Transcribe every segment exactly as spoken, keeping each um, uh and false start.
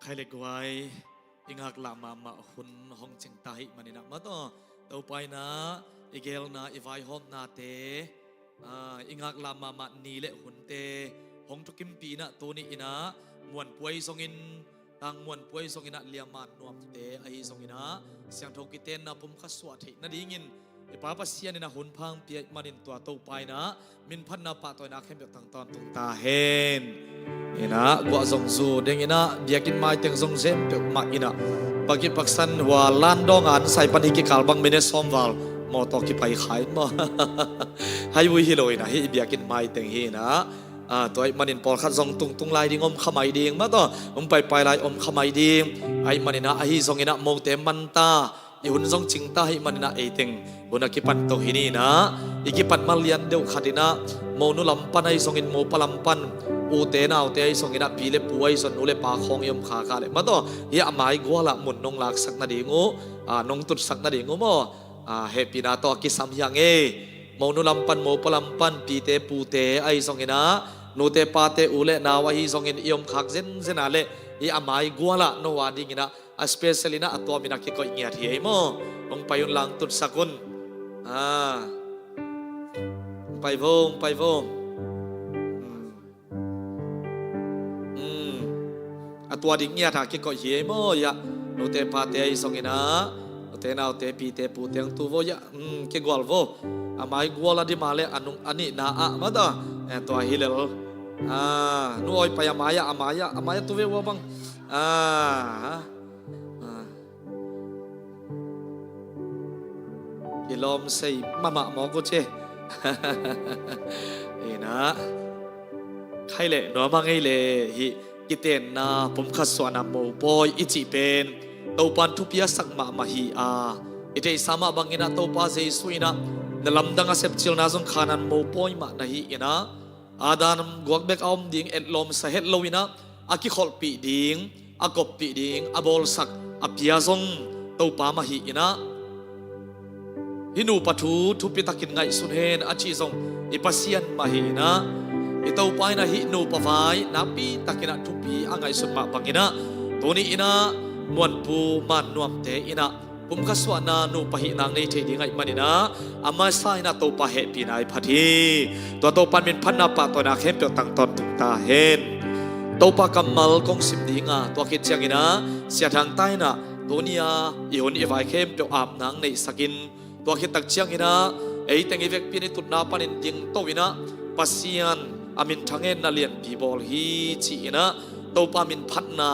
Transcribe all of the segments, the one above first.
Khai le guai, i ngaklah mahmah hun hong cingta hi maninah mataw, Topa inah i gelna, i vaihawmnate, ah, i ngaklah mahmah ni le hunte hong thukimpih inah tuni inah Muanpuai zongin, Tang Muanpuai zonginah Liaman Nuamte ahi zonginah siangtho kitenna pumkhat suah theih nadingin i Pa Pasian inah hun phang pia ih manin tua Topa inah minphatna pahtawina khempeuh tang tawntung ta hen. Inah guah zong zu dinginah biakinn maiteng zong zem peuhmah inah pakipaksan hua landawng an saipan hi kikal bang minute sawmval mawtaw kipai kha in maw? Highway hi lo inah hih biakinn maiteng hi inah, ah, tua ih manin pawlkhat zong tungtung lai ding om kha mai ding mataw, um paipai lai om kha mai ding. Aih maninah ahi zonginah mote manta i hun zong cingta hi maninah eiteng hun a kipan tawh hi ninah i kipan man lian deuh khatinah monu lampan ahi zongin mopa lampan ute naute ahi zonginah pi le pu ahi zong nu le pa khawng i om khakha le mataw hi a mai gualah mun nong laksak nading uh, ah, nong tutsak nading uh maw? Ah, hehpihna tawh a kisam hiang ei. Monu lampan mopa lampan pite pute ahi zonginah nute pate u le nau ahi zongin i om khak zenzenah le hi a mai gualah no a dinginah a special inah a tuam inah kikoih ngiat hi ei maw? Hong pai un lang tutsak un. Ah. Hong pai vo, hong pai vo. Hmm. Hmm. A tua ding ngiat a kikoih hi ei maw? Iah nute pate ahi zonginah nute naute pite pute hong tu vo iah. Hmm, kigual vo. A mai gual a dima le a nung a nihna ah mata. Eh, tua hi lel. Ah, nu awi pai a mai ah, a mai ah, a mai ah tu ve ua bang. Ah, ah. Kilawm sei mahmah mawk uh ci. Inah khai le nuam a ngei le hih kitenna pumkhat suahna mopawi i cih pen Topan thupi a sak mahmah hi a, i theihsa mah banginah Topa Jesu inah na lamdang a sepcilna zong khanan mopawi mah na hi inah Adam guak bek a om ding etlawmsa het lo inah a kikholhpih ding, a koppih ding, a bawlsak a pia zong Topa mah hi inah hih nupa thu thupitakin ngaihsun hen a cih zong i Pasian mah hi inah i Topa inah hih nupa vai nakpitakinah thupi a ngaihsun mah banginah tuni inah Muanpu Man Nuamte inah pumkhat suahna nupa hih nang nei thei ding aih maninah a masa inah Topa hehpihna i phat hi. Tua Topan minphatna pahtawina khempeuh tangtawn tung ta hen. Topa kammal kong sim dinga tua khit cianginah Sia Thang Ta inah tuni-a i hun i vai khempeuh ap nang neihsakin tua khit tak cianginah eiteng i vekpi in i tutna panin dingto inah Pasian a minthang hen na lianpi bawl hi ci inah Topa minphatna,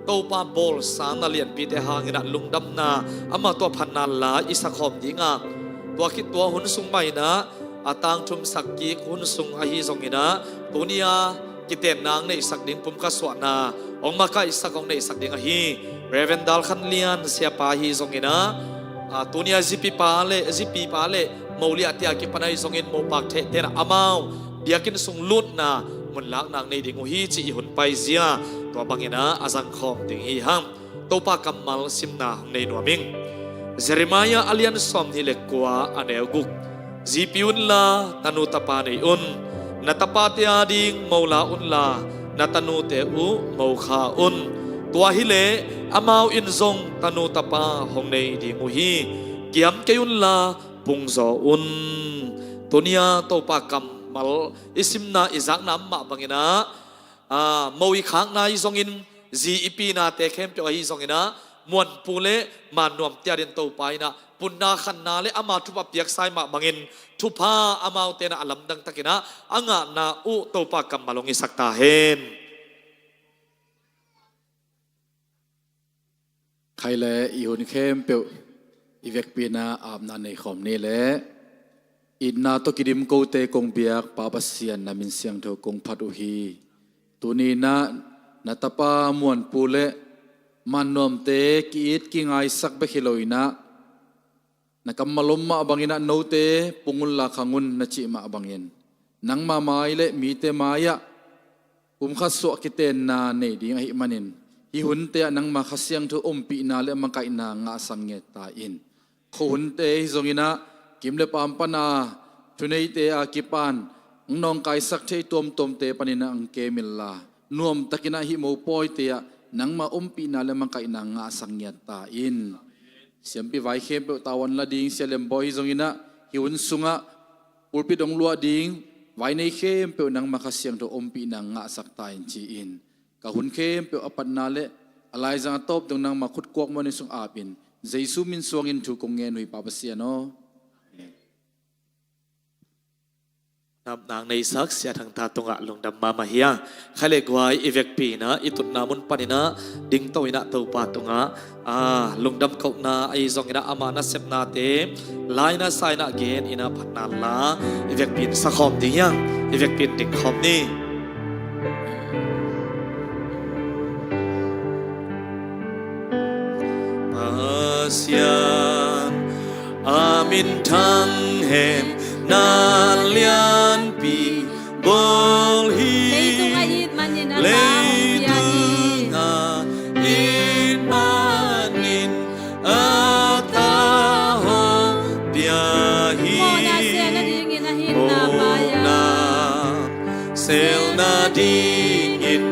Topa bawlsa na lianpite hanginah lungdamna, amah tua phatna la i sakhawm dinga tua khit tua hun sung mah inah a tangthumsak kik hun sung ahi zonginah tuni-a kitenna ang neihsak ding pumkhat suahna hong makaihsak hong neihsak ding ahi Reverend Dal Khan Lian siapa ahi zonginah, ah, tuni-a zipipa le zipipa le moliahte a kipan ahi zongin mopak thehte inah amau biakinn sung lutna munlakna ang nei ding uh hi ci i hun paizia tua banginah a zangkhawm ding hi hang. Topa kammal simna hong nei nuam ing. Jeremiah a lian sawmnih le kua a neu guk. Zipi unla tanu tapa nei un. Na tapate ading mola unla na tanute uh mokha un. Tua hileh amau in zong tanu tapa hong nei ding uh hi. Kiam kei unla pungzaw un. Tuni-a Topa kammal i simna i zakna mah banginah, ah, mo i khakna i zongin Zi i pinate khempeuh ahi zongin ah, Muanpu le Mannuamte adingin Topa in ah punna khanna le ama thupha piaksa i mah bangin, thupha amaute in ah a lamdang takin ah a ngahna uh Topa kammal hong hisak ta hen. Khai le i hun khempeuh i vekpi in ah apna nei khawm ni le, itna tawh kidim kote kong biak Pa Pasian, na min siangtho kong phat uh hi. Tuni in ah na tapa Muanpu le Mannuamte ki-it kingaisak bek hi lo in ah, na kammal om mah bangin ah note pung unla khang un na cih mah bangin, nangma mai le mite mai-ah kum khat suah kitenna nei ding ahih manin, hih hunte ah nangma Kha Siangtho ompihna le makaihna ngahsak ngiat ta in. Khuahunte hi zongin ah, kim le pam pan a, thuneite a kipan hong nawngkaisak thei tuamtuamte panin ah hong kem inla, nuamtakin ah hih mopawite ah nangma ompihna le makaihna ngahsak ngiat ta in. Siampi vai khempeuh tavuan la ding Sia Lem Bawi hi zongin ah, hih hun sungah pulpit hong luah ding vai nei khempeuh nangma Kha Siangtho ompihna ngahsak ta in ci-in, ka hun khempeuh a patna le a laizang a tawp dong nangma khut kuakmuan in sung ap in, Jesu min suangin thu kong ngen uh hi Pa Pasian aw. Amen. Napna hong neisak Sia Thang Tha tungah lungdam mahmah hi a. Khai le guai, i vekpi in ah i tutna mun panin ah dingto in ah Topa tungah, a, lungdam kohna ahi zongin ah ama nasepnate laina sa in ah gen in ah phatna la, i vekpi in sa khawm ding hi hang. I vekpi in ding khawm ni. Pasian a minthang hen, na lianpi bawl hi. Leitung a it manin a ta hong pia hi. Leitung a it manin a ta hong pia hi. Mawhna sel nadingin a hinna pai-a, mawhna sel nadingin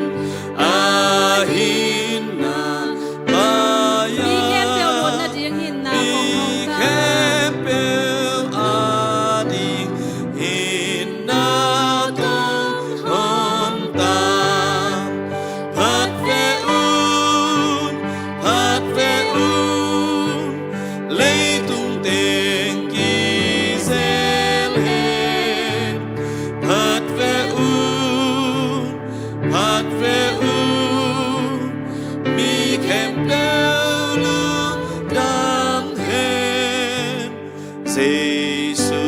a hinna pai-a, mi khempeuh muan nading hinna kong hong ta, mi khempeuh ading hinna kong hong ta. Phat ve un, phat ve un, leitung teng kizel hen. Phat ve un, phat ve un, mi khempeuh lungdam hen. Jesu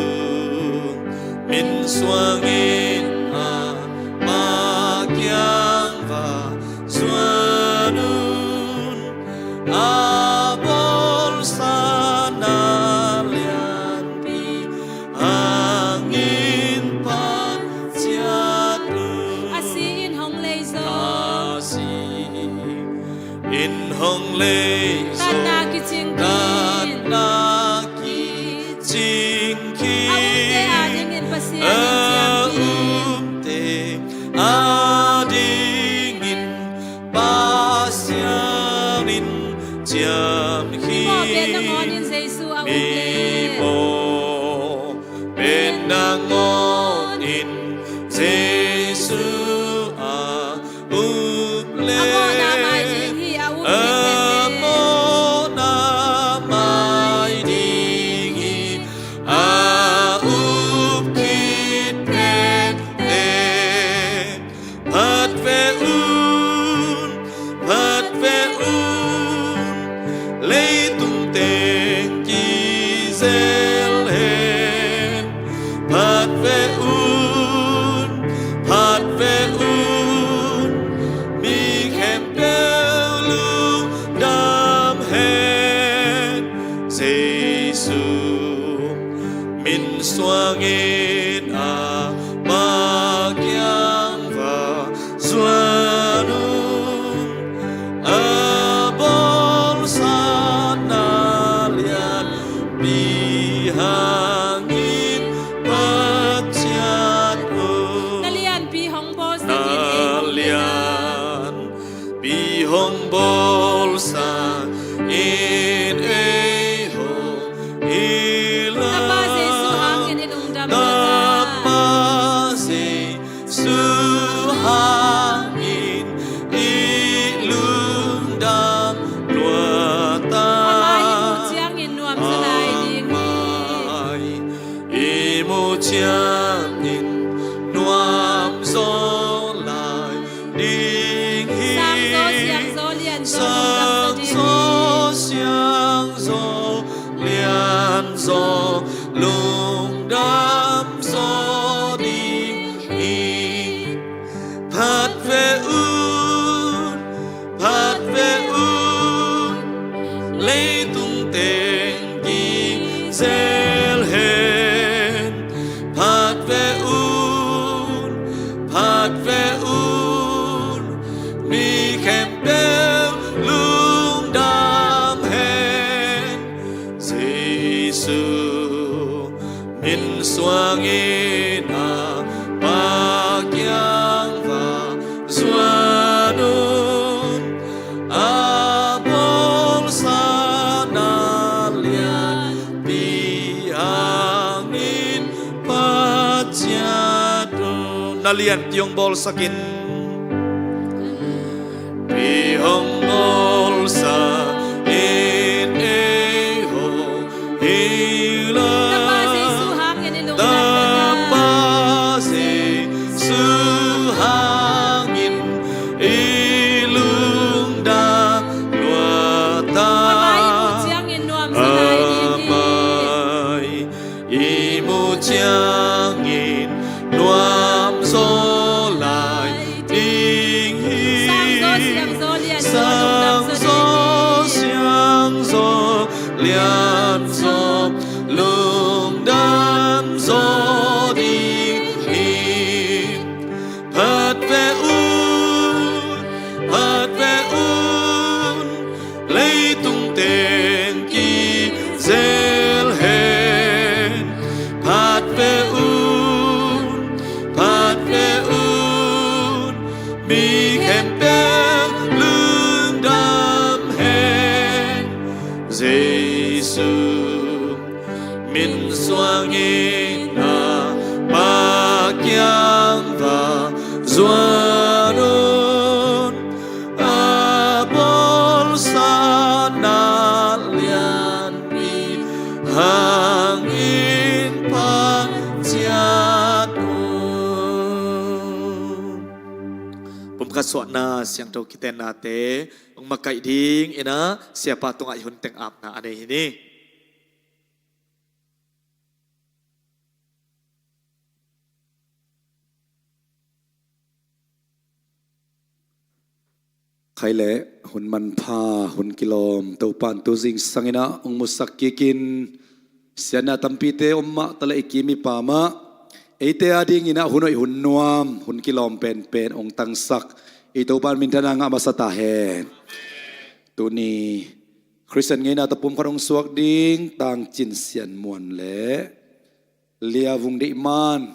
min suangin a Pa kiang va zuan un. A bawlsa na lianpi hangin pan ciat un. A si in hong lei zo. A si in hong lei zo. Tatna kicing khin. Tatna kicing khin. A umte adingin Pasian in ciam khin. A umte adingin Pasian in ciam khin. Mi pawlpi nangawn in Jesu a up leh. Mi pawlpi nangawn in Jesu a up leh. A mawhna mai ding hi, a up khit phet leh. A mawhna mai ding hi, a up khit phet leh. Phat ve un, phat ve un, leitung teng kizel hen. Phat ve Ve un, mi khempeuh lungdam hen. Jesu min suangin a Pa kiang va zuan un. A bawlsa na lianpi hangin phat ciat un. Na lianpi hong bawlsak in. Pi hong bawlsak in ei hong hi la. Tapa Jesu hangin i lungdam. Tapa Jesu hangin i lungdam lua ta. Amah i muh ciangin nuam sa lai ding hi. Amah i muh ciangin nuam zaw lai ding hi. Sang zaw siang zaw lian zaw lungdam zaw ding hi. Sang zaw siang zaw lian zaw lungdam zaw ding hi. Phat ve un, phat ve un, leitung teng kizel hen. Phat ve un, phat ve un, mi khempeuh lungdam hen. Jesu min suangin a Pa kiang va zuan un. A bawlsa na lianpi hangin phat ciat un. Pumkhat suahna siangtho kitennate hong makaih ding in ah, siapa tungah i hun teng apna a nei hi ni. Khai le hun manpha, hun kilawm, Topa'n tu zingsang in ah hong musak kik in, siatna tampite om mah ta le i kim i pam ah, eite a ding in ah hun hoih hun nuam, hun kilawm penpen hong tangsak i Topa'n minthanna ngah masa ta hen. Tuni Khristian ngeina tawh pumkhat hong suak ding Tang Cin Sian Muan le Lia Vung Deih Man,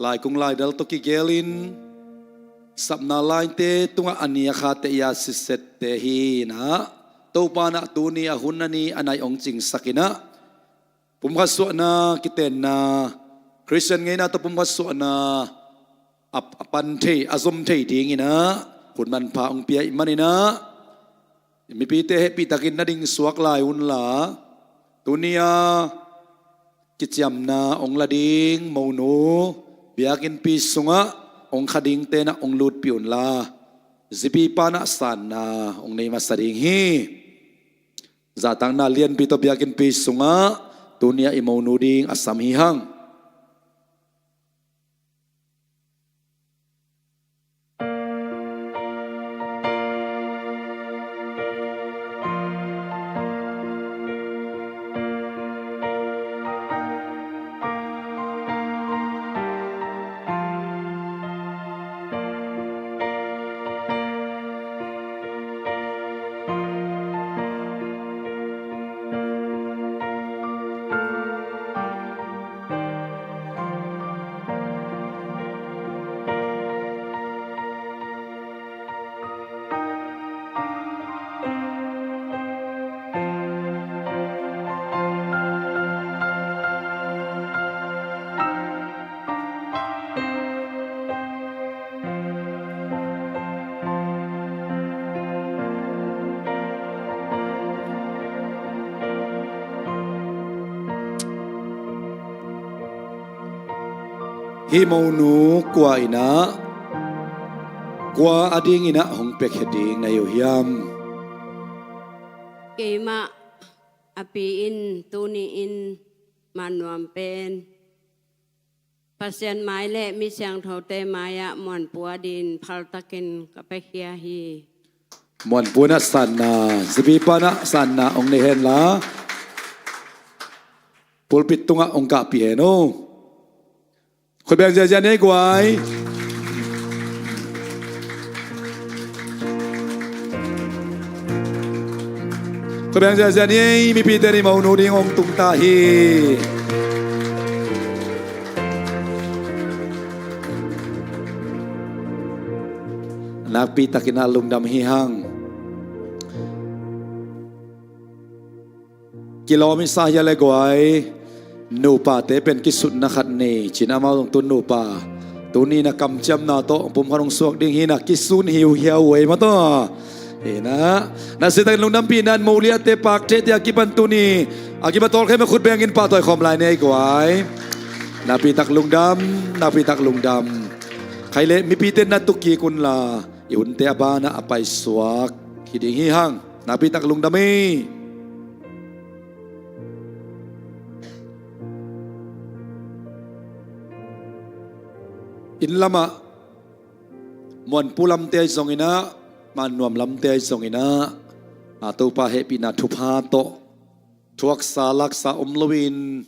laikung laidal tawh kigelin, sapna laite tungah a nia khate i a sisette hi in ah, Topa'n ah tuni a hun a ni a nai hong cingsak in ah, pumkhat suahna kitenna, Khristian ngeina tawh pumkhat suahna a, a pan thei, a zom thei ding in ah hun manpha hong pia ih man in ah, mipite hehpihtakin na ding suak lai unla, tuni a kiciamna hong la ding monu biakinnpi sungah hong kha dingte in ah hong lutpih unla, zipipa'n ah sanna hong nei masa ding hi. Zahtakna lianpi tawh biakinnpi sungah tuni a i monu ding a sam hi hang. Hih monu kua in ah, kua a ding in ah hong piakhia ding na hi uh hiam? Keimah a pi in tuni in man nuam pen Pasian mai le mi siangthote mai-ah Muanpu a dingin phaltakin ka piakhia hi. Muanpu in ah sanna, zipipa'n ah sanna hong nei hen la, pulpit tungah hong kahpih hen uh. Khut beng ziahziah ni ei guai. Tua beng ziahziah ni ei, mipite nih monu ding hong tung ta hi. Nakpi takin a lungdam hi hang. Kilawm i sa hia le guai, nupate pen kisutna khat nei cin amau zong tun nupa. Tuni na kamciamna tawh pumkhat hong suak ding hi na kisun hiuhiau ei mataw. Hi na, na sitakin lungdampihna in moliate pakte tia kipan tuni a kipan tawlkhem a khut bengin pahtawi khawm lai nei guai. Nakpi tak lungdam, nakpi tak lungdam. Khaile mipite na tukik unla i hunte a banah a paisuak hi ding hi hang. Nakpi tak lungdam ei. Inn lamah, Muanpu lamte ahi zonginah, Mannuam lamte ahi zonginah, a Topa hehpihna thupha tawh thuaksa laksa om loin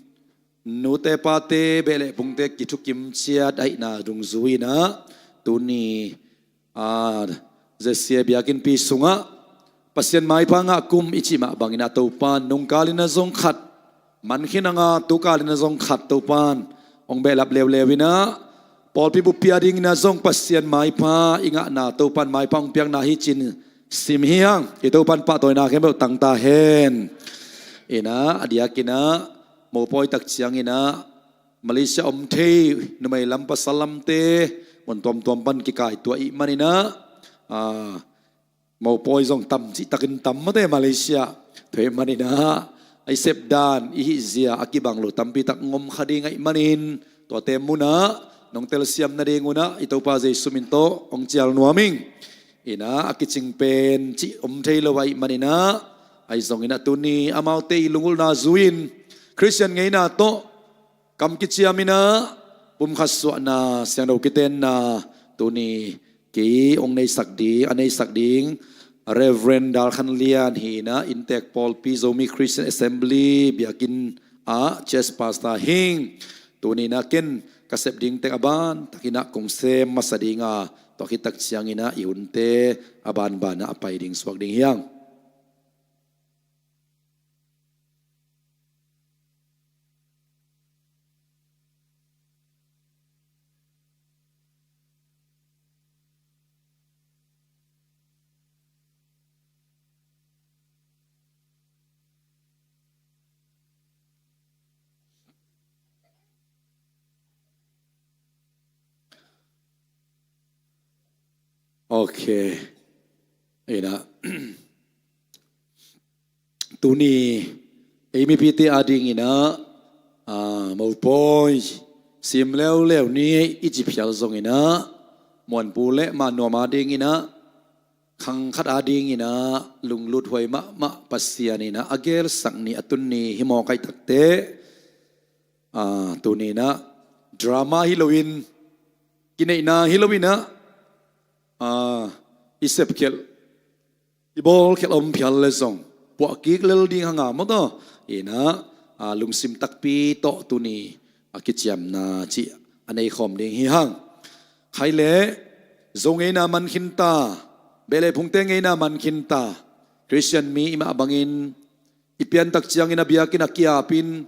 nute pate behleh phungte kithukim ciat ahihna dungzui inah tuni a, Z C A biakinnpi sungah Pasian maipha ngah kum i cih mah bangin a Topan nungkalin a zong khat, mankhin a nga tukalin a zong khat Topan hong behlap leuleu inah pawlpi buppi a dingin a zong Pasian maipha i ngahna Topan maipha hong piakna hi cin sim hi hang. I Topan pahtawina khempeuh tang ta hen. Inah a diakinah mopawi tak cianginah Malaysia om thei numei lam pasal lamte mun tuamtuam pan kikaituah ih maninah, a, mopawi zong tam cihtakin tam mate Malaysia. Tua ih maninah i sepdan i hihzia a kibang lo tampi tak ngom kha ding ahih manin tuate munah nong telsiam nading unah i Topa Jesu min tawh hong cial nuam ing. Inah a kicing pen cih om thei lo ahih maninah ahi zonginah tuni amaute i lungulhna zui-in Khristian ngeina tawh kam kiciam inah pumkhat suahna siangtho kitenna tuni kei hong neisak ding, a neisak ding Reverend Dal Khan Lian hi inah inntek pawlpi Zomi Christian Assembly biakinn ah church pastor hing. Tuni inah ken ka sep ding teng a ban takinah kong sem masa dinga tua khit tak cianginah i hunte a banbanah a pai ding suak ding hi hang. Ok. Inah tuni ei mipite a dinginah, a, mopawi sim leuleu ni i ci phial zonginah Muanpu le Mannuam a dinginah khang khat a dinginah lunglut huai mahmah Pasian inah a gelsak ni a tun ni hi mawk ahih takteh, a, tuni inah drama hi loin kineihna hi loinah, a, i sepkhelh i bawlkhelh om phial le zong puahkik lel ding hanga mawtaw inah, a, lungsim takpi tawh tuni a kiciamna cih a neikhawm ding hi hang. Khaile Zo ngeina mankhinta, behleh phungte ngeina mankhinta, Khristian mi i mah bangin i piantak ciangin a biakinn a kiapin,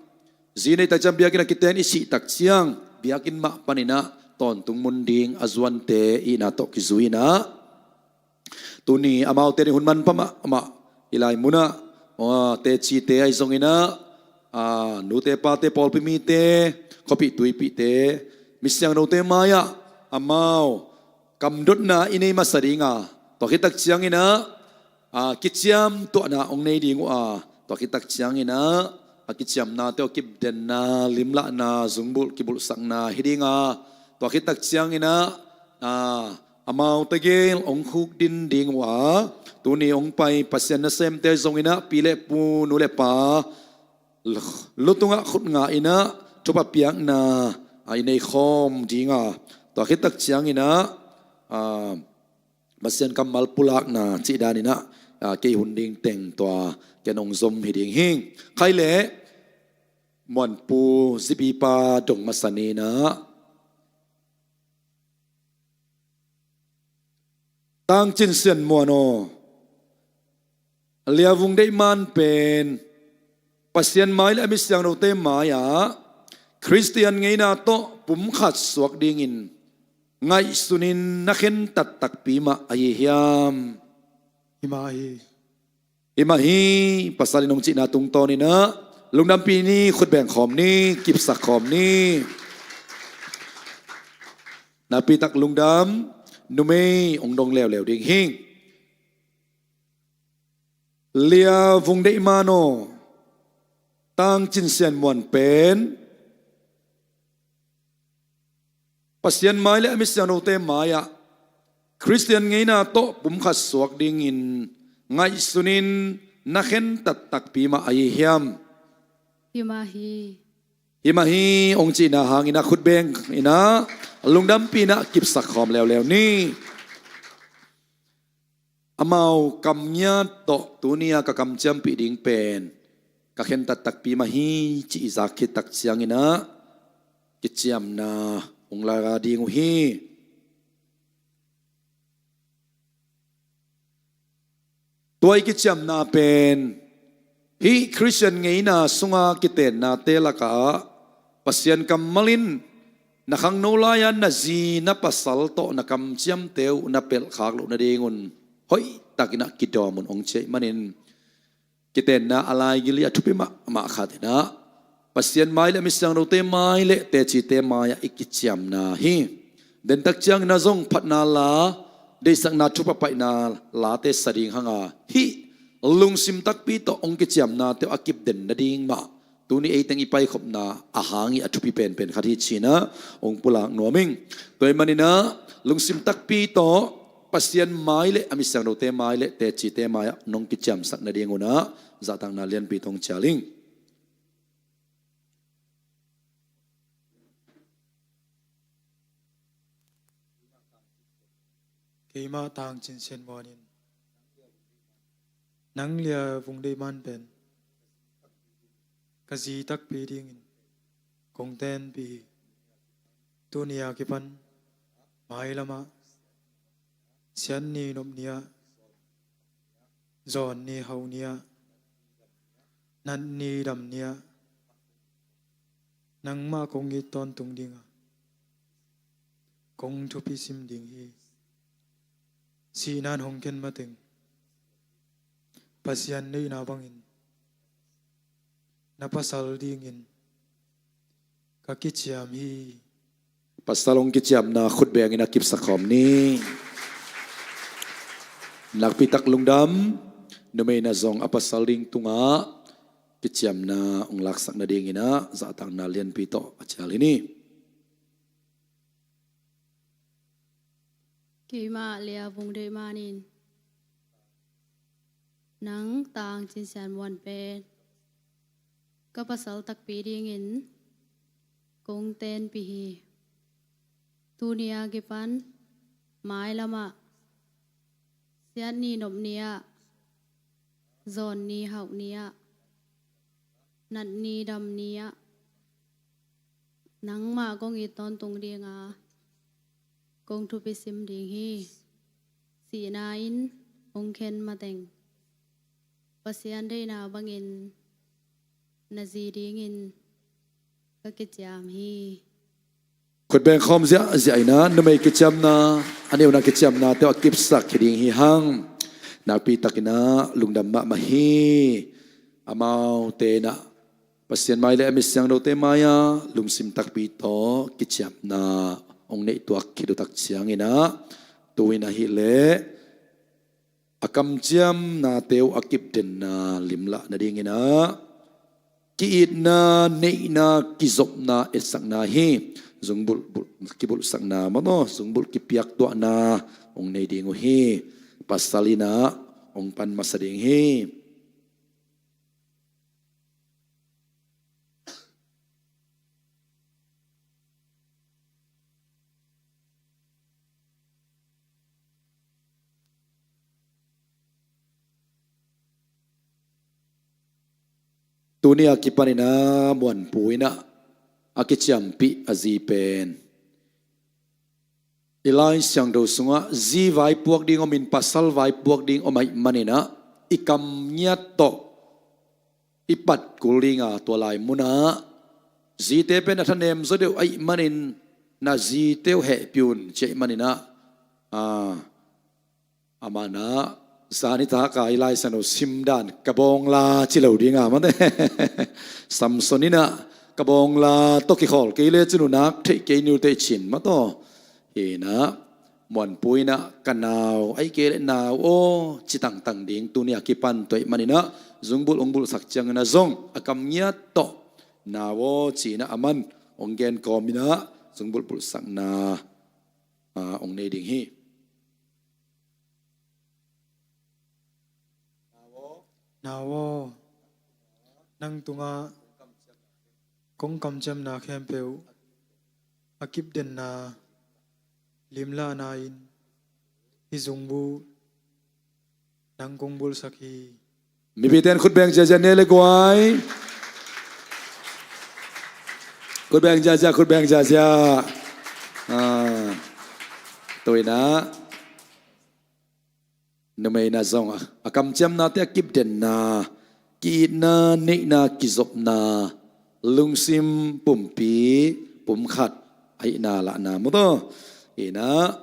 zi neitak ciang biakinn a kiten i sihtak ciang biakinn mah paninah tawntung mun ding a zuante ihna tawh kizui inah tuni amaute nih hun manpha mahmah i lai munah, aw, tecite ahi zonginah, a, nute pate pawlpi mite khuapih tuipihte misiangthote mai-ah amau kamdotna i nei masa dinga tua khit tak cianginah, a, kiciam tuahna hong nei ding uh a tua khit tak cianginah a kiciamnate aw kipdenna limlahna zungbulh kibulhsakna hi dinga tua khit tak cianginah, a, amaute gel hong khukdin ding uh a tuni hong pai Pasian nasemte zonginah pi le pu nu le pa lu tungah khut nga inah thupha piakna, a, i neikhawm dinga tua khit tak cianginah, a, Pasian kammal pulakna cih daninah, a, kei hun ding teng tua ken hong zom hi ding hi. Khaile Muanpu zipipa dong masa ninah Tangcin Sian Muan aw, Lia Vung Deih Man pen Pasian mai le a mi siangthote mai-ah Khristian ngeina tawh pumkhat suak dingin ngaihsunin na khentat takpi mah ahi hiam? Hi mah hi. Hi mah hi. Pasal in hong cihna tungtawnin ah lungdampih ni, khut beng khawm ni, kipsak khawm ni. Nakpitak lungdam. Numei hong dong leuleu ding hi. Lia Vung Deih Man aw, Tang Cin Sian Muan pen Pasian mai le a mi siangthote mai-ah Khristian ngeina tawh pumkhat suak dingin ngaihsunin na khentat takpi mah ahi hiam? Hi mah hi. Hi mah hi. Hong cihna hangin ah khut beng in ah lungdampih in ah kipsak khawm leuleu ni. Amau kam ngiat tawh tuni-a ka kamciampih ding pen ka khentat takpi mah hi, ci i zak khit tak ciangin ah kiciamna hong la ding uh hi. Tua i kiciamna pen hih Khristian ngeina sunga kitennate lakah Pasian kammal in na khangno lai-a na zi na pasal tawh na kamciamte uh na pelhkhak loh nadingun hoihtakin ah kidawm un hong ci ahih manin, kitenna a laigil i a thupi mahmah khat in ah Pasian mai le a mi siangthote mai le tecite mai-ah i kiciamna hi. Dentak ciangin ah zong phatna la, deihsakna thupha paihna late sa ding hang a, hih lungsim takpi tawh hong kiciamnate uh a kipden nading mah tuni ei teng i paikhopna a hang i a thupi penpen khat hi ci-in ah hong pulak nuam ing. Tua ahih manin ah lungsim takpi tawh Pasian mai le a mi siangthote mai le tecite mai-ah nong kiciamsak nadingun ah zahtakna lianpi tawh hong cial ing. Keimah Tang Cin Sian Muan in nang Lia Vung Deih Man pen ka zi takpi dingin kong tenpih hi. Tuni-a kipan mailamah siat ni nop ni-ah, zawn ni hauh ni-ah, nat ni dam ni-ah nangmah kong it tawntung ding a, kong thupi sim ding hi. Sihna in hong khen mateng Pasian deihna bangin na pasal dingin ka kiciam hi. Pasal hong kiciamna khut bengin a kipsak khawm ni. Nakpitak lungdam. Numei in ah zong a pasal ding tungah kiciamna hong laksak nadingin ah zahtakna lianpi tawh a cial hi ni. Keimah Lia Vung Deih Man in nang Tang Cin Sian Muan pen ka pasal takpi dingin kong tenpih hi. Tuni-a kipan mailamah siat ni nop ni-ah, zawn ni hauh ni-ah, nat ni dam ni-ah nangmah kong it tawntung ding a, kong thupi sim ding hi. Sihna in hong khen mateng Pasian deihna bangin na zi dingin ka kiciam hi. Khut beng khawm ziahziah in ah numei kiciamna, a neuna kiciamnate uh a kipsak hi ding hi hang. Nakpitakin ah lungdam mahmah hi. Amaute in ah Pasian mai le a mi siangthote mai-ah lungsim takpi tawh kiciamna hong neih tuak khit uh tak ciangin ah, tu-in ahih leh a kamciamnate uh a kipdenna limlah nadingin ah ki-itna, neihna, kizopna, etsakna hi. Zungbulh, bulh, kibulhsakna maw, zungbulh kipiaktuahna hong nei ding uh hi. Pasal in ah hong pan masa ding hi. Tuni a kipanin ah Muanpu in ah a kiciampih a zi pen i Lai Siangtho sungah zi vaipuak ding om in pasal vaipuak ding om ahih manin ah i kam ngiat tawh i pat kul dinga, tua lai munah zite pen a thanem zaw deuh ahih manin na zite uh hehpih un ci ahih maninah, a, amanah zani taka i Lai Siangtho simdan ka bawngla ci lo dinga mate. Samson inah ka bawngla tawh kikhawl kei le cin uh nak theih kei niu teh cin mataw. Hinah Muanpu inah ka nau, ahih kei leh nau aw ci tangtang ding tuni a kipan tua ahih maninah zungbulh hong bulhsak ciangin a zong a kam ngiat tawh nau aw cinah aman hong gen kawm inah zungbulh bulhsakna, a, hong nei ding hi. Nau aw, nang tungah kong kamciamna khempeuh a kipdenna limlahna in hih zungbulh nang kong bulhsak hi. Mipite in khut beng ziazia ne le guai. Khut beng ziazia, khut beng ziazia. A, tua inah numei inah zong a, a kamciamnate a kipdenna, ki-itna, neihna, kizopna, lungsim pumpi pumkhat ahihna lahna mawtaw. Inah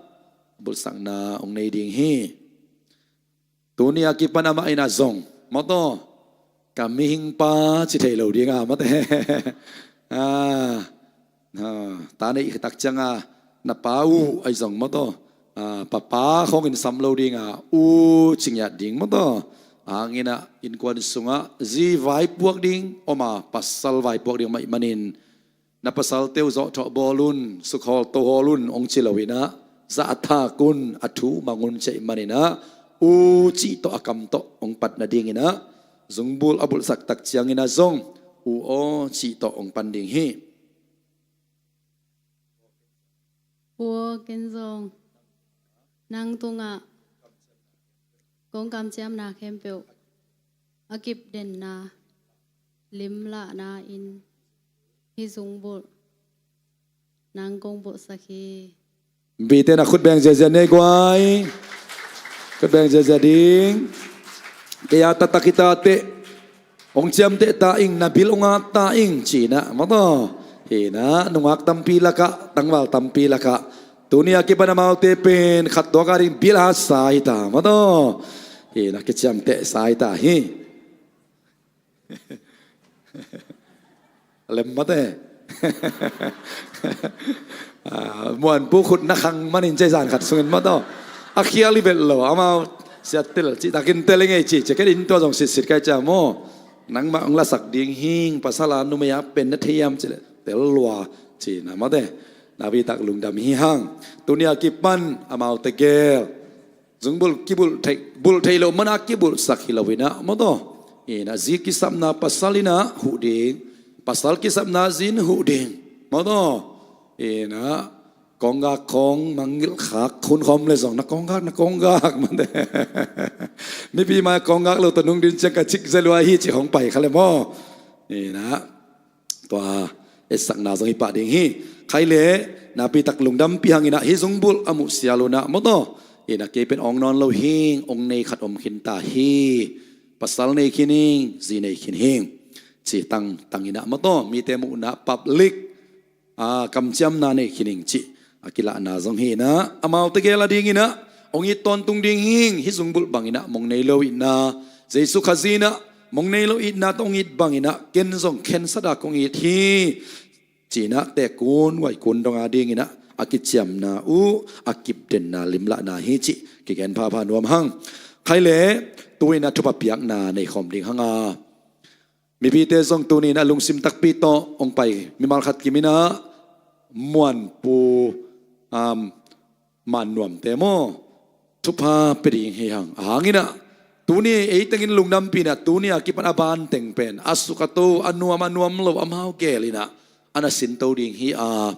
bulhsakna hong nei ding hi. Tuni a kipan amah inah zong mawtaw ka mihingpa ci thei lo dinga mate. A, a, ta neih tak cianga na pa uh ahi zong mawtaw, a, papa khawngin sam lo dinga u ci ngiat ding mawtaw. A, hanginah innkuan sungah zi vaipuak ding om a, pasal vaipuak ding om ahih manin na pasalte uh zawhthawh bawl un, sukhawl tohawl un hong ci lo inah zahthak un, a thu mang un ci ahih maninah u cih tawh a kam tawh hong pat nadinginah zungbulh a bulhsak tak cianginah zong u aw cih tawh hong pan ding hi. U aw, ken zong nang tungah kong kamciamna khempeuh a kipdenna limlahna in hih zungbulh nang kong bulhsak hi. Mipite inah khut beng ziazia ne guai. Khut beng ziazia ding. Kei a taktak hi ta teh, hong ciamteh ta ing, na bil hong at ta ing cinah mawtaw. Hinah nungak tampi lakah, tangval tampi lakah tuni a kipan amaute pen khat tuak a ding bil a sa hi ta mawtaw. Hinah kiciamteh sa hi ta hi. Lem mate. A, Muanpu khut na khang manin cei zan khat sungin mataw a khial hi vet lo, amau siatel cihtakin tel i ngei ci, ci ken in tua zong sitsit kai cia maw. Nangmah hong lasak ding hing, pasal a numei a pen na thei hiam cileh tel lua cinah mate. Napitak lungdam hi hang. Tuni a kipan amaute gel zungbulh kibulh thei, bulh thei lo mana kibulhsak hi lo inah mawtaw. Inah zi kisapna pasal inah huh ding, pasal kisapna zi in huh ding mawtaw. Inah konggak khawng mangngilh khak khunkhawm le zong na konggak, na konggak mate. Mipi mai konggak lo tawh nung ding ciang ka cik zelua hi cih hong pai kha le maw. Inah tua etsakna zong hi pah ding hi. Khaile napitak lungdampi hanginah hih zungbulh a muh sial unah mawtaw. Inah kei pen awng nawn lo hing, awng nei khat om khin ta hi. Pasal nei khin hing, zi nei khin hing. Ci tangtang inah mawtaw mite muhna public, a, kamciamna nei khin hing cih a kilahna zong hi inah amaute gel a dinginah hong it tawntung ding hing. Hih zungbulh banginah mong nei lo itna, Jesu Khazih inah mong nei lo itna tawh hong it banginah ken zong khensat a kong it hi. Cinah tekun waikun dong a dinginah a kiciamna uh a kipdenna limlahna hi cih kigen phapha nuam hang. Khaile tu inah thupha piakna nei khawm ding hanga. Mipite zong tuni inah lungsim takpi tawh hong pai mimal khat kim inah Muanpu, um, Man Nuamte maw, thupha pia ding hi hang. A hanginah tuni ei tengin lungdampi inah tuni a kipan a ban teng pen a suk a to, a nuam a nuam lo amau gel inah a na sinto ding hi a.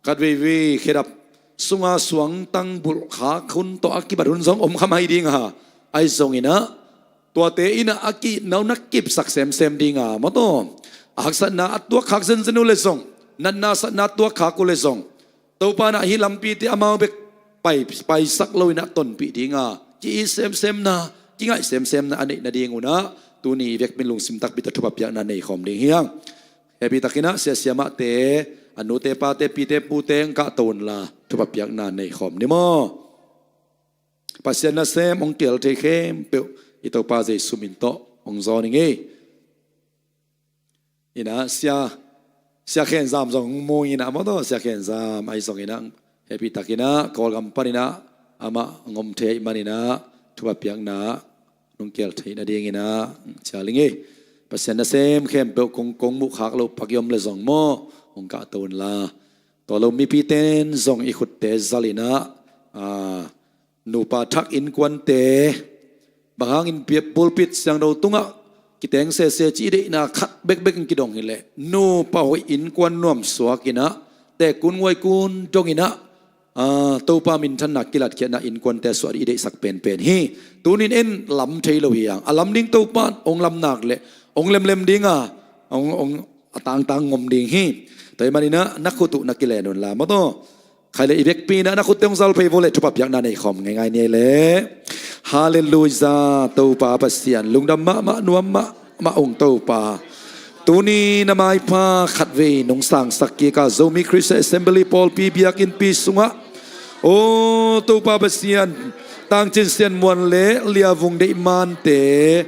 Khat veivei khedap sunga suangtang bulhkhak hun tawh a kibat hun zong om kha mai ding a. Ahi zonginah tuate inah a ki-itna uh na kipsak semsem dinga mawtaw. A haksatna a tuakkhak zenzen uh le zong, natna satna a tuakkhak uh le zong, Topa inah hih lampite amau bek pai, paisak lo inah tonpih dinga ki-it semsemna kingaih semsemna a neih nading un ah tuni i vekpi in lungsim takpi tawh thupha piakna nei khawm ding hi hang. Hehpih takin ah siasia mahte, a nute pate, pite pute hong kahto unla thupha piakna nei khawm ni maw? Pasian nasem hong tel thei khempeuh i Topa Jesu min tawh hong zawn ing ei. Ina sia, sia Khen Zam zong hong mu ina maw taw, sia Khen Zam ahi zong ina hehpih takin ah Kawlgam panin ah amah hong om thei ahih manin ah thupha piakna nong kel theih nadingin ah cial ing ei. Pasian nasem khempeuh kong, kong muh khak loh pak i om le zong maw, hong kahto unla, tua lo mipite in zong i khutte zal in ah, a, nupa thak innkuante, bang hangin pulpit siangtho tungah kiteng sese ci i deihna khat bekbek in kidong hileh nupa hoih innkuan nuam suak in ah, tekkun nguaikun dong in ah, a, Topa minthanna kilatkhiatna innkuante suah ding i deihsak penpen hi. Tunin en lam thei lo hi hang, a lam ding Topa in hong lam nak leh hong lemlem ding a, hong, hong a tangtang ngom ding hi. Tua ahih manin ah na khut uh na kilen unla maw taw. Khai le i vekpi in ah na khutte hong zal phei vua le thupha piakna nei khawm ngeingai ni ei le. Halleluiah, Topa Pasian lungdam mahmah, nuam mahmah ung Topa. Tuni na maipha khatvei nong sangsak kik a, Zomi Christian Assembly pawlpi biakinnpi sungah, aw Topa Pasian, Tangcin Sian Muan le Lia Vung Deih Mante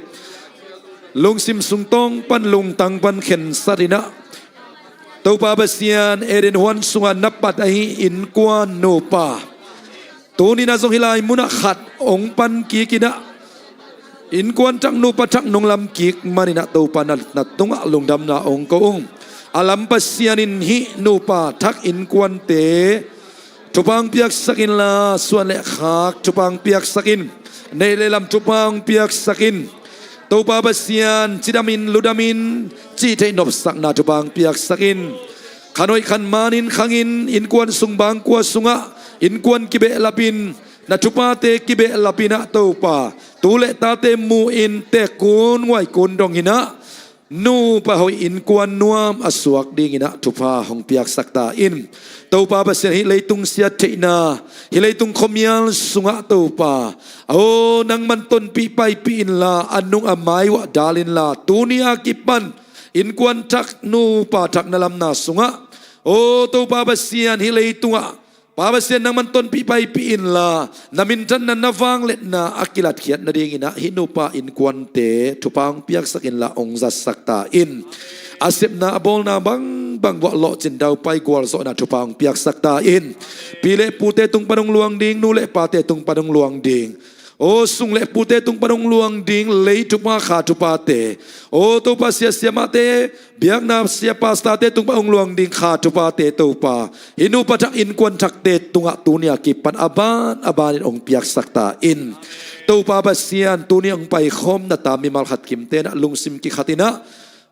lungsim sung tawng pan, lungtang pan khensat in ah, Topa Pasian, Eden huan sungah na pat ahi innkuan nupa, tuni in ah zong hih lai munah khat hong pan kik in ah, innkuan thak nupa thak nong lam kik manin ah Topa na, na tungah lungdamna hong ko ung. A lam Pasian in hih nupa thak innkuante thupha hong piaksak inla, suan le khak thupha hong piaksak in, neih le lam thupha hong piaksak in. Topa Pasian, cidam in, ludam in, cih theih nopsakna thupha hong piaksak in. Khan hoih khan man in khang in, innkuan sung bangkua sungah innkuan kibehlap in, na thuphate kibehlap in ah Topa, tu le tate mu in, tekkun nguaikun dong in ah nupa hoih innkuan nuam a suak dingin ah thupha hong piaksak ta in. Topa Pasian, hih leitung siat theihna, hih leitung khuamial sungah Topa, aw nangman tonpih paipih inla, a nung a mai uh ah dal inla, tuni a kipan innkuan thak nupa thak na lamna sungah, aw Topa Pasian, hih leitungah Pa Pasian, nangman tonpih paipih inla, na minthanna, na vangliatna a kilatkhiat nadingin ah hih nupa innkuante thupha hong piaksak inla hong zatsak ta in. A sepna a bawlna bangbang vuah lawhcin daupai gualzawhna thupha hong piaksak ta in. Pi le pute tung pan hong luang ding, nu le pate tung pan hong luang ding, aw sung le pute tung pan hong luang ding lei thupha, kha thuphate, aw Topa, sia siamahte, biakna sia pastorte tung pan hong luang ding kha thuphate Topa, hih nupa thak innkuan thakte tungah tuni a kipan a ban a banin hong piaksak ta in. Topa Pasian, tuni hong paikhawm na ta mimal khat kimte in ah lungsim kikhat in ah,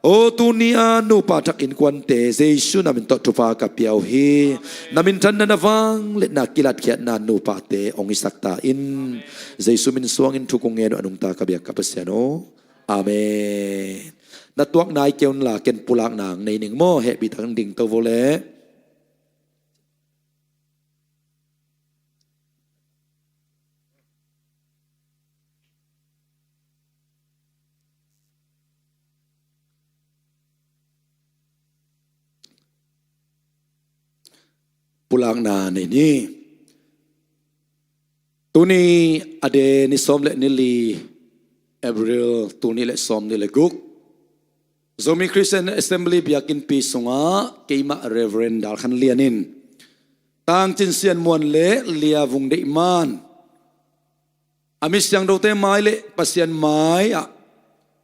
aw tuni a nupa thak innkuante Jesu na min tawh thupha ka pia uh hi. Na minthanna, na vangliatna kilatkhiatna nupate hong hisak ta in. Jesu min suangin thu kong ngen uh a nungta ka biak ka Pasian aw. Amen. Na tuak nai kei unla ken pulakna hong nei ning maw, hehpih takin dingto vua leh. Pulakna nei ni. Tuni a de ni sawm le ni li, April, tuni le sawm ni le guk, Zomi Christian Assembly biakinnpi sungah keimah Reverend Dal Khan Lian in Tangcin Sian Muan le Lia Vung Deih Man a mi siangthote mai le Pasian mai-ah,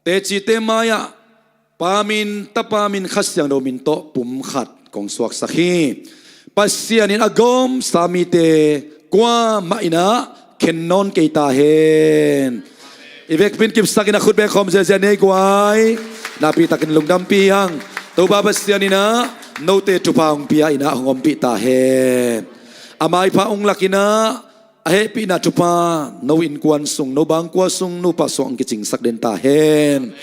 tecite mai-ah, Pa min, Tapa min, Kha Siangtho min tawh pum khat kong suaksak hi. Pasian in a gawmsa mite kuamah in ah khen nawn kei ta hen. I vekpi in kipsakin a khut beng khawm ziazia ni ei guai. Nakpi takin lungdampih hang. Topa Pasian in ah note thupha hong pia in ah hong ompih ta hen. A maipha hong lak in ah a hehpihna thupha no innkuan sung, no bangkua sung, nupa sung hong kicingsak den ta hen.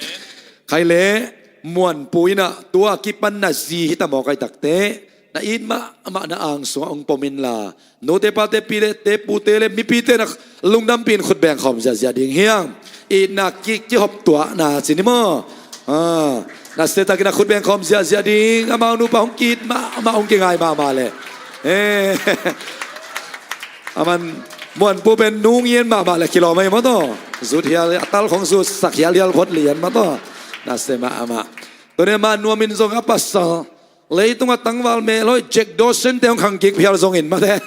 Khai le Muan pu in ah tua kipan na zi hi ta maw, kai takte, na it mahmah na ang sungah hong pom inla, nute pate, pi le te pute le mipite na lungdampih in khut beng khawm ziazia ding hi hang. Itna ki, kihop tuahna ci ni maw. Ah, nasiatakin a khut beng khawm ziahziah ding. Amau nupa hong ki-it mahmah, hong kingai mahmah leh. Eh. Aman Muanpu pen nung yen mahmah leh kilawm ahi maw taw. Zut hial, a tal khong zut sak hialhial phot lian maw taw. Nasia mahmah. Tuni amah nuamin zong a pasal, leitungah tangval melhoih Jack Dawson te hong khang kik phial zongin mate.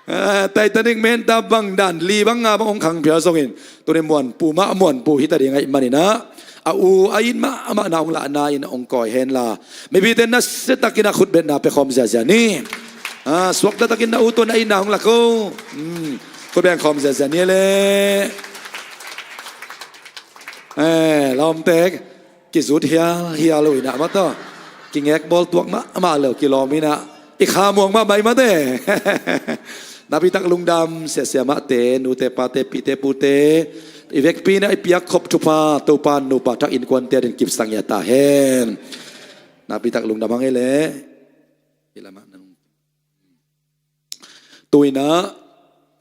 Ah, Titanic menta bang dan li bang nga bang hong khang phial zongin, tuni Muanpu mah Muanpu hi ta ding ahih manin ah, a u a it mahmah na hong lahna in hong kawi hen la, mipite nasiatakin a khutbetna pia khawm ziahziah ni. Ah, suakta takin na u tawh na itna hong la ko. Hmm, khutbeng khawm ziahziah ni leh. Eh, lawmte kizut hialhial uh in ah maw taw. Kingek bawl tuak mahmah lo kilawm in ah, i kha muang mahmah i mate. Nakpi tak lungdam siasia mahte, nute pate, pite pute. I vekpi in ah i piak khop thupha Topa nupa thak innkuante adingin kipsak ngiat ta hen. Nakpi tak lungdam hang ei leh. Tu in ah,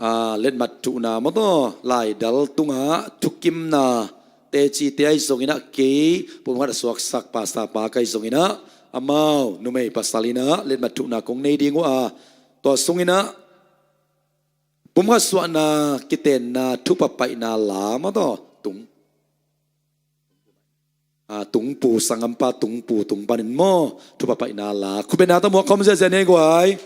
ah, letmat thuhna maw taw, laidal tungah thukimna tecite ahi zongin ah, kei pumkhat a suaksak pastor pa ka hi zongin ah, amau numei pasal in ah letmat thuhna kong nei ding uh a, tua sungin ah pumkhat suahna kitenna thupha paihna la maw taw, tung Ah, Tungpu, sanggampa Tungpu tung panin maw, thupha paihna la. Khutbetna tawh muak khawm ziahziah ni ei guai.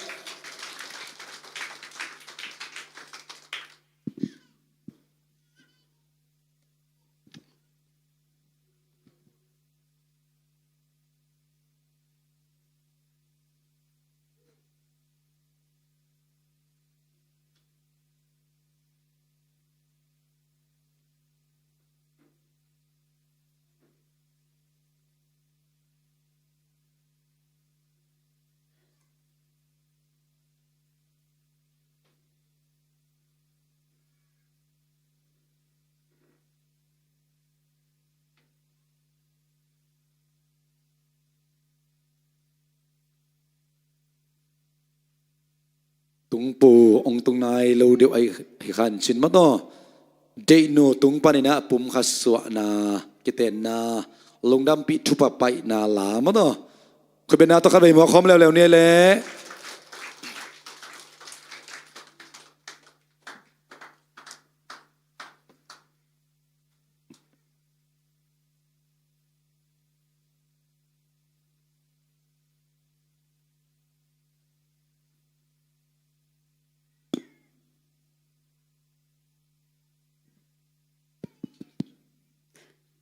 Tungpu hong tung nai lo deuh ahi khan cin maw taw. Deihnu tung panin ah pumkhat suahna kitenna, lungdampih thupha paihna la maw taw. Khutbetna tawh khatvei muak khawm leuleu ni ei leh.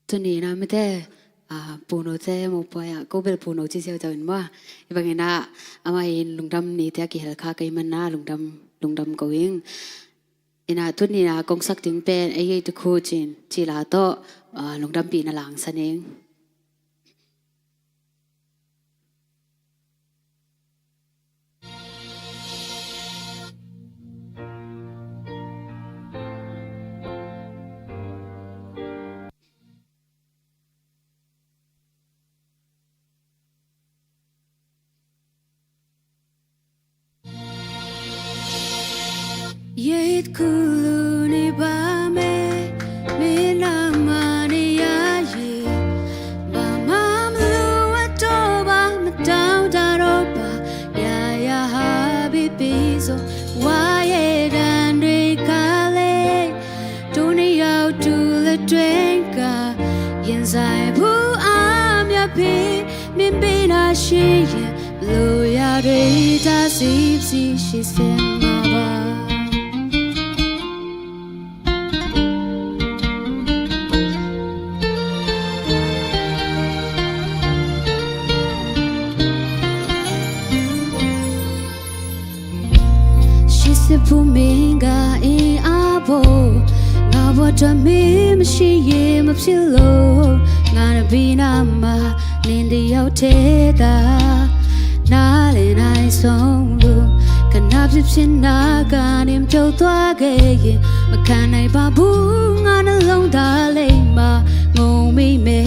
Tuni in ah mite, ah, Pu No te mopawi ah, ko bel Pu No ci ziauziau in maw. Hih bangin ah amah in lungdam nite a kihel kha ka hih manin ah lungdam, lungdam ko ing. In ah tuni in ah kong sak ding pen Ei Ei Tukhu Cin ci la tawh, ah, lungdampihna la hong sa ning. Yet kuluni ba me, me na mani ya ye. Ba mam lua to ba ma tau da ro ba, ya ya ha bi bi zo, wa ye dan ri ka le. Tuni yau tu le tuen ka, yen zai bu am ya pi, min bi na shi ye. Lo ya re ta sip si shi sem ma ba. Shi se pu minga i abo, nga bo ta mi ma shi ye ma psi lo, nga na bi na ma. Nindi yau te ta na le nai song lu, ka nap zip sin na ka nim tau tua ge ye, ma ka nai ba bu nga na long da le ma ngong mi me,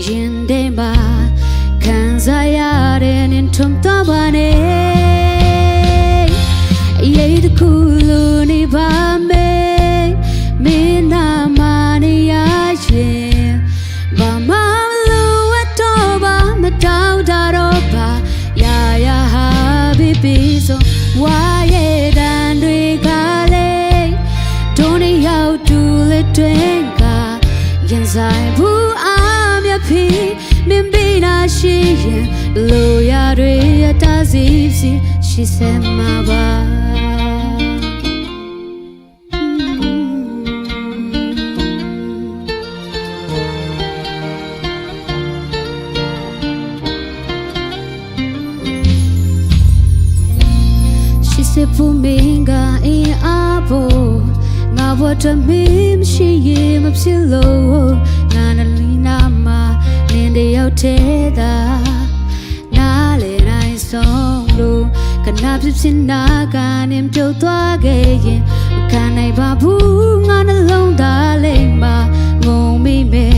yin de ma kan za ya de nin tum tua ba ne. Ye de kulu ni ba me, mi na ma ว่าเยดันด้วยกาเล ตัวในยาวดูและเตรงกา ยังใจผู้อาเมียพี มิมบีนาชีเย็น โลยาเรียตาซีซี ชีเซมาบา She said, "Puminga in abo, nga water mim she yim up silo, nga na lina ma, nende yau teda." Na le nai song lo, ka na pip sin na ka nim pyo tua ge yin, ka nai ba bu nga na long da le ma, ngong mi me,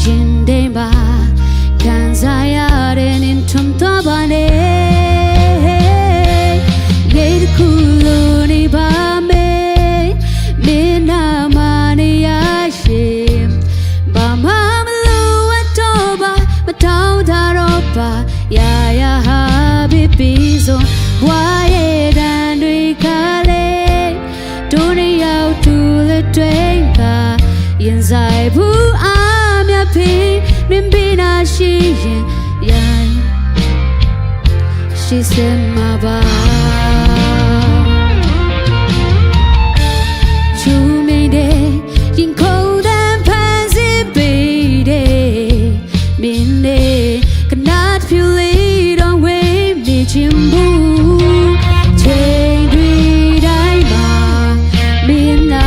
yin de ma, kan za ya de nin tum tua ba ne. Ye de ku lo ni ba me, mi na ma ni ya shim, ba ma ma lo wa to ba, ma tau da ro ba, ya ya ha bi bi zo, wa ye dan dui ka le, du ni yau tu le tuen ka, yin zai bu a mia pi, rin bi na shi yin, ya shi sen ma ba. Chu mei de, yin kou dan pan zi bei de. Min ne, ka nat piu li dong wei mi chim bu. Cheng dui dai ma, min na,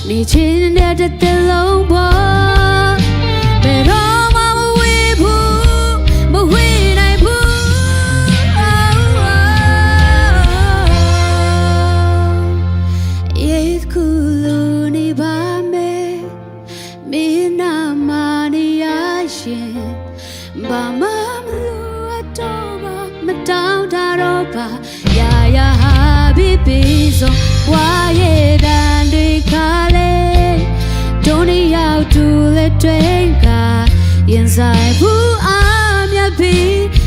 ni chin de de de long bo. Be ro ma ma wei bu, ma wei nai bu. Yet ku lu ni ba me. Mi na ma ni a yin, ba ma ma lu a to ba, ma tau da ro ba, ya ya ha bi bi zo, wa ye dan dui ka le, du ni yau tu le tuen ka, yin zai bu a mia bi,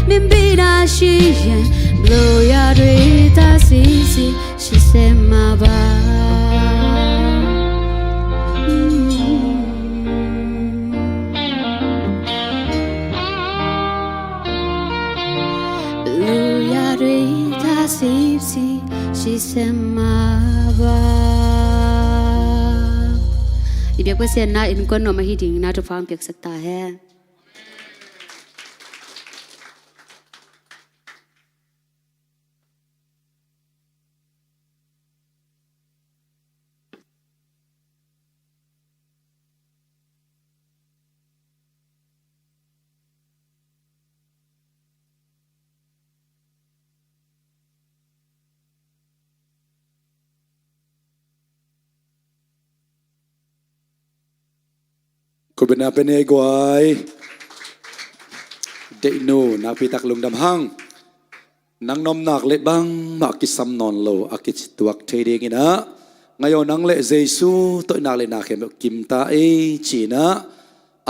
min bi na shi yin, lo ya dui ta si si. Shi se ma ba. Lu ya dui ta si si, shi se ma ba. I biak Pasian na in kon nuam ahi ding na Topa hong piaksak ta hen. Khut beng na pen ei guai. Deihnu nakpi tak lungdam hang. Nang nopnak le bangmah kisam nawn lo a kicituak thei dingin ah, ngai aw, nang le Jesu tawh i nak le na khempeuh kim ta ei ci-in ah,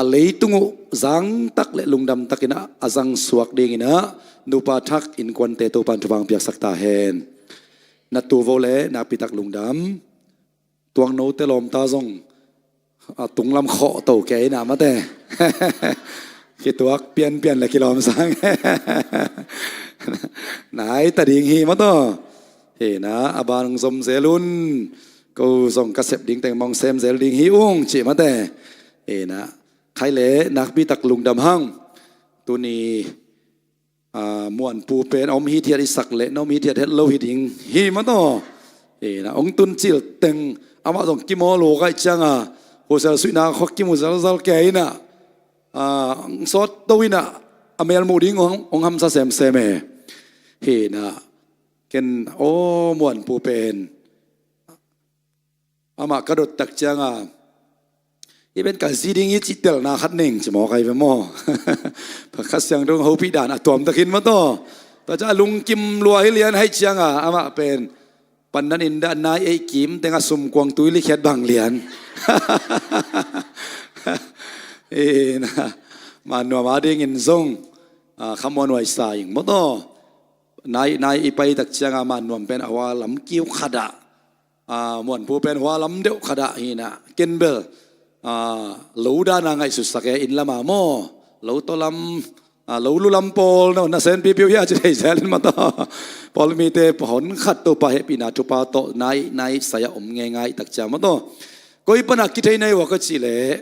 a leitung uh zangtak le lungdam takin ah a zangsuak dingin ah, nupa thak innkuante Topa'n thupha piaksak ta hen. Na tuuvo le nakpi tak lungdam. Tuangnote lawmta zong a tunglam khawh to kei na mate. Kituak pianpian le kilawm sang. Nai ta ding hi maw taw. Hi na, a ban hong zom zel un. Ko zong ka sep ding teng mong sem zel ding hi ung ci mate. Hi na, khai le nakpi tak lungdam hang. Tuni a, Muanpu pen a om hithiat i sak leh na om hithiat het lo hi ding hi maw taw. Hi na, hong tun cil teng amah zong kimawl lo kaih cianga, hosel suihna khua kimu zalzal kei in ah, a, hong sawt to in ah, a mel muh ding hong, hong hamsa semsem e. Hi na, ken aw Muanpu pen amah ka dot tak cianga, hih pen ka zi ding hi cih telna khat ning ci maw, kai ve maw? Kha Siangtho hopih dan a tuam takin maw taw. Tua ciang a lungkim lua hi lian haih cianga amah pen pandan in dah nai ei kim teng a sumkuang tui likhiat bang lian. Ina, ma nuam a dingin zong, a, khamuan huai sa ing maw taw. nai nai i pai tak cianga mah nuam pen a hua lam kiu khat ah, a, Muanpu pen hua lam deuh khat ah hi na, ken bel, a, lo dan a ngaihsutsak e, inn lam a maw, lo tawh lam, a, lo lu lam pawl na, na sen pipiu hia ci thei zel in maw taw. Pawl mite hon khat Topa hehpihna thupha tawh nai nai sai a om ngeingai tak ciang maw taw. Koi pan a kithei nai ua ka cih leh,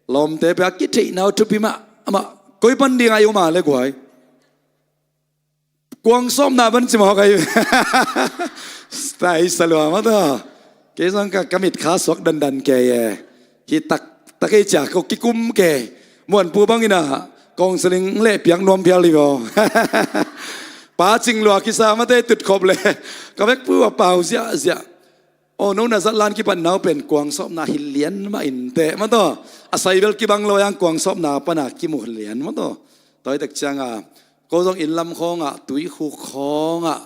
lawmte pia kithei nau thupi mah, amah koi pan ding a i om a le guai. Kuang sawpna ban ci mawk ahi. Tai salua maw taw. Kei zong ka, ka mit kha suak dandan kei e. Hi tak, tak ei cia ko kikum kei. Muanpu bangin a, counseling le piak nuam phial hi baw. Pa cing lua kisa mate tut khop le. Ka vekpu a pau ziahziah. Aw, no na zatlan kipan nau pen kuang sawpna hi lian mah inteh maw taw. A sai bel kibang lo yang kuang sawpna pana kimu lian maw taw. Tawi tak cianga ko zong inn lam khawngah, tuikhuk khawngah,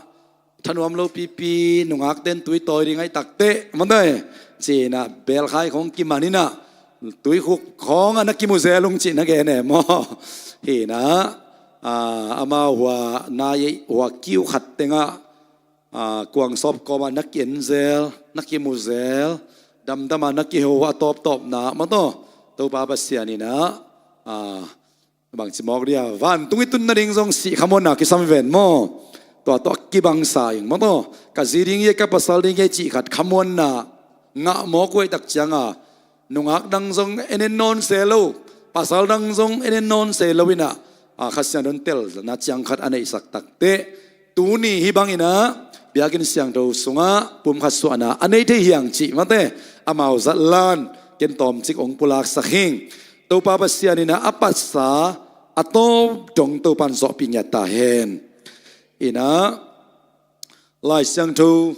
thanuam lo pipi, nungakten tui tawi ding ahi takteh maw taw. Cina belkhai khawng kimaninah, tuikhuk khawngah na kimu zel ung cih na gen e maw. Hina, a, amau hua nai hua kiu khat tengah, a, kuang sawp kawmah na ki-en zel, na kimu zel, damdama na kiho a tawptawpna maw taw. Topa Pasian inah, a, bangci mawk dia, vantung i tun nading zong sih khamuanna kisam ven maw. Tua tawh a kibangsa ing maw taw. Ka zi ding hi, ka pasal ding hi cih khat khamuanna ngah mawk uh ahi tak cianga, nungak dang zong en en nawn se lo, pasal dang zong en en nawn se lo inah, a, Kha Siangtho in telna ciang khat a neihsak takteh, tuni hih banginah biakinn siangtho sungah pumkhat suahna a nei thei hiang cih mate, amau zatlan ken tawmcik ong pulaksak hing. Topa Pasian inah a patsa a tawp dong Topan zawhpih ngiat ta hen. Inah Lai Siangtho,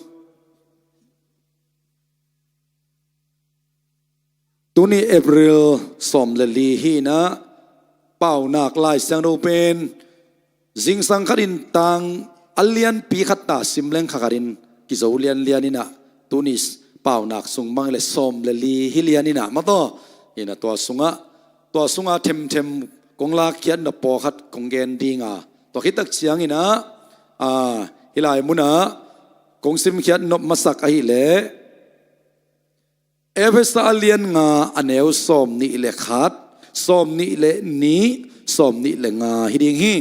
tuni April sawm le li hi inah, Paunak Lai Siangtho pen zingsang khatin tang a lianpi khat ta sim leng kha khatin kizo lianlian inah, tuni Paunak sung bang le sawm le li hi lian inah maw taw. Inah tua sungah, tua sungah themthem kong lakkhiat nop pawlkhat kong gen dinga, tua khit tak cianginah, a, hih lai munah kong simkhiat nop masak ahileh, Efesa a lian nga a neu sawm nih le khat, sawm nih le nih, sawm nih le nga hi ding hi.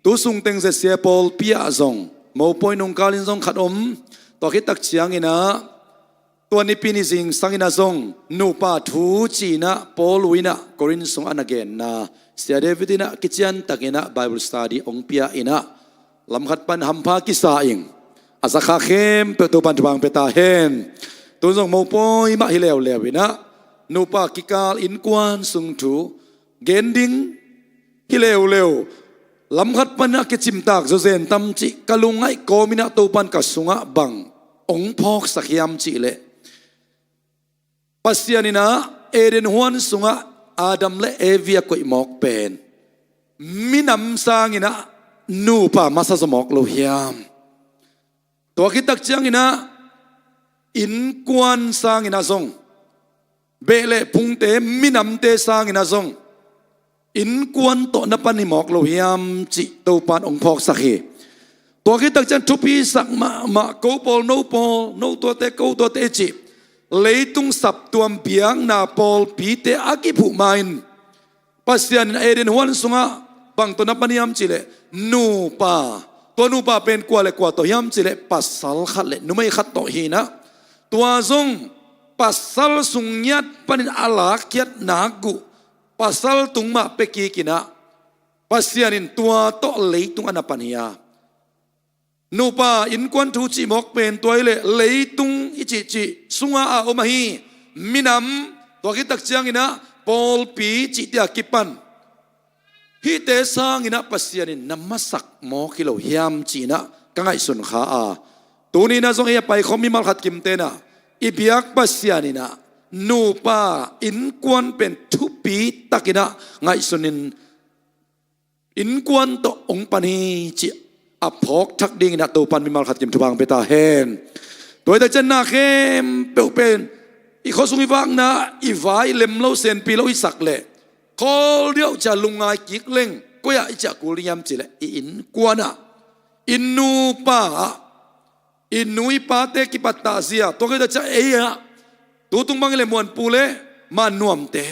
Tu sung teng zesia pawlpi ah zong mopawi nungkalin zong khat om. Tua khit tak cianginah, tua nipi ni zingsang inah zong nupa thu ci-inah Paul uh inah Korin sungah a na genna, Sia David inah kician takinah Bible study ong pia inah, lamkhat pan hampha kisa ing. A zakha khempeuh Topan thupha pia ta hen. Tun zong mopawi mah hi leuleu inah, nupa kikal innkuan sung thu gen ding hi leuleu, lamkhat panah kicimtak zawzen tam cih ka lungngaih kawm inah Topan ka sungah bang ong phawksak hiam cihleh, Pasian inah Eden huan sungah Adam le Evi a koih mawk pen minam sanginah nupa masa zaw mawk lo hiam? Tua khit tak cianginah innkuan sanginah zong, beh le phungte, minamte sanginah zong, innkuan tawh na pan hi mawk lo hiam cih Topan ong phawksak hi. Tua khit tak ciang thupisak mahmah, ko pawl, no pawl, no tuate, ko tuate i cih leitung saptuam biakna pawlpite a kiphuh ma-in, Pasian in Eden huan sungah bang tawh na pan hiam cihleh nupa, tua nupa pen kua le kua tawh hiam cihleh pasal khat le numei khat tawh hi inah, tua zong pasal sung ngiat panin a lakkhiat nak uh, pasal tung mah pia kik inah, Pasian in tua tawh leitung a na pan hi a. Nupa innkuan thu cih mawk pen tua hileh leitung i cihcih sunga a om ahi minam, tua khit tak cianginah pawlpi cihte a kipan hihte sanginah Pasian in na masak mawk hi lo hiam ci-inah ka ngaihsun kha a. Tuni inah zong ei a paikhawm mimal khat kimte inah i biak Pasian inah nupa innkuan pen thupi takinah ngaihsunin innkuan tawh ong pan hi cih a phawk thak dinginah Topan mimal khat kim thupha pia ta hen. Tua hi tak ciang na khempeuh pen i khuasung i vakna i vai lem lo, senpi lo i sak leh, khawl diauh cia lungngai kik leng koi-ah i ciah kul ding hiam cihleh i innkuan ah. I nupa ah, i nu i pate kipattah zia, tua khita ciah ei ah, tu tung bang i le muanpu le mannuamte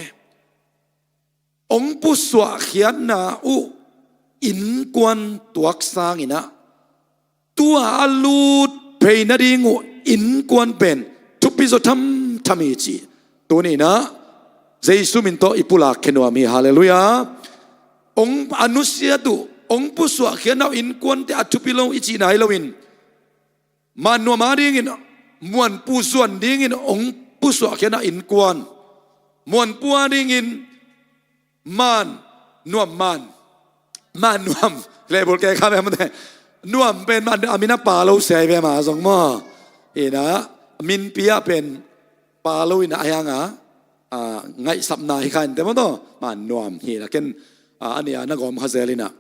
ong pusuahkhiatna uh innkuan tuak sanginah, tua a lut phei nading uh innkuan pen thupi zaw thamtham hi cih tuninah Jesu min tawh i pulak khenuam hi. Halleluiah. Ong a nusiat uh ong pusuahkhiatna uh innkuante a thupi lo i cihna hi loin, mannuam adingin muanpu zuan dingin ong pusuahkhiatna innkuan, muanpu adingin man nuam man, man nuam lebul ke kha bemte, nuam pen man a min a pa lo sia hi ve ma zong maw. Ina minpi ah pen pa lo ina a hianga ngaihsapna hi kha inte maw taw, man nuam hi na ken a nia na gawm kha zel ina.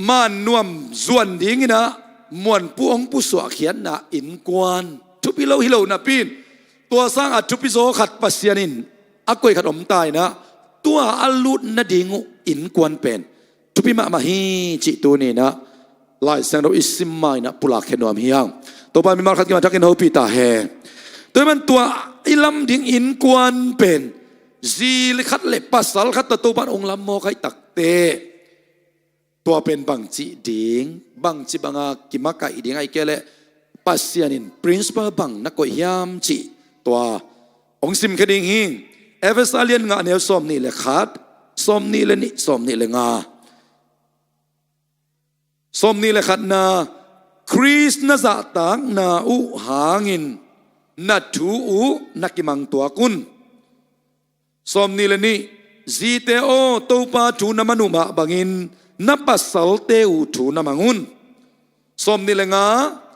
Mannuam zuan dinginah muanpu ong pusuahkhiatna innkuan thupi lo hi lo napi in, tua sanga thupi zaw khat Pasian in a koih khat om ta inah, tua a lut nading uh innkuan pen thupi mahmah hi cih tuninah Lai Siangtho i sim ma inah pulak khenuam hi hang. Topa mimal khat kimathakin hopih ta he. Tua hi man tua i lam ding innkuan pen zi khat le pasal khat ta Topa in ong lam mawk ahi takte, tua pen bangcih ding, bangci banga kimakaih ding ahi kei leh Pasian in principle bang na koih hiam cih tua ong simkhia ding hi. Efesa lian nga neu sawm nih le khat, sawm nih le nih, sawm nih le nga. Sawm nih le khatna, Khrist na zahtakna uh hangin na thu uh na kimang tuak un. Sawm nih le nih, zite aw, Topa thu na man uh mah bangin na pasalte uh thu na mang un. Sawm nih le nga,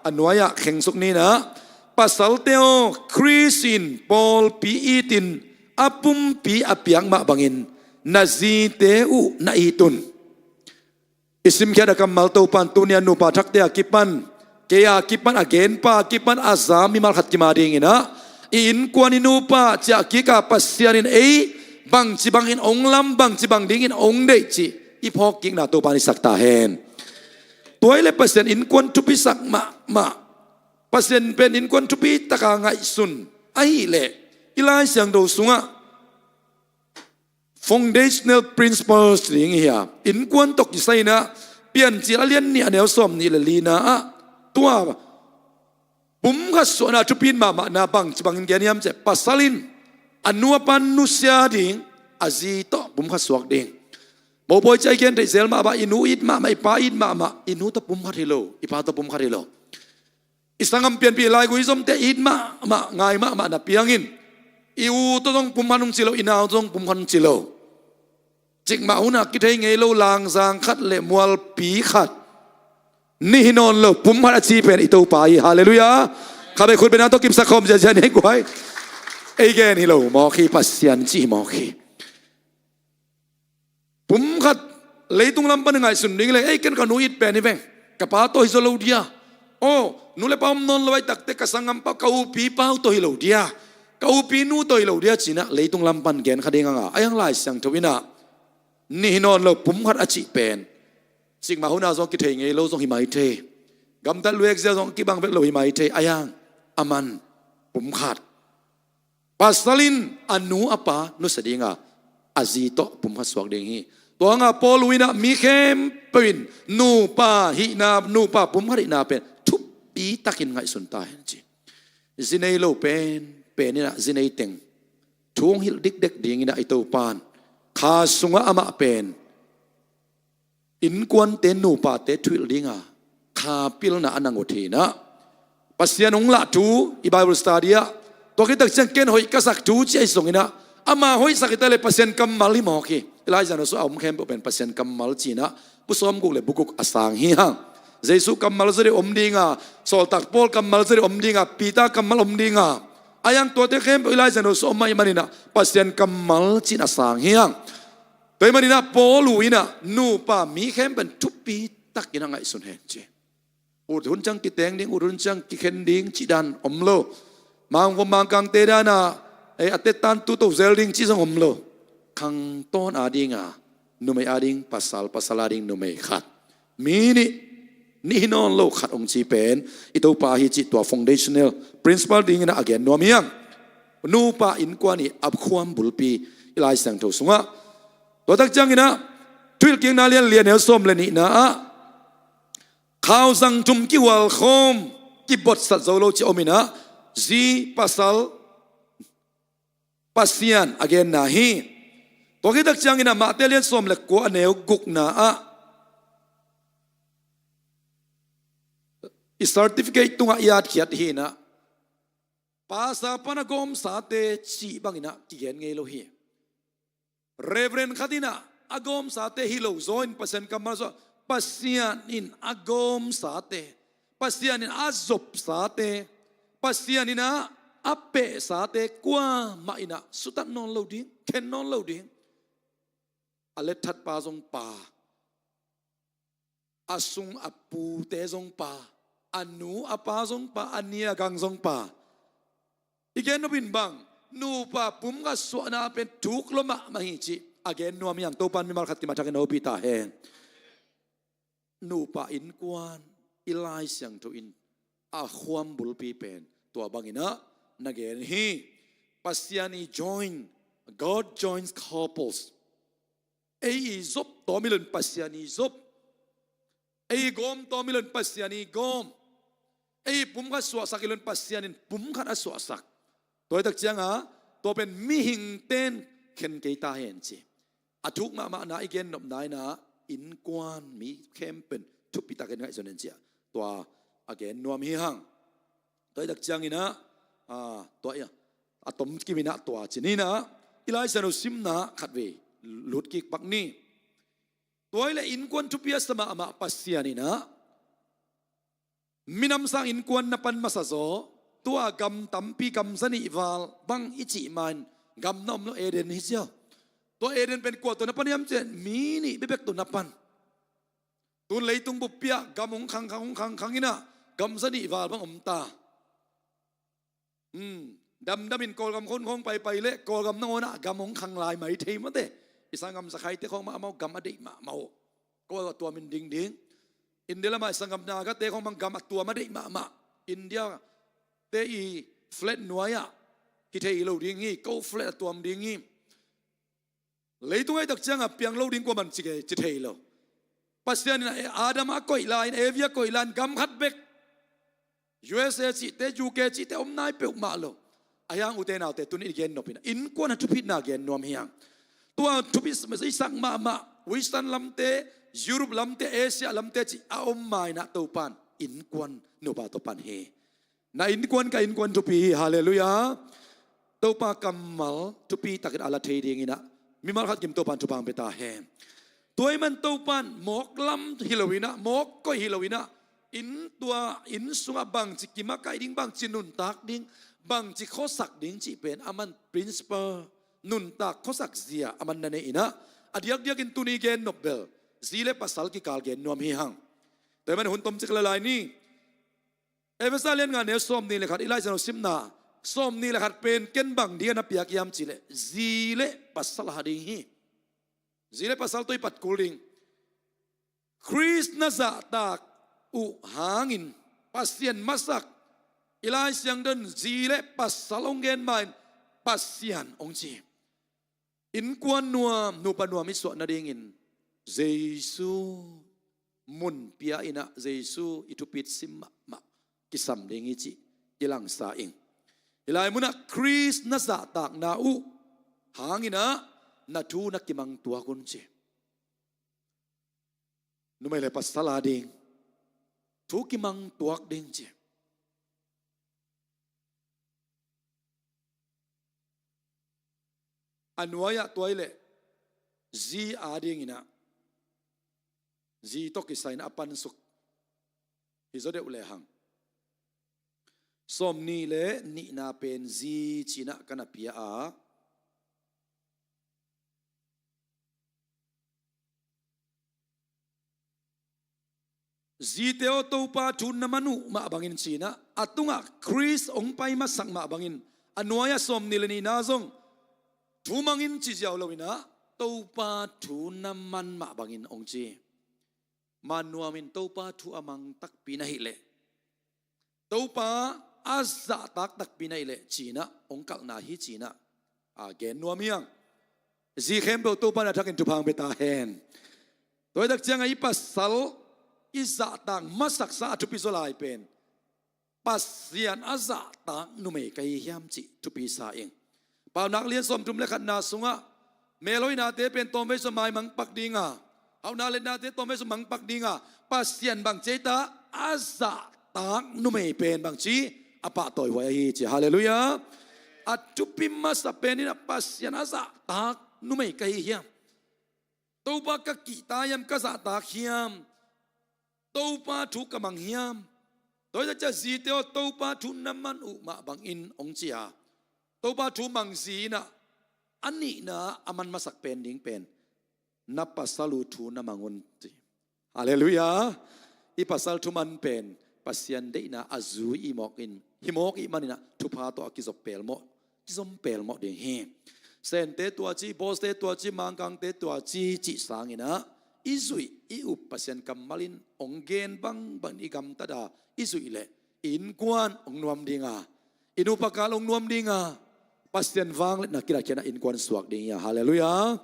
a nuai-ah khengsuk ninah, pasalte aw, Khrist in pawlpi itin a pumpi a piak mah bangin na zite uh na it un. I simkhiat a kammal Topan tuni a nupa thakte a kipan, kei a kipan, a genpa a kipan, a za mimal khat kima dinginah i innkuan i nupa ciah kika Pasian in ei bangci bangin ong lam, bangci bang dingin ong deih cih i phawk kikna Topan i sak ta hen. Tua hi le Pasian innkuan thupisak mahmah, Pasian pen innkuan thupi taka ngaihsun ahih leh i Lai Siangtho sungah foundational principles ding hi a, innkuan tawh kisai inah Piancil a lian nih a neu sawm nih le lina ah tua pumkhat suahna thupi mahmahna bangci bangin gen hiam cih leh pasal in a nu a pa nusia ding, a zi tawh pumkhat suak ding. Mopawi ciah i gen theih zel mahmah, i nu it mahmah, i pa it mahmah, i nu tawh pumkhat hi lo, i pa tawh pumkhat hi lo. I sanggam pianpih laigui zomte it mahmah, ngai mahmah na piangin i u tawh zong pumkhat hong ci lo, i nau tawh zong pumkhat hong ci lo. Cikmah hunah kithei ngei lo langzang khat le mualpi khat, nih hi nawn lo, pumkhat a ci pen i Topa hi. Halleluiah. Khabe khut bena tawh kipsak khawm ziazia nei guai. Ei gen hi lo mawk hi, Pasian cih hi mawk hi. Pumkhat leitung lam pan ngaihsun ding le, ei ken ka nu it pen hi veng, ka pa tawh hi zaw lo dia. Aw, nu le pa om nawn lo ahi takte ka sanggampa, ka upi pa uh tawh hi lo dia, ka upi nu tawh hi lo dia cinah leitung lam pan gen kha ding anga, a hiang Lai Siangtho inah nih hi nawn lo, pumkhat a cih pen cikmah hunah zong kithei ngei lo zong hi mai thei, gamtat luekzia zong kibang vet lo hi mai thei, a hiang a man pumkhat. Pasal in a nu a pa nusia dinga, a zi tawh pumkhat suak ding hi. Tua hanga Paul uh inah mi khempeuh in nupa hihna, nupa pumkhat hihna pen thupi takin ngaihsun ta hen ci. Zi nei lo pen pen inah zi nei teng thu hong hilh dikdek dinginah i Topan kha sungah amah pen innkuante nupate thuhilh dinga kha pilna a nangawn hinah Pasian hong lah thu i Bible study ah, tua khit tak ciang ken hoih ka sak thu ci ahi zonginah ama hoihsak hita le Pasian kammal hi mawk hi. I Lai Siangtho sungah a om khempeuh pen Pasian kammal cinah bu sawmguk le bu guk a sang hi hang. Jesu kammal zaw deuh om dinga, sawltak Paul kammal zaw deuh om dinga, Peter kammal om dinga, a hiang tuate khempeuh i Lai Siangtho sungah om ahih maninah Pasian kammal cin a sang hi hang. Tua ahih maninah Paul uh inah nupa mi khempeuh in thupi takin a ngaihsun hen ci. Ut hun ciang kiteng ding, ut hun ciang kikhen ding cih dan om lo. Mangvom mangkangte dana, eh, a tettan tuto zel ding cih zong om lo. Khangtawn adinga numei ading pasal, pasal ading numei khat, mi nih, nih hi nawn lo khat hong ci pen i Topa hi cih tua foundational principle dingin a gen nuam hi hang. Nupa innkuan i a khuam bulpi i Lai Siangtho sungah. Tua tak ciangin ah Thuhilhkikna lian li a neu sawm le nihna ah khauzang thum kihualkhawm kibotsat zo lo ci om in ah zi pasal Pasian a genna hi. Tua khit tak ciangin ah Mate lian sawm le kua a neu gukna ah i certificate tungah i atkhiat hi in ah, pastor pan a gawmsate cih bangin ah kigen ngei lo hi. Reverend khat in ah a gawmsate hi lo zaw in Pasian kammal sungah Pasian in a gawmsate, Pasian in a zopsate, Pasian in ah a pehsate kuamah in ah sutat nawn lo ding, khen nawn lo ding. A letthat pa zong pa, a sung a pute zong pa, a nu a pa zong pa, a ni a gang zong pa. I gen nop in bang, nupa pum khat suahna pen thuk lua mahmah hi cih a gen nuam hi hang. Topa'n mimal khat kim a thakin hopih ta hen. Nupa innkuan i Lai Siangtho in a khuam bulpi pen tua bangin ah na gen hi. Pasian i join, God joins couples. Ei i zop tawm hi lo in Pasian i zop. Ei i gawm tawm hi lo in Pasian i gawm. Ei i pum khat suahsak hi lo in Pasian in pum khat a suahsak. Tua hi tak ciangin tua pen mihingte'n khen kei ta hen ci. A thuk mahmahna i gen nopna in ah innkuan mi khempeuh in thupi takin ngaihsun hen ci a, tua a gen nuam hi hang. Tua hi tak ciangin ah, ah, tua hi a, a tom kim in ah tua ci ni in ah, i Lai Siangtho simna khatvei lut kik pak ni. Tua hi leh innkuan thupi a sa mahmah Pasian in ah minam sang innkuan na pan masa zaw, tua gam tampi, gam za nih val bang i cih ma in gam na om lo, Eden hi ziau. Tua Eden pen kua tawh na pan hiam cih leh mi nih bekbek tawh na pan. Tun leitung buppi ah gam hong khangkhang, hong khangkhang in ah gam za nih val bang om ta. Hmm. Damdam in Kawlgam khawng khawng paipai leh Kawlgam nangawn ah gam hong khang lai mai thei mate. I sanggam Zakhaite khawng mah amau gam a deih mahmah uh. Ko a tuam in ding ding. India lamah i sanggam Nagate khawng bang gam a tuam a deih mahmah. India te i flat nuai ah hi thei lo ding hi, ko flat a tuam ding hi. Leitung a i tak ciangin piang lo ding kuaman ci kei, ci thei lo. Pasian in Adam a koih lai-in, Evi a koih lai-in gam khat bek, U S A cihte, U K cihte om nai peuhmah lo. Ahi hang ute naute, tuni i gen nop in ah innkuan a thupitna gen nuam hi hang. Tua thupi i sak mahmah Western lamte, Europe lamte, Asia lamte cih a om ma in ah Topa'n innkuan nupa tawh pan hi. Na innkuan, ka innkuan thupi hi. Halleluiah. Topa kammal thupi takin a la thei dingin ah mimal khat kim Topa'n thupha hong pia ta hen. Tua ahih man Topa'n mawk lam hi lo in ah, mawk koih hi lo in ah, inn, tua inn sungah bangci kimakaih ding, bangci nuntak ding, bangci khuasak ding cih pen aman principle, nuntak khuasak zia aman na nei in ah, a diakdiakin tuni gen nop bel zi le pasal kikal gen nuam hi hang. Tua ahih man hun tom cik la lai ni. Efesa lian nga neu sawmnih le khat, i Lai Siangtho simna sawmnih le khat pen ken bang ding a na piak hiam cih leh zi le pasal a ding hi. Zi le pasal tawh i pat kul ding. Khrist na zahtak uh hangin Pasian masak, i Lai Siangtho in zi le pasal hong gen ma in Pasian hong ci. Innkuan nuam, nupa nuam i suah nadingin Jesu mun pia in ah, Jesu i thupit sim mahmah kisam ding hi cih kilangsa ing. Hih lai munah Khrist na zahtakna uh hangin ah na thu na kimang tuak un ci. Numei le pasal a ding thu kimang tuak ding ci. A nuai-ah tua hi leh zi a dingin ah zi tawh kisai-in a pansuk hi zaw deuh lehang, sawmnih le nihna pen zi ci-in ah ka na pia a, zite aw, Topa thu na man uh mah bangin ci-in ah, a tungah Khrist hong pai masak mah bangin, a nuai-ah sawmnih le nihna zong thu mang in ci ziau lo-in ah, Topa thu na man mah bangin hong ci. man nuamin Topa thu a mang takpi na hih leh, Topa a zahtak takpi na hih leh, ci-in ah hong kalhna hi ci-in ah, a, gen nuam hi hang. Zi khempeuh Topa in a thakin thupha hong pia ta hen. Tua hi tak ciangah i pasal i zahtak masaksa a thupi zaw lai pen Pasian a zahtak numei ka hi hiam cih thupi sa ing. Paunak lian sawmthum le khatna sungah, melhoihnate pen tawmvei sung maimang pak ding a, hauhna letnate tawmvei sung mang pak ding a, Pasian bang ci ei ta, a zahtak numei pen bang ci, a pahtawi huai ahi ci. Halleluiah. A thupi masa pen in ah Pasian a zahtak numei ka hi hiam? Topa ka kihta hiam, ka zahtak hiam? Topa thu ka mang hiam? Tua hi tak ciang zite aw, Topa thu na man uh mah bangin hong ci a, Topa thu mang zi in ah a nihna a man masak pen ding pen, na pasal uh thu na mang un, ci. Halleluiah. I pasal thu man pen Pasian deihna a zui i mawk in, hi mawk i hih manin ah thupha tawh a kizop pelmawh, kizom pelmawh ding hi. Sente tua ci, bawste tua ci, mangkangte tua ci, cih sangin ah i zuih i up Pasian kammal in hong gen bangbang i gamtat a i zuih leh i innkuan hong nuam ding a, i nupa kal hong nuam ding a, Pasian vangliatna kilatkhiatna innkuan suak ding hi a. Halleluiah.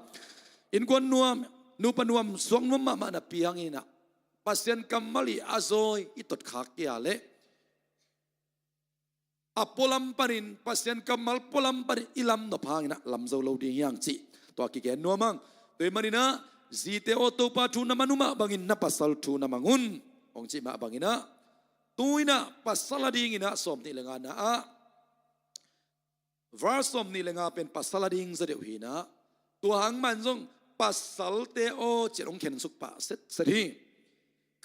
Innkuan nuam, nupa nuam, suak nuam mahmah napi hangin ah Pasian kammal i a zawi i totkhak kei leh, a pualam panin, Pasian kammal pualam panin i lam nop hangin ah lam zo lo ding hi hang cih tua kigen nuam hang. Tua hi manin ah, zite aw, Topa thu na man uh mah bangin na pasal thu na mang un, hong cih mah bangin ah, tu-in ah pasal a dingin ah sawmnih le ngana ah, verse sawmnih le nga pen pasal a ding zaw deuh hi-in ah, tua hang mah in zong pasalte aw, ci-in hong khensuk pah setset hi.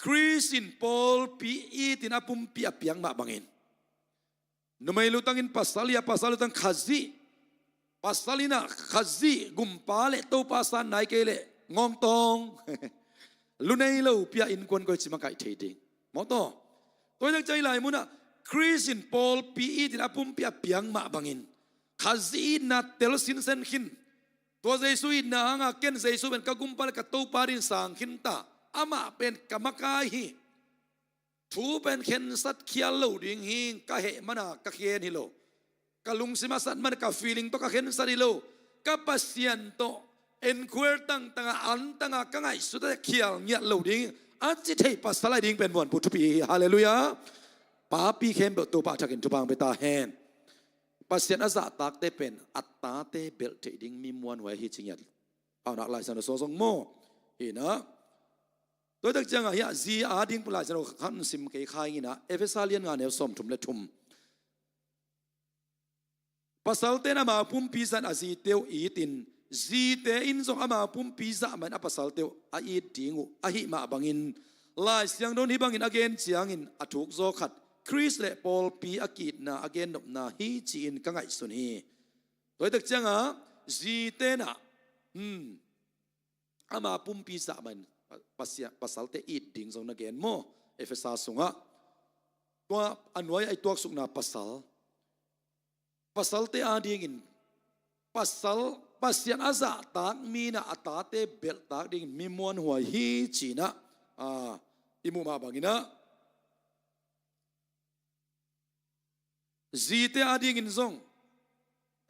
Khrist in pawlpi it in a pumpi a piak mah bangin, numei lutangin pasal hi a, pasal lutang Khazih, pasal in ah Khazih gumpa le Topa san nai kei leh ngawngtawng, lu nei lopi a innkuan koi ci makaih thei ding. Mawtaw. Tua hi tak ciang hih lai munah Khrist in pawlpi it in a pumpi a piak mah bangin, Khazih itna telsin sen khin. Tua Jesu itna hanga ken Jesu pen ka gumpa le ka Topa dingin sang khin ta. Amah pen ka makai hi. Thu pen khensat khial lo ding hi, ka heh mana ka khen hi lo. Ka lungsim a sat mana ka feeling tawh ka khensat hi lo. Ka Pasian tawh enquire tangtanga, antanga ka ngaihsut a khial ngiat lo ding a ci thei pasal a ding pen muanpu thupi hi. Halleluiah. Papi khempeuh Topa a thakin thupha hong pia ta hen. Pasian a zahtakte pen a tate belh theih ding mi muanhuai hi ci ngiat. Paunak Lai Siangtho sung zong maw. Hi-in ah, tua hi tak ciangah hiah zi a ding pen Lai Siangtho khat hong sim kei kha ing in ah, Efesa lian nga neu sawmthum le thum. Pasalte in amau pumpi zah in a zite uh it in, zite in zong amau pumpi zah mah in a pasalte uh a it ding uh ahih mah bangin, Lai Siangtho in hih bangin a gen ciangin a thuk zaw khat, Khrist le pawlpi a ki-itna a gennopna hi ci-in ka ngaihsun hi. Tua hi tak ciangah zite in ah, hmm, ama pumpi zah mah in pa-, pasia-, pasalte it ding zong na gen maw? Efesa sungah tua a nuai-ah i tuaksukna pasal, pasalte a dingin pasal, Pasian a zahtak mi in ah a tate belhtak dingin mi muanhuai hi ci-in ah, a, i muh mah bangin ah, zite a dingin zong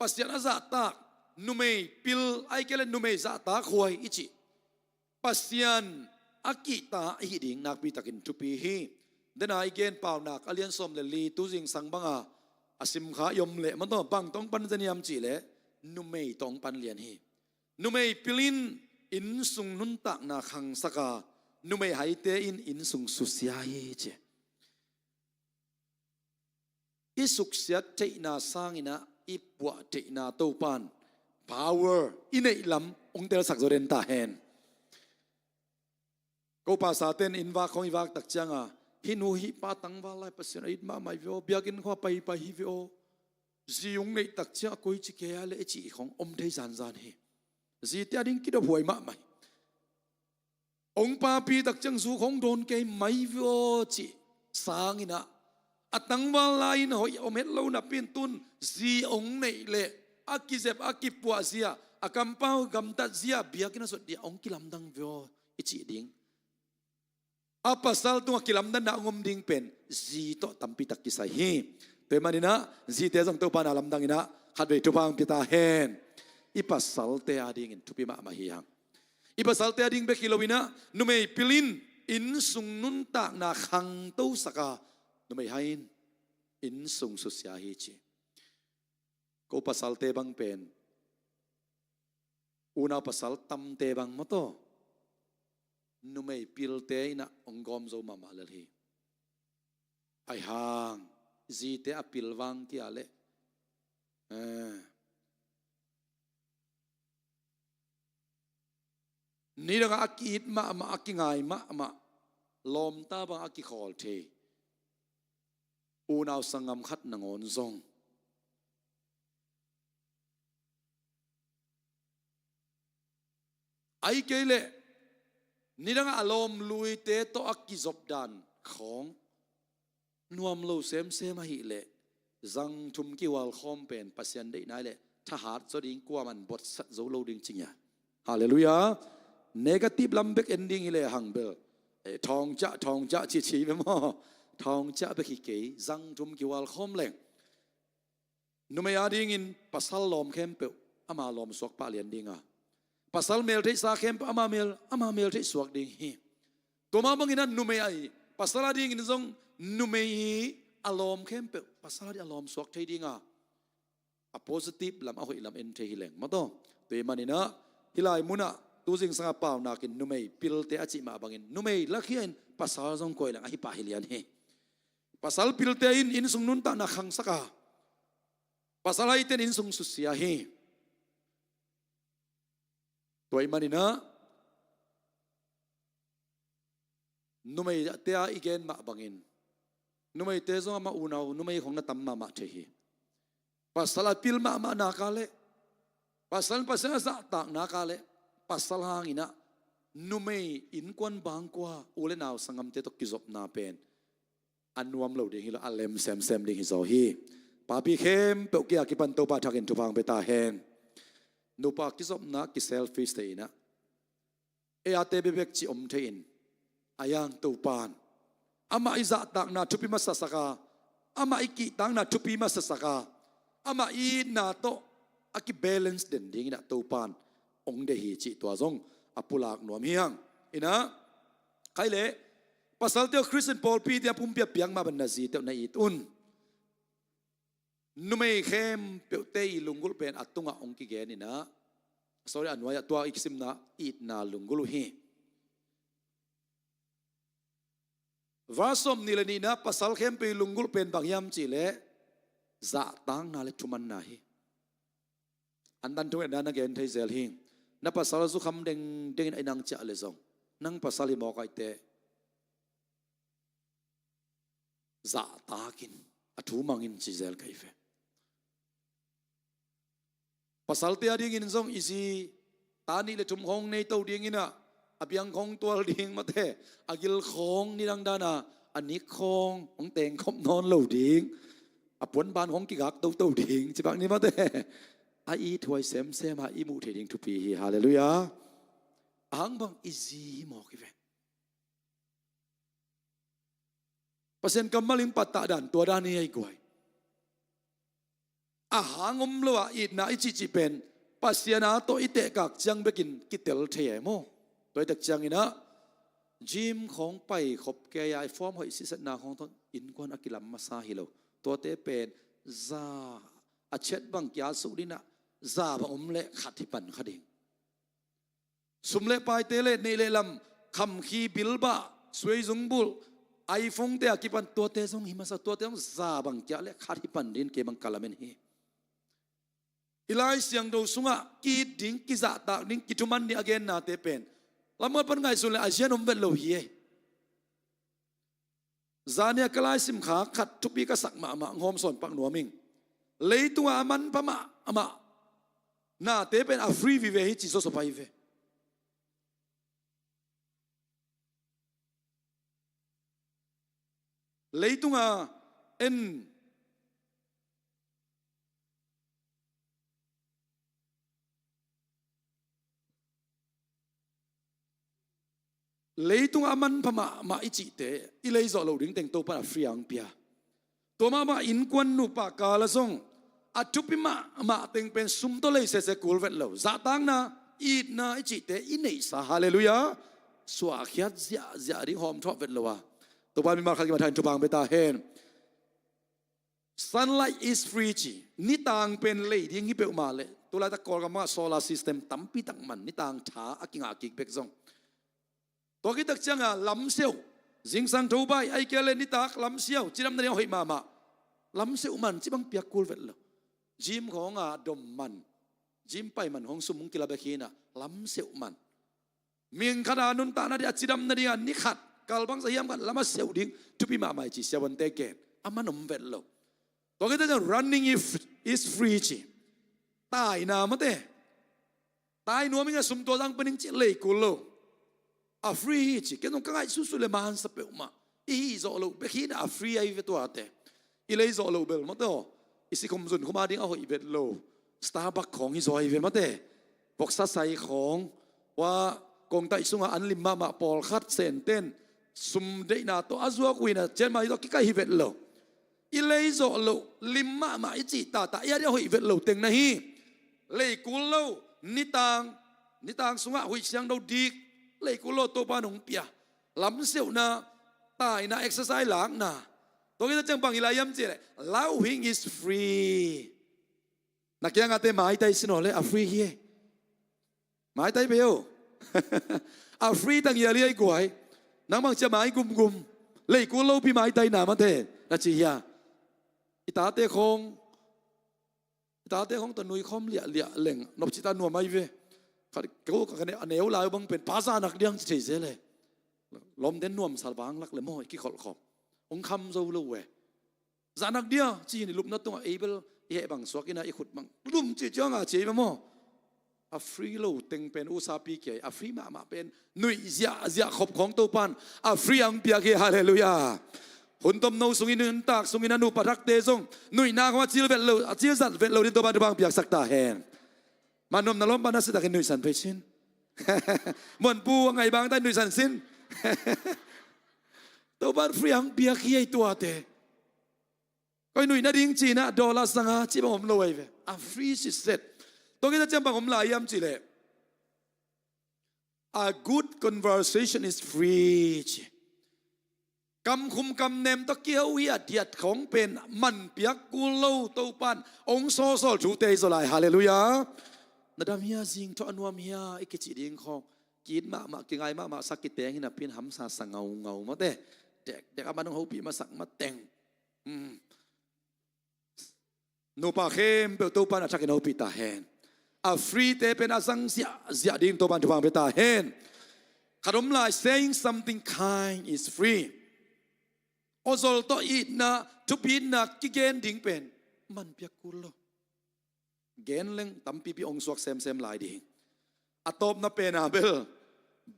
Pasian a zahtak numei pil, ahih kei leh numei zahtak huai i cih Pasian a kihta ahih ding nakpi takin thupi hi. Dena i gen Paunak a lian sawm le li, tu zingsang banga a simkha i om leh, mawtaw, bang tawh hong pan zen hiam cih leh, numei tawh hong pan lian hi. Numei pil in innsung nuntakna khangsak a, numei haite in innsung susia hi ci. I suksiat theihna sangin ah i puah theihna Topa'n power i neih lam hong telsak zaw den ta hen. Ko pastor ten inn vak khawng i vak tak ciangah, hih nu hih pa tangval lai Pasian a it mahmah hi ve aw, biakinn khawng a paipai hi ve aw, zi hong neih tak ciang a koici kei a leh i cih khawng om thei zanzan hi. Zite a ding kidophuai mahmah hi. Hong papi tak ciang zu khawng dawn kei mai ve aw cih sangin ah, a tangval lai-in hoih om het lo napi-in tun zi hong neih leh a kizep a kipuah zia, a kampau gamtat zia, biakinn a zot dia hong kilamdang ve aw i cih ding. A pasal tungah kilamdanna a hong om ding pen zi tawh tampitak kisai hi. Tua ahih maninah zite zong Topa na lamdanginah khatvei thupha hong pia ta hen. I pasalte adingin thupi mahmah hi hang. I pasalte ading bek hi loinah numei pil in innsung nuntakna khangtosak a, numei hai in innsung susia hi ci. Ko pasalte bang pen unau pasal tamte bang maw taw, numei pilte inah hong gawm zo mahmah lel hi. Ahi hang zite a pilvang kia leh, eh, nidangah a ki-it mahmah, a kingai mahmah, lawmta bangah a kikhawl thei unau sanggam khat nangawn zong, ahih kei leh nidangah a lawmluite tawh a kizopdan khawng nuam lo semsem ahih leh zangthum kihualkhawm pen Pasian deihna ahih leh thahat zaw ding, kuaman buatsat zo lo ding ci ngiat. Halleluiah. Negative lam bek en ding hi lehang bel, eh, thawngciah, thawngciah cici ve maw? Thawngciah bek hi kei, zangthum kihualkhawm leng. Numei adingin pasal lawm khempeuh ama lawm suak pah lian dinga, pasal mel theihsa khempeuh ama mel, ama mel theih suak ding hi. Tua mah banginah numei ahi pasal adingin zong numei hi a lawm khempeuh pasal ading a lawm suak thei dinga, a positive lam, a hoih lam en thei hi leng maw taw. Tua ahih maninah hih lai munah tu zingsang a paunakin numei pilte a cih mah bangin numei lakhia in pasal zong koih leng ahi pah hi lian hi. Pasal pilte in innsung nuntakna khangsak a, pasal haite in innsung susia hi. Tua ahih maninah numeite a i gen mah bangin numeite zong amah unau numei khong na tam mahmah thei hi. Pasal a pil mahmah nak leh, pasal in Pasian a zahtak nak leh, pasal hanginah numei innkuan bangkua u le nau sanggamte tawh kizopna pen a nuam lo ding hi lo, a lem semsem ding hi zaw hi. Papi khempeuh kia kipan Topa thakin thupha hong pia ta hen. Nupa kizopna kiselfish thei inah, ei ate bekbek cih om thei in, a yang Topan amah i zahtakna thupi masasak a, amah i kihtakna thupi masasak a, amah i itna tawh a kibalance den dinginah Topan hong deih hi cih tua zong a pulak nuam hi hang. Inah, khaih leh pasalte uh Khristian pawlpi te a pumpi a piak mah bangin na zite uh na it un. Numei khempeuhte i lunggulh pen a tungah hong kigen inah, sorry, a nuai-ah tua i kisimna itna lunggulh uh hi. Verse sawmnih le nihna pasal khempeuh i lunggulh pen bang hiam cihleh zahtakna le thumanna hi. Antan thu etna na gen thei zel hi. Na pasal zukham dengdengin a i nang ciah le zong, nang pasal hi mawk ahih teh zahtakin a thu mangin ci zel ka hi ve. Pasalte adingin zong i zi ta nih le thum khawng nei to dinginah a biang khawng tual ding mate, a gil khawng nidang dana a nik khawng hong tengkhop nawn lo ding, a puanban khawng kigak toto ding cibak ni mate, a ithuai semsem a i muh thei ding thupi hi. Halleluiah. A hang bang i zi hi mawk hi ve. Pasian kammal in pattah dan tua dan hi a i guai. A hang om lo a itna i cihcih pen Pasian a tawh i tehkak ciang bekin kitel thei a hi maw? Tua i tek cianginah gym khawng paikhop kei a i form hoih sisetna khawng tawh innkuan a kilam masa hi lo. Tuate pen za a chet bang kia suk dinah za bang om leh khat hi pan kha ding. Sum le paite le neih le lam, khamkhi, bilbah, suaizung bulh, iPhone te a kipan tuate zong hi masa, tuate zong za bang kia le khat hi pan din kei bang ka lamen hi. I Lai Siangtho sungah ki-it ding, kizahtak ding, kithuman ding a gennate pen lammual pan ngaihsun le a zian om vet lo hi ei. Zania ka laisim kha khat thupi ka sak mahmah, hong hawm sawn pak nuam ing. Leitungah a manpha mah amah nate pen a free vive hi ci zawsop ahi ve. Leitungah en Leitungah a manpha mahmah i cihte i leizawh loh ding teng Topa in a free a hong pia. Tua mahmah innkuan nupa kal ah zong a thupi mahmah teng pen sum tawh lei sese kul vet lo. Zahtakna, itna i cihte i neihsa, halleluiah, suahkhiat ziahziah ding hawm thuah vet lo a, Topa in mimal khat kimat thak in thupha hong pia ta hen. Sunlight is free ci. Nitang pen lei ding hi peuhmah leh, tulaitak Kawlgam ah solar system tampi tak man, nitang tha a kingah kik bek zong. Tua khit tak ciangah lamsiau, zingsang thobai, ahih kei leh nitak lamsiau, cidamna ding a hoih mahmah. Lamsiau man, ci bang piak kul vet lo. Gym khawngah dom man, gym pai man khawng sum hong kila bek hi in ah, lamsiau man. Mihing khat a nuntakna ding a cidamna dingah ni khat, kal bangzah hiam khat lam a siau ding thupi mahmah hi ci siavuante gen. A man om vet lo. Tua khit tak ciang running is, is free ci. Taina mate. Tai nuam ing a, sum tua zang pen ing cih lei kul lo. A free hi ci. Ken zong ka ngaihsutsuh leh mansa peuhmah. I hih zawh loh bek hi in ah, a free ahi ve tuate. I lei zawh loh bel mate aw, i sikhum zunkhum a ding a hoih vet lo. Starbucks khawng hi zaw hi ve mate. Voksa sai khawng. Ua, kongtaih sungah an lim mahmah pawlkhat Senten sum deihna tawh a zuak uh in ah, cian mah hi tawh kikaih hi vet lo. I lei zawh loh, lim mahmah i cih tahtah i a ding a hoih vet lo teng na hi. Lei kul lo, nitang, nitang sungah huih siangtho dik, lei kul lo, Topa in hong pia. Lamsiauhna, taina, exercise lakna. Tua khit tak ciang bang hi lai hiam cih leh, laughing is free. Na kiangahte maitai sin aw le, a free hi e. Maitai bei o. A free tang hi a liai guai. Nang bang ci a mai gumgum, lei kul lopi maitai na mate, na ci hia? I tate khawng, i tate khawng tawh nui khawm liahliah leng nopci ta nuam ahi ve. Khat, ko ka ne, a neu lai uh bang pen, pa zahnak diang ci thei zel e. Lawmten nuamsa vanglak leh maw, i kikholh khawm. Hong kham zo lo uh e. Zahnak dia ci-in i lupna tungah ei bel i heh bang suak in ah, i khut bang lum cih ciangah ci ei bang maw. A free lo teng pen usapi kei, a free mahmah pen nuih ziahziah khop khawng Topa in a free a hong piak hi, halleluiah. Hun tomno sungin, nuntak sungin a nupa thakte zong nuihna khawng a cil vet lo, a cil zat vet lo ding Topa in thupha hong piaksak ta hen. Mannuam na lawmpa na si takin nuihsan phei sin. Muanpu a ngaih bang ta in nuihsan sin. Topa in free a hong piak hi ei tuate. Koi nuih nading ci-in ah dollar sang a ci bang om lo ahi ve. A free siset. Tua khit tak ciang bang om lai hiam cih leh, a good conversation is free ci. Kamkhum kamnem tawh kiho hi a diat khawng pen man piak kul lo, Topa in hong sawlsawl thute hi zaw lai, halleluiah. Na dam hia, zing tawh a nuam hia, i kicih ding khawng. Ki-it mahmah, kingai mahmah sak kiteng hi napi-in hamsa sa ngaungau mate. Dekdek a man hong hopih masak mateng. Hmm. Nupa khempeuh Topa in a thakin hopih ta hen. A free te pen a zang ziahziah ding Topa in thupha hong pia ta hen. Khat om lai, saying something kind is free. Awzol tawh itna, thupitna kigen ding pen man piak kul lo. Gen leng tampipi hong suak semsem lai ding. A tawpna pen a bel,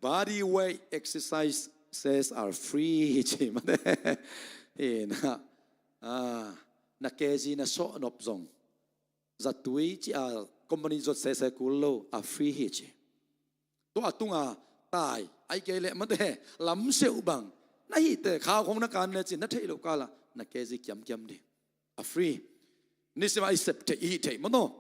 body weight exercises are free ci mate. Hi na, ah, na kg na sawh nop zong, zatui ci a company zot sese kul lo, a free hi ci. Tua a tunga tai, ahih kei leh mate, lamsiau bang na hihte, khau khawng na kan le cin na theih loh kal ah na kg kiamkiam ding. A free. Nisim a i sep theih, i hih theih maw taw.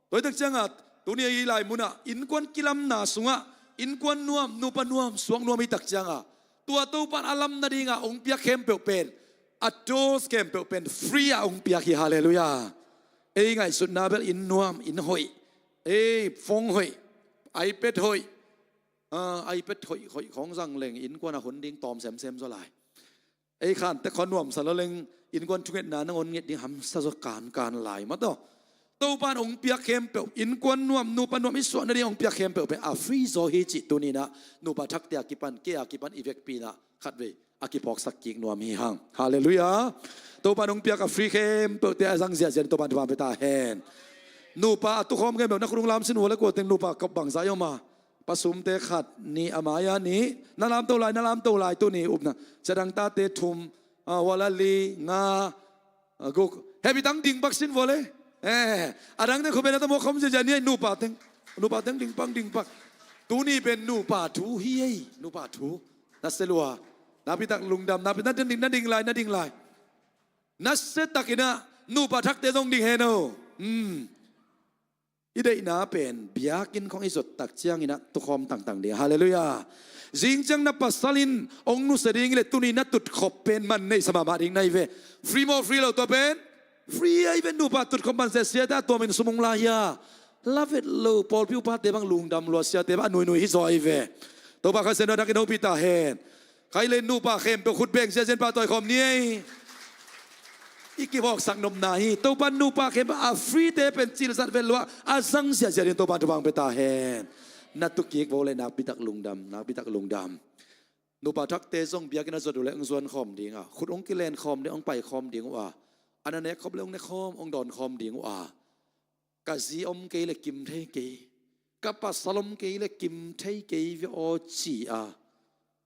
Tua hi tak ciangah, tuni a i lai munah innkuan kilamna sungah innkuan nuam, nupa nuam, suak nuam i tak ciangah, tua Topa in a lam nadingah hong piak khempeuh pen, a tools khempeuh pen free ah hong piak hi, halleluiah. Ei ngaihsutna bel inn nuam, inn hoih, ei phone hoih, iPad hoih, ah, iPad hoih, hoih khawng zang leng innkuan a hun ding tawm semsem zaw lai. Ei khantek khawng nuamsa lo leng innkuan thungetna nangawn nget ding hamsa zaw kankan lai maw taw. Topa in hong piak khempeuh, innkuan nuam, nupa nuam i suah nading hong piak khempeuh pen a free zaw hi cih tuni-in ah nupa thakte a kipan, kei a kipan i vekpi-in ah khatvei a kiphawksak kik nuam hi hang. Halleluiah. Topa in hong piak a free khempeuhte a zang ziahziah in Topa in thupha pia ta hen. Nupa a tukhawm khempeuh na khut hong lamsin uh le, kua teng nupa kop bangzah i om a? Pasumte khat, nih, a mai-ah nih, na lamto lai, na lamto lai, tuni upna. Cidang tate thum, ah, wala li, nga, ah, guk. Hehpih tang ding pak sin vua le. Eh, a dangte khut beng na ta mawk khawm ziahziah ni ei, nupa teng. Nupa teng ding pak, ding pak. Tuni pen nupa thu hi ei, nupa thu. Nasia lua. Nakpitak lungdam, nakpi, na ding, na ding lai, na ding lai. Nasia takin ah nupa thakte zong ding hen aw. Hmm. I deihna pen biakinn khawng i zot tak ciangin ah tukhawm tangtang ding. Halleluiah. Zing ciang na pasal in hong nusia ding leh tuni na tutkhop pen man neihsa mahmah ding na hi ve. Free maw, free lo tua pen? Free ahi ve. Nupa tutkhop man sia, siate a tuamin sum hong la hia? La vet lo. Pawlpi upate bang lungdam lua, siate bang a nuinui hi zaw ahi ve. Topa Kha Siangtho in hong pi ta hen. Khai le nupa khempeuh khut beng ziahziah in pahtawi khawm ni ei. I kiphawksak nopna hi. Topa nupa khempeuh a free-te pen cilzat vet lua, a zang ziahziah ding Topa in thupha hong pia ta hen. Na tukik vo le nakpitak lungdam, nakpitak lungdam. Nupa thakte zong biakinn a zot uh leh hong zuan khawm ding a, khut hong kilen khawm ding, hong pai khawm ding uh a, a na nek khop leh hong nek khawm, hong dawn khawm ding uh a. Ka zi om kei leh kim thei kei, ka pasal om kei leh kim thei kei ve aw ci a,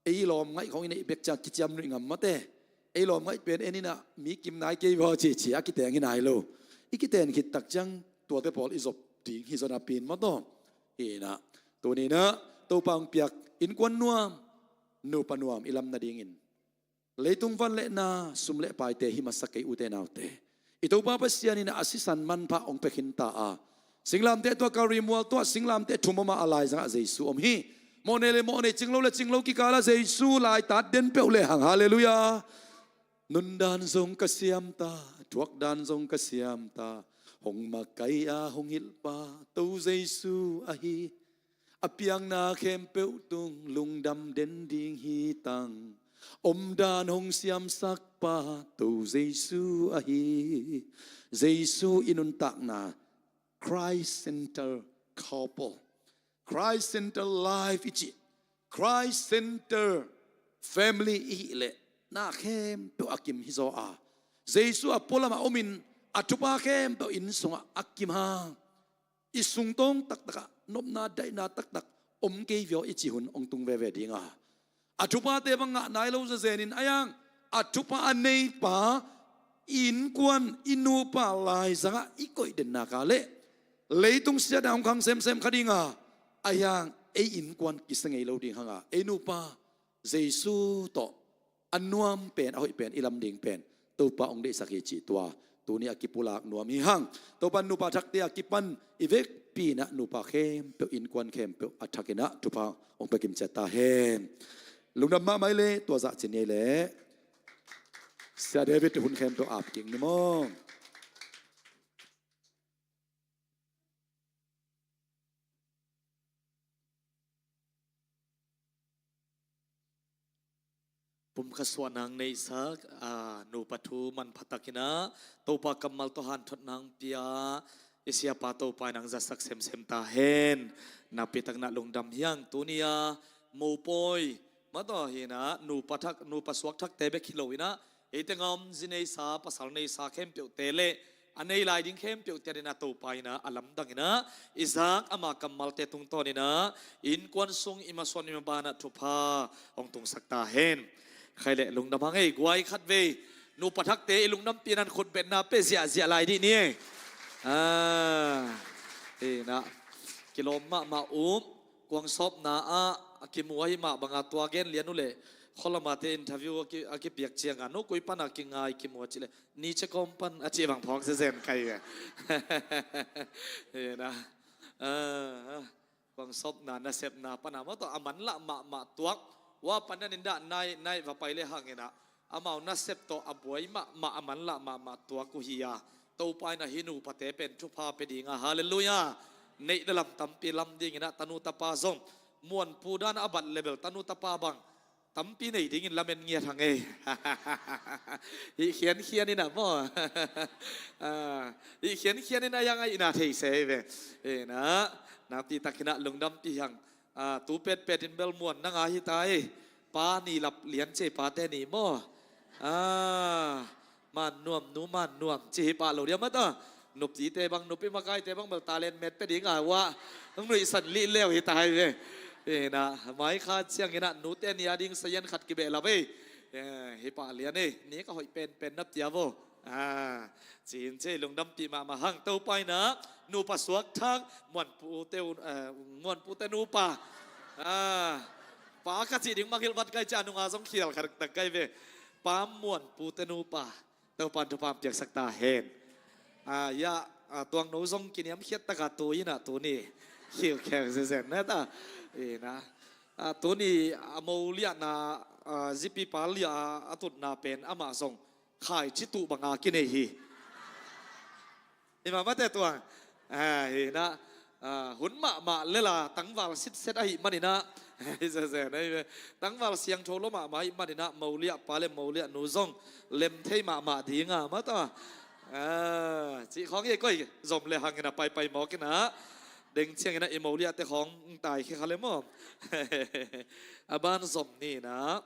ei lawm ngaih khawng i neih bek ciang kiciam nuih ngam mate. Ei lawm ngaih pen en in ah mi kim nai kei ve aw ci ci a kiteng hi nai lo. I kiten khit tak ciang tuate pawl i zop ding hi zaw napi in maw taw. Hi in ah tuni in ah Topa hong piak innkuan nuam, nupa nuam i lam nadingin leitung van le na, sum le paite hi masa kei, ute naute. I Topa Pasian in a sisan manpha hong pia khin ta a, singlamteh tua Kalvari mual tungah singlamteh thum om a, a laizangah Jesu om hi. Mawhnei le mawhnei, cinglo le cinglo kikalah Jesu laitat den peuh lehang. Halleluiah. Nundan zong ka siam ta, thuakdan zong ka siam ta, hong makaih a hong hilhpa To Jesu ahi. A piakna khempeuh tung lungdam den ding hi tang, omdan hong siamsakpa To Jesu ahi. Jesu i nuntakna, Christ Center Couple, Christ Center Life i cih, Christ Center Family i hih leh na khempeuh a kim hi zaw a, Jesu a pualamah omin a thupha khempeuh inn sungah a kim hang. I sungtawng taktakah nopna daihna taktak om kei ve aw i cih hun hong tung veve ding a, a thuphate bang ngah nai lo zezen in a yang, a thupha a neipa i innkuan, i nupa laizangah i koih den nak leh leitung siatna hong khang semsem kha ding a, a yang ei innkuan kisa ngei lo ding hang a, ei nupa Jesu tawh a nuam pen, a hoih pen i lam ding pen Topa hong deihsak hi cih tua tuni a kipulak nuam hi hang. Topa nupa thakte a kipan i vekpi in ah nupa khempeuh, innkuan khempeuh a thak in ah thupha hong pia kim ciat ta hen. Lungdam mahmah i le, tua zah cin i le. Sia David hun khempeuh ap kik ni maw. Pumkhat suahna hong neihsak, a, nupa thu manpha takin ah Topa kammal tawh hanthotna hong pia i siapa Topa in hong zatsak semsem ta hen. Nakpi takin ah lungdam hi hang. Tuni a mopawi mah tawh hi in ah nupa thak, nupa suak thakte bek hi lo in ah, eite ngam zi neisa, pasal neisa khempeuhte le a nei lai ding khempeuhte adingin ah Topa in ah a lamdang in ah i zak ama kammalte tungtawn in ah innkuan sung, i masuan i maban ah thupha hong tungsak ta hen. Khai le lungdam hang ei, guai khat vei. Nupa thakte i lungdampihna in khutbetna pia ziahziah lai dih ni ei. Ah, hi in ah kilawm mahmah um. Kuangsawpna ah a kimu ahi mah banga tua gen lian uh leh, khualamate interview a ki, a kipiak cianga no koi pana kingai kimu a cih leh, ni cekawm pan a cih bang phawk zezen kai ve. Hi in ah, ah, ah, kuangsawpna nasepna pana mah tawh a manlah mahmah tuak. Ua panin in dah nai, nai va pai le hang in ah amau nasep tawh a buai mahmah, a manlah mahmah tuak uh hi a, Topa in ah hih nupate pen thupha pia ding a, halleluiah. Neih le lam tampi lam ding in ah tanu tapa zong muanpu dan a bat le bel tanu tapa bang tampi nei dingin lamen ngiat hang ei. Hih khiankhian in ah maw. Ah, hih khiankhian in ah yang a ih na thei se hi ve. Hi in ah nakpi takin ah lungdampih hang. Ah, tu petpet in bel muan na ngai hi ta ei. Pa ni lap lian ci ei, pate ni maw. Ah, man nuam, nu man nuam ci hi pah lo diam mah ta. Nupite bang, nupi makaite bang bel talent met pia ding a, ua hong nuihsan lih leu hi ta hi ve. Hi in ah mai kha ciangin ah nute ni a ding sayan khat kibehlap ei. Eh, hi pah lian ei, ni ka hoih penpen na pia vo. Ah, ci in ci ei, lungdampih mahmah hang. Topa in ah nupa suak thak, Muanpute, eh, Muanpute nupa. Ah, Pa ka cih ding mangngilh vat kai cia nunga zong khial khat tak kai ve. Pa Muan Pu te nupa, Topan thupha piaksak ta hen. A, ya, a, tuang no zong kiniamkhiat taka tu ina tuni khilkhel zezen na ta. Ina, a, tuni a mo liahna, a, zipi pa liah a, a tutna pen amah zong khaici tuh banga kinei hi. Ima mate tuang. A, hi na, a, hun mahmah lela tangval sitset ahi maninah. Hi zezen ahi ve. Tangval siangtho lo mahmah ahi maninah, moliah pa le moliah nu zong lem thei mahmah dinga mata. A, cih khawng hi koi zom le hangin a paipai mawkinah. Deng cianginah i moliahte khawng taikhia kha le maw. A ban zom ninah.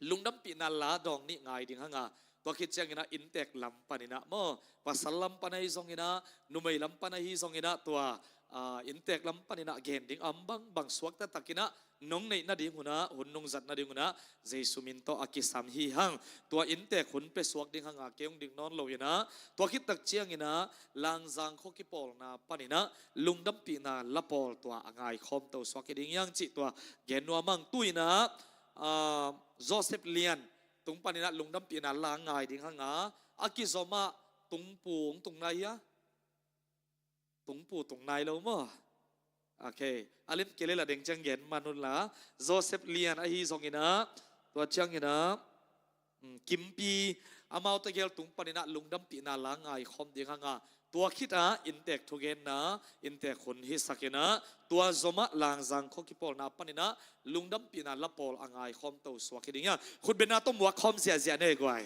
Lungdampihna la dawng nih ngai ding hanga, tua khit cianginah inntek lam paninah maw, pasal lam pan ahi zonginah, numei lam pan ahi zonginah, tua, a, inntek lam paninah gen ding a om bangbang suakta takinah nong neih nading hunah, hun nong zat nading hunah Jesu min tawh a kisam hi hang. Tua inntek hun pia suak ding hanga kei hong ding nawn loinah, tua khit tak cianginah Langzang khua kipawlna paninah lungdampihna la pawl tua a ngaikhawm to suak hi ding hiang cih tua gen nuam ang. Tu inah, a, Joseph Lian tung paninah lungdampihna la ngai ding hanga, a kizomah tungpu hong tung nai hia? Tungpu tung nai lo maw? Okay. A lim kei le la deng ciang gen man unla. Joseph Lian ahi zonginah, tua cianginah, mm, Kimpi, amau tegel tung paninah lungdampihna la ngaikhawm ding hanga, tua khitah inntek thugenna, inntek hun hisakinah, tua zomah Langzang khua kipawlna paninah lungdampihna la pawl a ngaikhawm to suak hi ding hiang. Khutbetna tawh muak khawm ziahziah ne guai.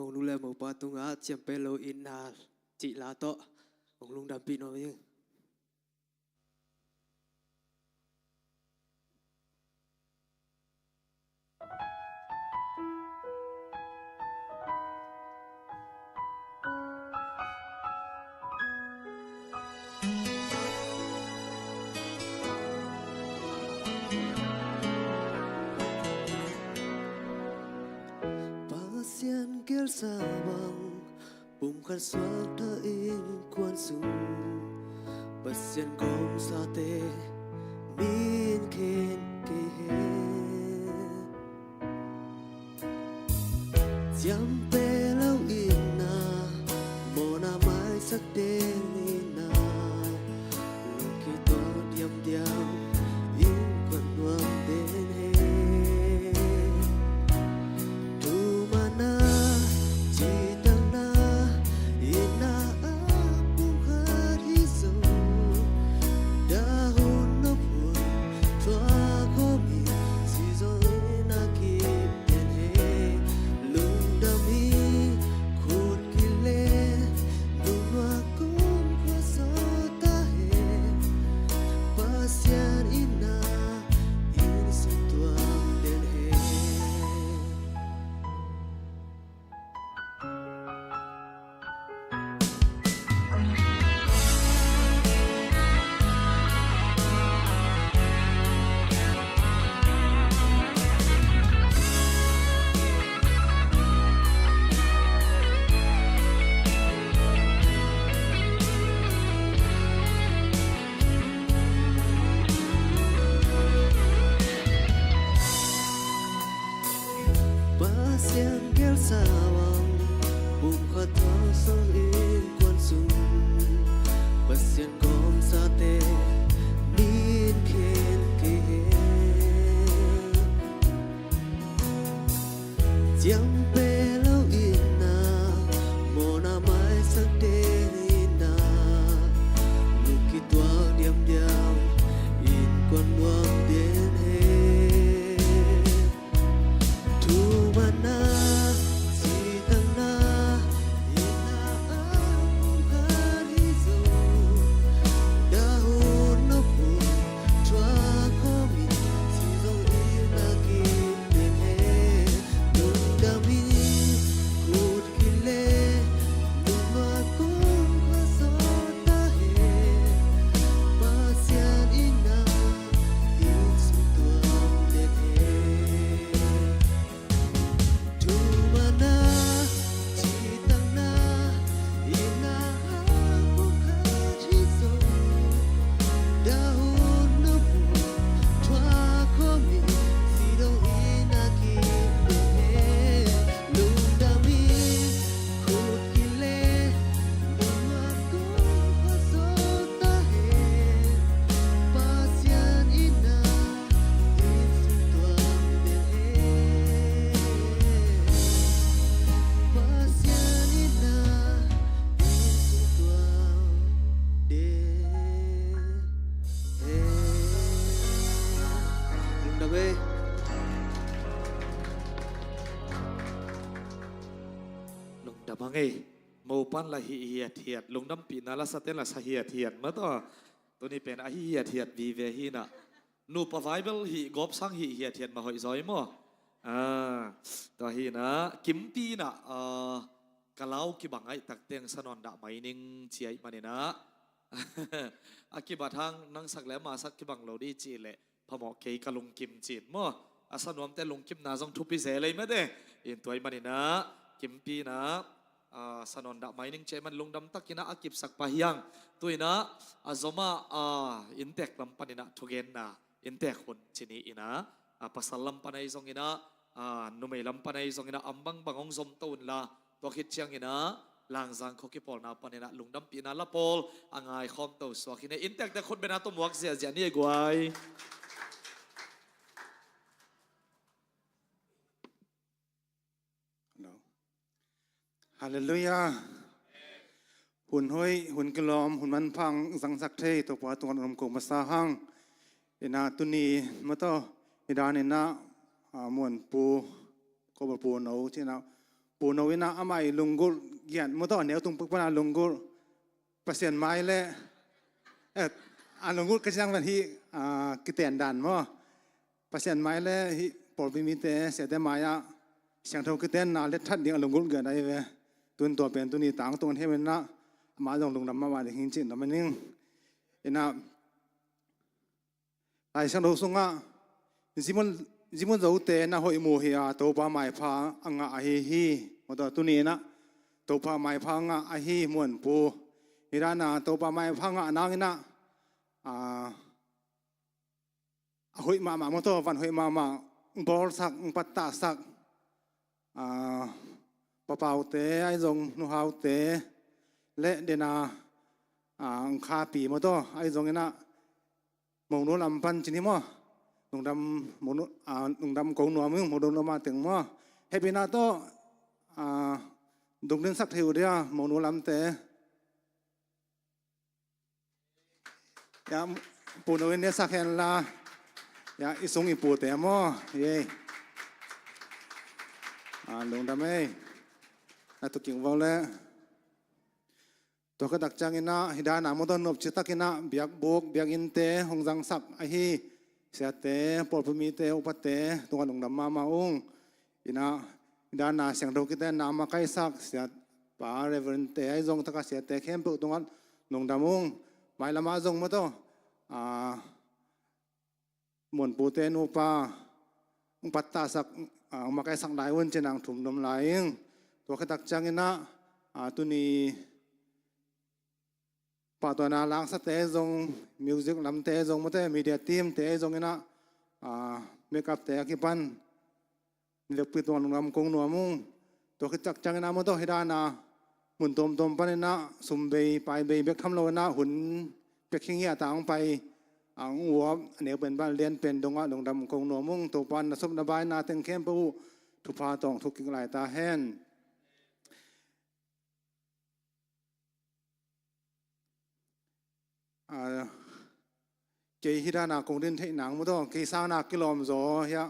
Monu le mopa tungah ciampeh lo itna cih la tawh hong lungdampih nuam ing. Pasian gelsa bang pumkhat suakta innkuan sung, Pasian gawmsate min khen kei hen. Ciampeh lo itna, mawhna maisak den itna, lungkituak diamdiam innkuan nuam den hen. Thumanna, citakna, itna a pumkhat hi zong, dah hun nop hun thuak khawm in, season in a kip den hen. Lungdam hi, khut kile, nungnuak kumkhua sawta hen. Pasian itna in sung tuam den hen. Pasian gelsa bang pumkhat thuak sung innkuan sung, Pasian gawmsate min khen kei hen. Ciampeh lo itna, mawhna maisak den itna, lungkituak diamdiam innkuan nuam den hen. Thumanna, citakna, itna a Wei. Lungdam a ngei. Mopan la hih hiathiat, lungdampihna la saten la sa hiathiat mah tawh. Tuni pen a hih hiathiat vive hi nah. Nupa Bible hih gawp sang hih hiathiat mah hoih zaw hi maw? Ah, tua hi nah, Kimpi nah, ah, ka lau kibang aih tak teng sa nawn dah mai ning ci aih manin ah. A kibat hang nang sak le ama sak kibang lo dih cih leh phamawh kei ka lungkim cin maw? A sa nuamte lungkimna zong thupi zel ei mate. In tua aih manin ah, Kimpi nah, ah, sa nawn dah mai ning ci aih man lungdam takin ah a kipsak pa hi hang. Tu-in ah, a zom ah, ah, inntek lam panin ah thugenna, inntek hun ci ni in ah, ah, pasal lam pan ahi zongin ah, ah, numei lam pan ahi zongin ah, a bangbang hong zom to un la, tua khit ciangin ah, Langzang khua kipawlna panin ah lungdampihna la pawl a ngaikhawm to suak hi ne. Inntekte khut beng a tawh muak ziahziah ni ei guai. Halleluiah. Hun hoih, hun kilawm, hun manpha zangsak thei Topa tungah om ko masa hang. In ah tuni mah tawh, hi dan in ah, ah, Muan Pu, ko Pu No ci in ah, Pu No in ah amah i lunggulh giat mah tawh, neu tung pek pan a lunggulh, Pasian mai le, eh, a lunggulh ka ciang pen hih, ah, kiten dan maw? Pasian mai le hih pawlpi mite, siate mai-ah siangtho kitenna letthat ding a lunggulh giat ahi ve. Tu-in tua pen tuni tangtung hen in ah, amah zong lungdam mahmah ding hi cih na manin. In ah, Lai Siangtho sungah, Zimun, Zimun Zote na hoih mu hi a, Topa maipha a ngah ahi hi. Maw tua tuni in ah, Topa maipha a ngah ahi Muan Pu. Hi dan a, Topa maipha a ngah nang in ah, ah, a hoih mahmah maw tawh, van hoih mahmah, bawlsak, pattahsak, ah, papaute, ahi zong nuhaute, le dena, ah, khapi maw tawh, ahi zongin ah, Monu lam pan ci ni maw? Lungdam, Monu, ah, lungdam ko nuam ing, Monu lam a teng maw? Hehpihna tawh, ah, dungdinsak thei uh dia, Monu lamte. Ya, Pu No in ne sak hen la. Ya, i sung i pute maw? Yei. Ah, lungdam ei. Na tu king vau le. Tua ka tak ciangin ah, hi dan a maw tawh nopci takin ah, biakbuk, biakinnte, hong zangsak ahi. Siate, pawlpi mite, upate, tungah lungdam mahmah ung. In ah, hi dan a siangtho kitenna a makaisak, siapa, Reverend te, ahi zong taka siate, khempeuh tungah lungdam ung. Mailam ah zong maw tawh, ah, Muan Pute nupa, hong pattahsak, ah, hong makaisak lai un ci-in ah thum nuam lai ing. Tua khit tak ciangin ah, ah, tuni pahtuahna laksate zong, music lamte zong, maw te, media team te zongin ah, ah, makeup te a kipan, vekpi tungah lungdam kong nuam ung. Tua khit tak ciangin ah maw tawh hi dan a, mun tuamtuam panin ah, sum bei, pai bei bek tham lo in ah, hun pek hi ngiat a hong pai, a hong uap, a neu pen pan lian pen dongah lungdam kong nuam ung. Topa'n na sop na baina teng khempeuh uh thupha tawh thuk kik lai ta hen. Ah, kei hi dan a kong din theih nang maw tawh, kei sang na kilawm zaw hi a,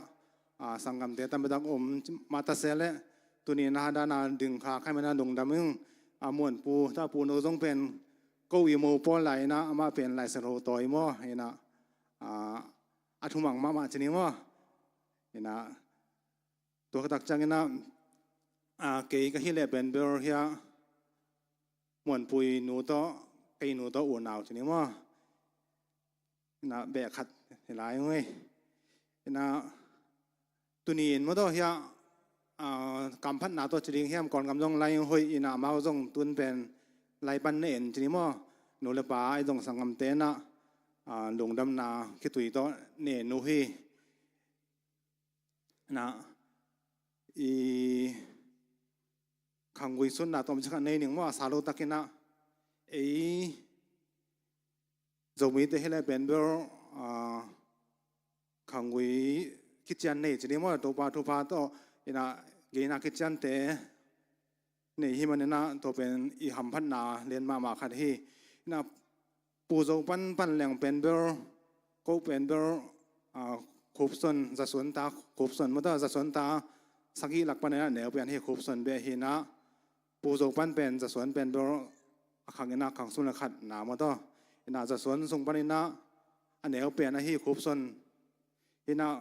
ah, sanggamte tampi tak om mah ta se leh, tuni na hi dan a ding kha khai man a lungdam ing. Ah, Muan Pu, ta Pu No zong pen ko i mo pawl lai in ah, amah pen Lai Siangtho tawi maw, in ah, ah, a thumang mahmah ci ni maw. In ah, tua khit tak ciangin ah, ah, kei ka hih leh pen bel hi a, Muan Pu i nu tawh, kei nu tawh unau ci ni maw. In ah beh khat hi lai ung ei. In ah tuni in maw tawh hi a, ah, kamphatna tawh ci ding hiam, Kawl gam zong lai hoih in ah, amau zong tun pen lai pan ne en ci ni maw. Nu le pa, ahi zong sanggamte in ah, ah, lungdamna khitui tawh ne en uh hi. Na, i khanggui sutna tawm ci khat nei ning maw, a sa lo takin ah, ei Zomite hi leh pen bel, ah, khanggui kician nei ci ni maw, Topa thupha tawh, in ah, geina kiciante nei hi manin ah, tua pen i hamphatna lian mahmah khat hi. In ah, Pu Zo pan pan leng pen bel, ko pen bel, ah, Khupson, Zasuan ta Khupson maw tawh, Zasuan ta sagih lak panin ah a neu pen ahi Khupson beh hi in ah, Pu Zo pan pen Zasuan pen bel a khang in ah, khang sawm le khatna maw tawh, in ah Zasuan sung panin ah a neu pen ahi Khupson hi in ah,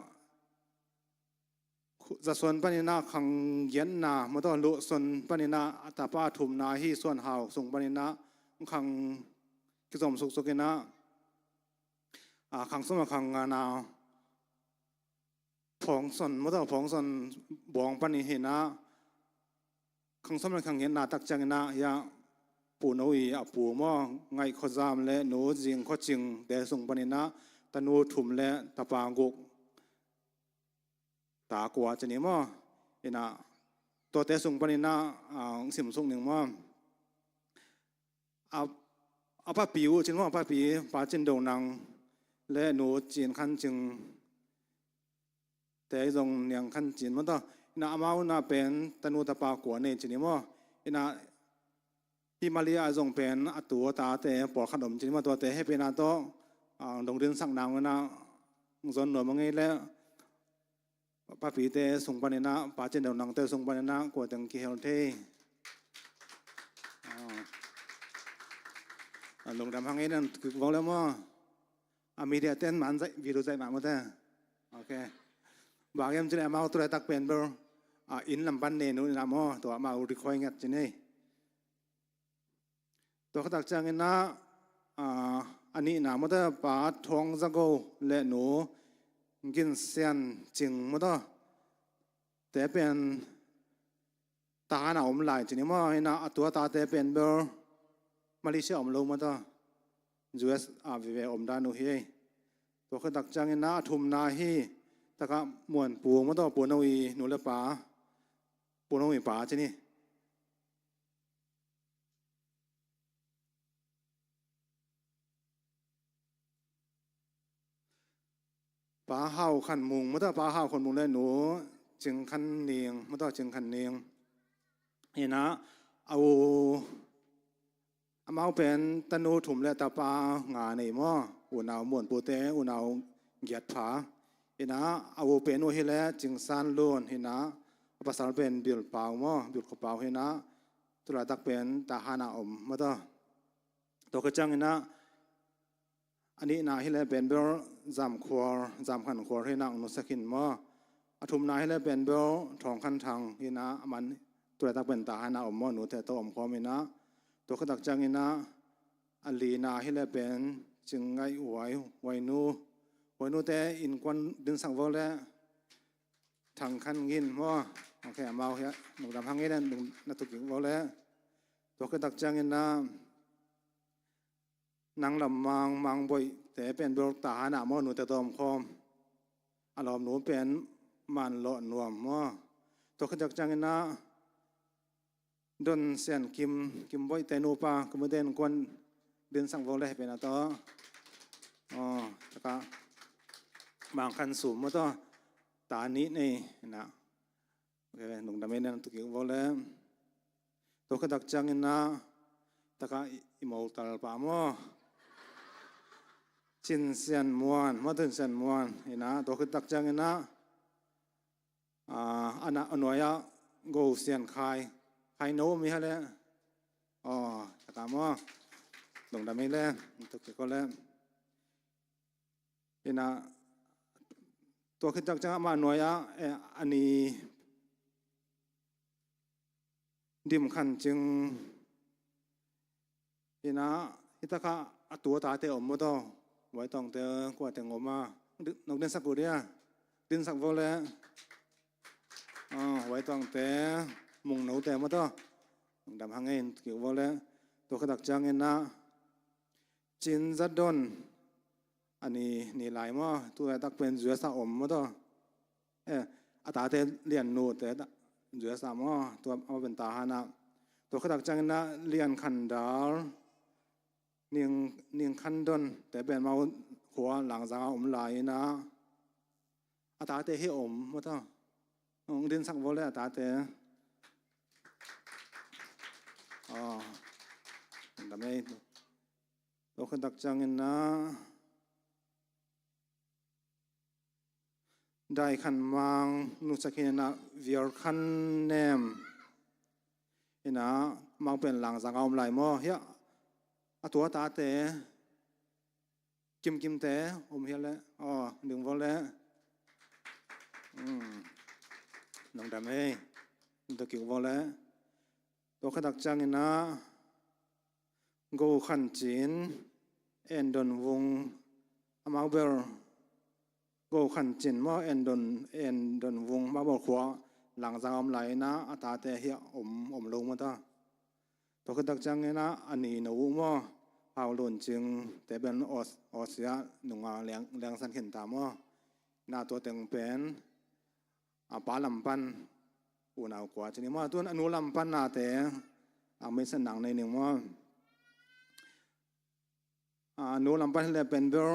Zasuan panin ah khang giatna maw tawh, Luhson panin ah a tapa thumna ahi Suan Hau sung panin ah khang kizom suksuk in ah, a, khang sawm le khang ngana Phawngson maw tawh, Phawngson Bawng panin hi in ah, khang sawm le khang giatna tak ciangin ah, hiah Pu No Ii a pu maw, Ngaih Khua Zam le Nu Zing Khua Cing te sung panin ah tanu thum le tapa guk, ta kua ci ni maw. In ah tuate sung panin ah, a, hong simsuk ning maw. A, a papi uh ci ni maw, a papi Pa Cin Do Nang le Nu Cin Khan Cing te zong, Niang Khan Cin maw tawh, in ah amau in ah pen tanu tapa kua nei ci ni maw. In ah hih Malaysia ah zong pen a tu a tate pawlkhat om ci ni maw, tuate hehpihna tawh, a, dong dinsak nang in ah zon nuam a ngei leh, papite sung panin ah, Pa Cin Do Nangte sung panin ah kua teng kihel thei. A, lungdam hang ei, na kik vok le maw. A, media ten man zaih, video zaih mah maw te. Ok. Bang hiam cih leh amau tu laitak pen bel, a, inn lam pan ne nu in ah maw, tua amau request ngiat ci ni. Tua khit tak ciangin ah, a, a nihna maw tawh, Pa Thawng Za Go le Nu Gin Sian Cing maw tawh, te pen tahan a om lai ci ni maw. In ah a tu a tate pen bel Malaysia om lo maw tawh, U S ah vive om dan uh hi. Tua khit tak ciangin ah a thumna hi, takah Muan Pu maw tawh, Pu No Ii nu le pa, Pu No Ii pa ci ni. Pa Hau Khan Mung maw tawh, Pa Hau Khan Mung le Nu Cing Khan Ning maw tawh, Cing Khan Ning. In ah a u, amau pen tanu thum le tapa nga nei maw. Unau Muan Pute, unau giat pha. In ah a u pen uh hi leh Cing San Lun hi in ah, a pasal pen Bil Pau maw, Bil Kho Pau hi in ah, tu laitak pen tahan a om maw tawh. Tua khit ciangin ah a nihna hi leh pen bel Zam Khual, Zam Khan Khual hi in ah, Nu Sa Khin maw. A thumna hi leh pen bel Thawng Khan Thang hi in ah, aman tu laitak pen tahan a om maw, nute tawh om khawm in ah. Tua khit tak ciangin ah a lina hi leh pen Cing Ngaih Huai, Huai Nu, Huai Nute innkuan dinsak vok le, Thang Khan Ngin maw. Ok, amau hiah lungdam hang ei, na tuk kik vok le. Tua khit tak ciangin ah Nang Lam Mang, Mang Boih te pen bel tahan a maw, nute tawh om khawm. A lawmnu pen Man Lawh Nuam maw. Tua khit tak ciangin ah Don Sian Kim, Kim Boih te nupa, Kim Boih te innkuan dinsak vok le, hehpihna tawh. Aw, takah Mang Khan Sum maw tawh, ta nih nei in ah. Ok, lungdam ei, na tuk kik vok le. Tua khit tak ciangin ah, takah i, i motal pa maw, Cin Sian Muan maw, Cin Sian Muan in ah, tua khit tak ciangin ah, a, a na, a nuai ah Go Sian Khai, Khai No mi ha le. Aw, takah maw, lungdam ei le, tuk kik vok le. In ah tua khit tak ciang amah nuai ah, eh, a ni Dim Khan Cing in ah, hi takah a tu a tate om maw tawh. Huai tawngte kua teng om a, di-, nong dinsak uh dia, dinsak vok le. Ah, huai tawngte, Mung Note maw tawh. Lungdam hang ei, kik vok le. Tua khit tak ciangin ah Cin Za Don, a ni, ni lai maw, tu laitak pen U S ah om maw tawh. Eh, a tate Lian Nute ta, U S ah maw, tua amah pen tahan a. Tua khit tak ciangin ah Lian Khan Dal, Ning, Ning Khan Don te pen amau khua Langzang ah om lai in ah, a tate hi om maw tawh. Hong dinsak vok le a tate. Aw, lungdam ei. Tua khit tak ciangin ah, Dai Khan Mang, Nu Sa Khin in ah, Viar Khan Nem in ah, amau pen Langzang a om lai maw? Hiah a tua a tate, Kimkimte om hiah leh, aw, ding vaw leh. Hmm. Lungdam ei. Ding kik vaw leh. Tua khit tak ciangin ah, Go Khan Cin, En Don Vung, amau bel, Go Khan Cin maw, En Don, En Don Vung, amau bel khua Langzang a om lai in ah, a tate hiah om, om lo maw ta. Tua khit tak ciangin ah, a ni no uh maw, Hau Lun Cing, te pen Aus-, Australia nunga leng, lengsan khin ta maw. Na tua teng pen, a pa lam pan unau kua ci ni maw, tun a nu lam pan nate, a meisan nang nei ning maw. A nu lam pan hi leh pen bel,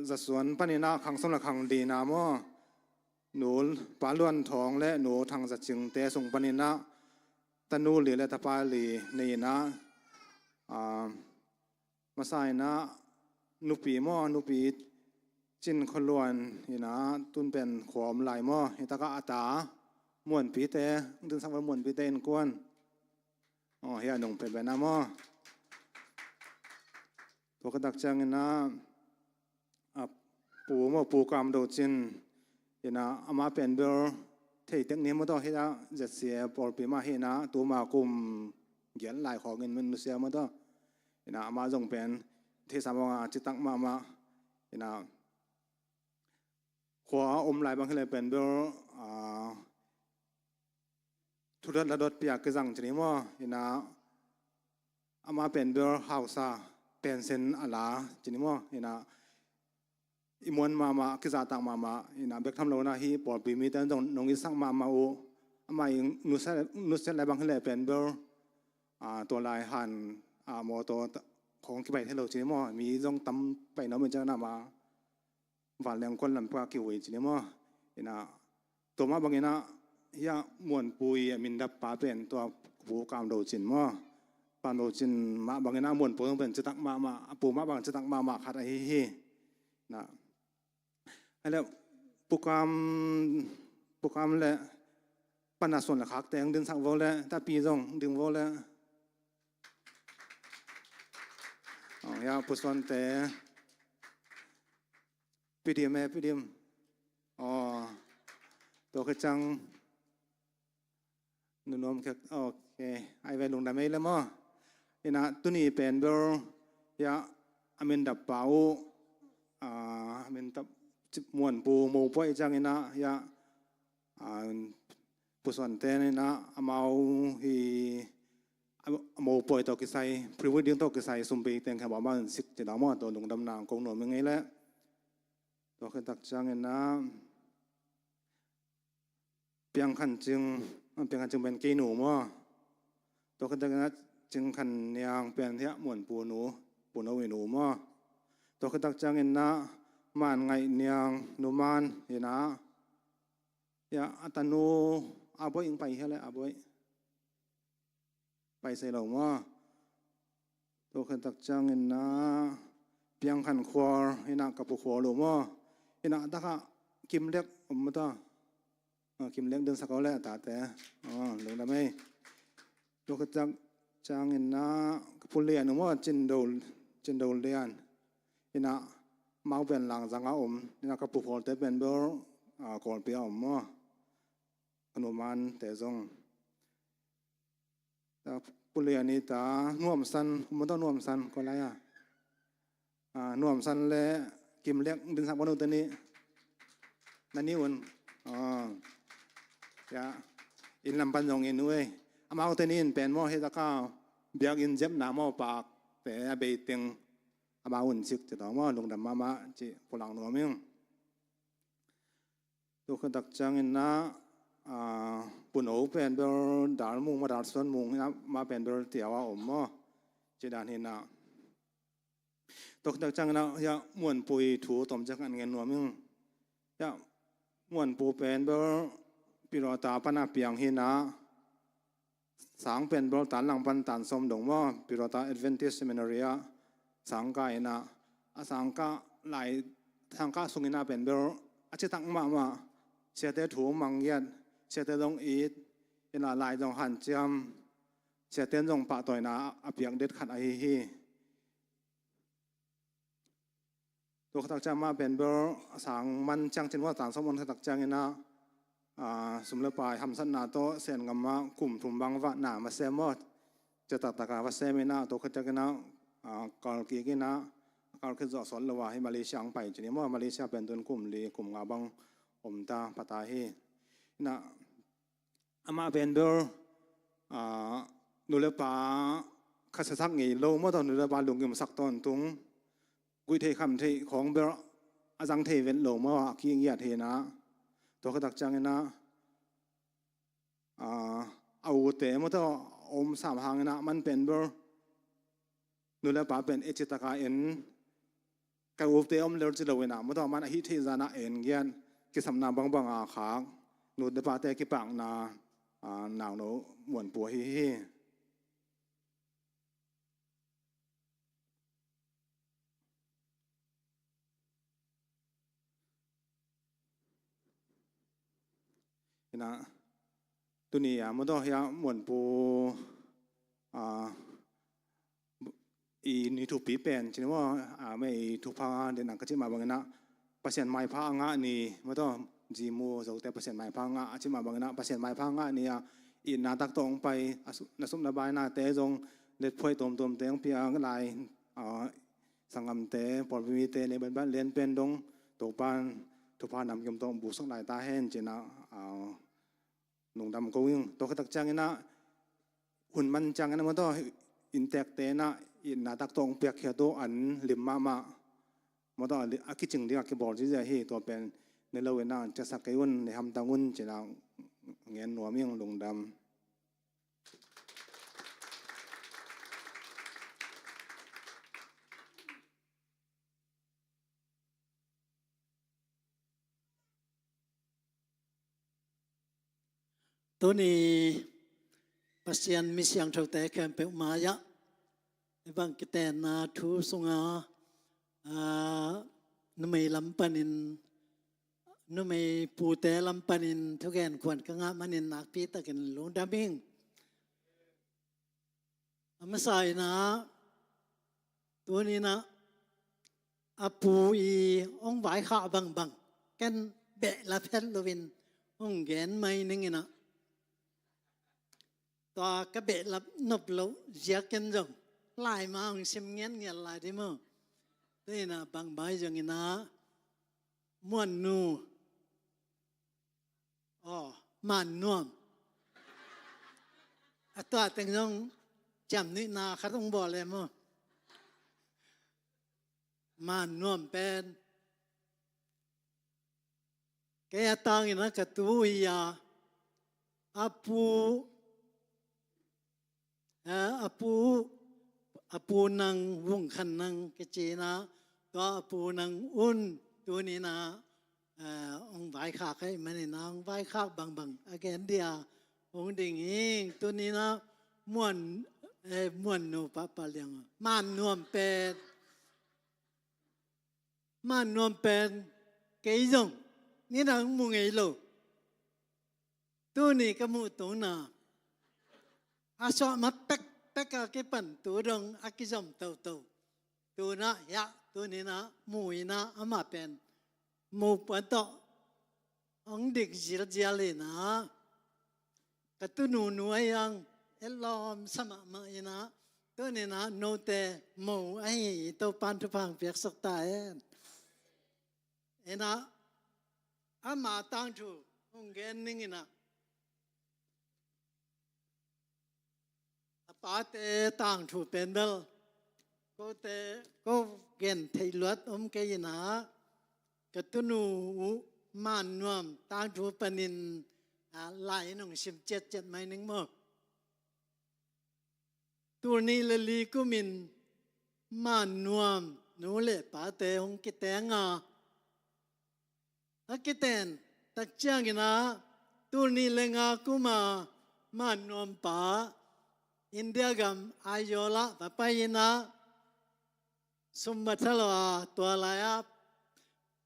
Zasuan pan in ah, khang sawm leh khang li na maw. Nu Pa Luan Thawng leh Nu Thang Za Cingte sung pan in ah, tanu li leh tapa li nei in ah, a, masa in ah, nupi maw, nupi Cin Khua Luan in ah, tun pen khua om lai maw. Hi tak ah a ta, Muanpite, dingsak vel Muanpite innkuan. Aw, hiah nung pen pen a maw. Tua khit tak ciangin ah, a pu maw, Pu Kam Do Cin in ah, amah pen bel thei tek ni maw taw, hiah Z C A pawlpi mah hi in ah, tuma kum giat lai khawng in min nusia maw taw. In ah amah zong pen theihsa mawk a, citak mahmah. In ah khua a om lai bang hi leh pen bel, a, thudot ladot piak kizang ci ni maw. In ah amah pen bel hausa pension a la ci ni maw. In ah i muan mahmah, kizahtak mahmah, in ah bek tham lo in ah, hih pawlpi mite zong nong itsak mahmah uh. Amah i nusia, nusia lai bang hi leh pen bel, a, tua lai han, a, mawtaw khawng kipai thei lo ci ni maw. Mi zong tam pai nuam in ciang in ah amah vanleng kuan lam pek a kivui ci ni maw. In ah tua mah bang in ah, hiah Muanpu i a min dap pa pen tua Pu Kam Do Cin maw. Kam Do Cin mah bang in ah Muanpu zong pen citak mahmah, a pu mah bang citak mahmah khat ahi hi. Na, a leh Pu Kam, Pu Kam leh Pa Na Suan leh khakte dingsak vaw leh, tapi zong ding vaw leh. Aw, hiah Pu Suante. Pidim e, pidim. Aw, tua khit ciang, nunuam khek, ok. Ai ve, lungdam ei leh maw. In ah tuni pen bel, hiah a min dap pa uh, a, a min dap, Muanpu mopawi ciang in ah, hiah, a, Pu Suante in ah amau hi, a, mopawi tawh kisai, pre-wedding tawh kisai sum bei teng kha bawh amau in sik ci dawn maw, tua lungdamna kong nuam ing ei leh. Tua khit tak ciangin ah, Piang Khan Cing, Piang Khan Cing pen kei nu maw. Tua khit tak ciangin ah Cing Khan Niang pen hiah Muanpu nu, Pu No i nu maw. Tua khit tak ciangin ah Man Ngaih Niang, Nu Man in ah, hiah a tanu, a boi ing pai hiah leh, a boi. Pai sei lo maw. Tua khit tak ciangin ah Piang Khan Khual in ah ka Pu Khual uh maw. In ah a tak ah Kim Lek om maw taw. A, Kim Lek dingsak o leh a tate. Aw, lungdam ei. Tua khit tak ciangin ah ka Pu Lian uh maw, Cin Do, Cin Do Lian. In ah amau pen Langzang a om. In ah ka Pu Khualte pen bel, a, Kawlpi a om maw. Ka Nu Mante zong. Ta Pu Lian i ta Nuam San, maw taw Nuam San, kua lai a. A, Nuam San leh Kim Lek dingsak bawn uh teni. Na ni un. Aw. Hiah inn lam pan zong in uh ei. Amau teni in pen maw, hih tak a biakinn zepna maw, pakte a bei teng amau un sik ci dawn maw, lungdam mahmah ci pulak nuam ing. Tua khit tak ciangin ah, a, Pu No pen bel Dal Mung maw, Dal Suan Mung in ah, amah pen bel Tiau a om maw. Ci dan hi in ah. Tua khit tak ciangin ah, hiah Muanpu i thu tawmcik an ngen nuam ing. Hiah Muanpu pen bel Pilota pan a piang hi in ah. Sang pen bel Tanlang pan tan sawm dong maw, Pilota Adventist Seminary ah sang kah in ah, a sang kah lai, sang kah sung in ah pen bel a citak mahmah, siate thu mang giat, siate zong it, ina lai zong hanciam, siate zong pahtawina a piak det khat ahi hi. Tua khatak ciang mah pen bel sang man ciang cin vua tang sawm on khatak ciang ina, ah, sum le pai hamsatna tawh Sen ngam mah kum thum bang vah na ma sem maw. Cia taktak a va sem ina, tua khatak ina, ah, kal kik ina, kal khit zawh sawt lo a hi Malaysia ang pai cin hi maw. Malaysia pen tun kum li kum nga bang om ta pha ta hi. Ina, amah pen bel, ah, nu le pa khasia sak ngei lo maw, tawh nu le pa lunggimsak tawntung, guih theih kham theih khawng bel a zang thei vet lo maw, a kigiat hi ina. Tua khatak ciang ina, ah, a ute maw, tawh om sam hang ina, man pen bel nu le pa pen e ci taka en, ka ute om lel ci lo ina, maw, tawh man a hih theih zana en giat, kisapna bangbang a khak, nu le pate kipakna, ah, naungno muanpu ahi hi. Ina, tuni a maw, tawh hia muanpu, ah, i ni thupi pen cin maw, ah, mei i thupha den ang ka cih mah bang ina, Pasian maipha a ngah ni maw, tawh Zimu Zote Pasian maipha a ngah a cih mah bang ina, Pasian maipha a ngah ni a, itna tak tawh hong pai, a su-, na sum na bainate zong letphuai tuamtuamte hong pia lai, ah, sanggamte, pawlpi mite, ne banban lianpen dong, Topan thupha namkim tawh busak lai ta hen cin a, ah, lungdam ko ing. Tua khatak ciang ina, hun man ciang ina maw, tawh inntekte ina, itna tak tawh hong piakkhiat uh an lim mahmah maw, tawh a kicing ding a kibawl zihziah hi. Tua pen ne lo ina, ciahsak kei un, ne hamtang un cin a ngen nuam ing. Lungdam. Tuni Pasian mi siangthote khempeuh mai-ah hih bang kitenna thu sunga, aa, numei lam panin, numei pute lam panin thugen khuan ka ngah manin nakpi takin lungdam ing. A masa in ah, tuni in ah, a pu i hong vaikhak bangbang ken behlap het loin hong gen mai ning in ah, tua ka behlap nop loh ziak ken zong lai ma hong sim ngiatngiat lai ding maw. Tuni in ah bang mai zong in ah, Muannu, aw, Mannuam. A tua teng zong ciamnuihna khat hong bawl e maw. Mannuam pen kei a tangin ah ka tu hi a, a pu, eh, a pu, a pu nang, Vung Khan Nang kici in ah, tua a pu nang un tuni in ah, eh, hong vaikhak ahih manin ah, hong vaikhak bangbang a gen dia hong ding ing. Tuni in ah Muan, eh, Muannu Papa Liang, Mannuam pen, Mannuam pen kei zong nidang mu ngei lo. Tuni ka muh tungna, a suah ma pekpek a kipan tu dong a kizom toto. Tu in ah hiah, tuni in ah mu in ah amah pen mu puan tawh hong dik zilzial in ah, ka tunu nu ahi ang, et lawm sa mahmah in ah, tuni in ah note mo ahi hi. Topan thupha hong piaksak ta hen. In ah, ama tangthu hong gen ning in ah, a pate tangthu pen bel kote, ko gen theih luat om kei in ah, ka tunu uh Mannuam tangthu panin, ah, lai in hong sim ciatciat mai ning maw. Tul nih le li kumin Mannuam nu le pate hong kiteng a, a kiten tak ciangin ah, tul nih le nga kuma Mannuam pa India gam Aizawl ah va pai in ah, sum va tha lo a, tua lai-ah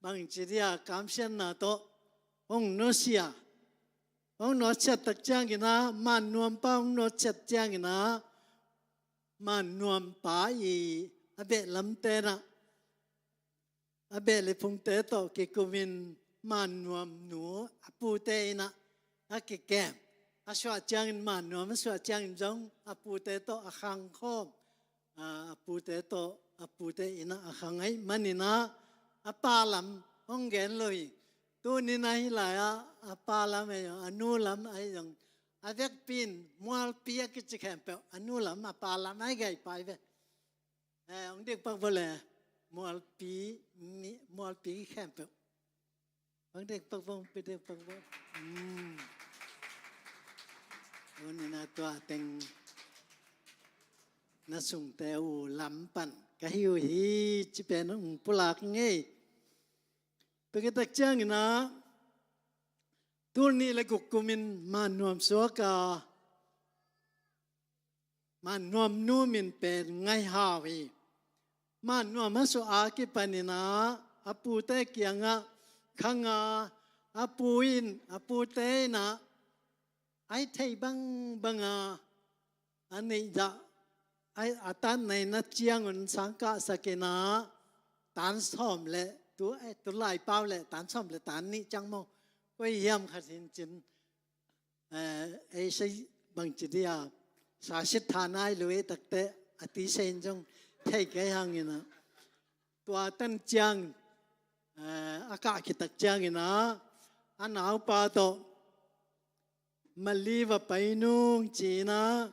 bangci dia kamsiatna tawh hong nusia, hong nusiat tak ciangin ah, man nuampa hong nusiat ciangin ah, man nuampa i a beh lamte na, a beh le phungte tawh kikumin man nuam nu a pute in ah a kikem. A suah ciangin man nuam, a suah ciangin zong a pute tawh a khang khawm. A, a pute tawh, a pute in ah a khang ahih manin ah, a pa lam hong gen lo hi. Tuni in ah hih lai-ah, a pa lam ahi zong, a nu lam ahi zong, a vekpi in Mualpi a kici khempeuh, a nu lam, a pa lam ahi gai pai ve. Eh, hong dik pak vo le, Mualpi, mi, Mualpi khempeuh. Hong dik pak vo, hong pi dik pak vo. Hmm. Tuni in ah tua teng na sungte uh lam pan ka hi uh hi, ci pen hong pulak ngei. Tua khit tak ciangin ah, tul nih le guk kumin man nuam suak a, man nuam nu min pen Ngai Hau hi. Man nuam a suah a kipanin ah, a pute kiangah khang a, a pu in, a pute in ah, a hih theih bangbang a, a neih zah, a, a tan neihna ciangun sang kahsak in ah, tan sawm le, tu, eh, tu lai pau le tan sawm le tan nih ciang maw, koi hiam khat hi in cin, eh, ei sei bangci dia, sa sit tha nai lo ei takte, a ti sei in zong thei kei hangin ah. Tua tan ciang, eh, a kah khit tak ciangin ah, a naupa tawh, Mali va pai nung ci-in ah,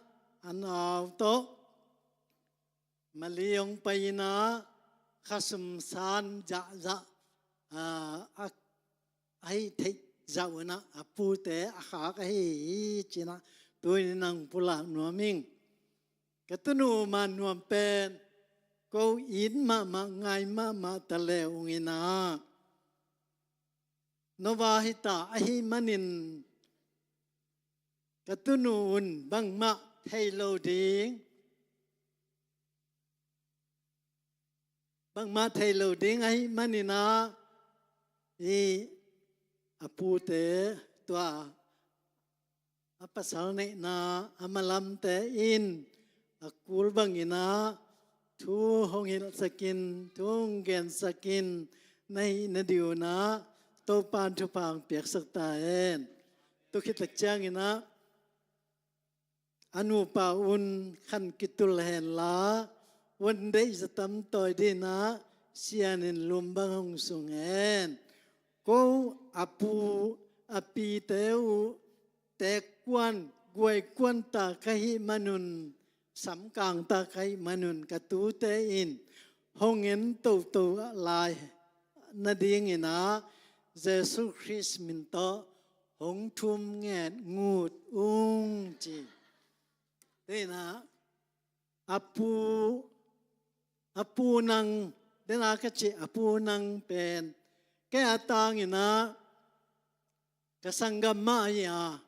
a nau tawh Mali hong pai in ah, khasum san zahzah, ah, a, a hih theih zah un ah, a pute a khak ahi hi ci-in ah, tuni in ah hong pulak nuam ing. Ka tunu man nuam pen, ko it mahmah, ngai mahmah ta le ung in ah, Nova hi ta ahih manin, ka tunu un bangmah thei lo ding, bangmah thei lo ding ahih manin ah, i a pute tua a pasal neihna a malamte in a kul bangin ah thu hong hilhsak in, thu hong gensak in, na hih na diu in ah Topa'n thupha hong piaksak ta hen. Tua khit tak ciangin ah, a nupa un khan kitul hen la, van deih za tam tawi ding in ah, sian in lum bang hong sung hen. Ko a pu a pite uh, teek kuan, guai kuan ta ka hih manun, samkang ta ka hih manun, ka tute in hong en toto lai nadingin ah, Jesu Khrist min tawh hong thum nget ngut ung ci. Tua in ah, a pu, a pu nang, den a ka ci a pu nang pen, kei a tangin ah, ka sanggam mah hi a,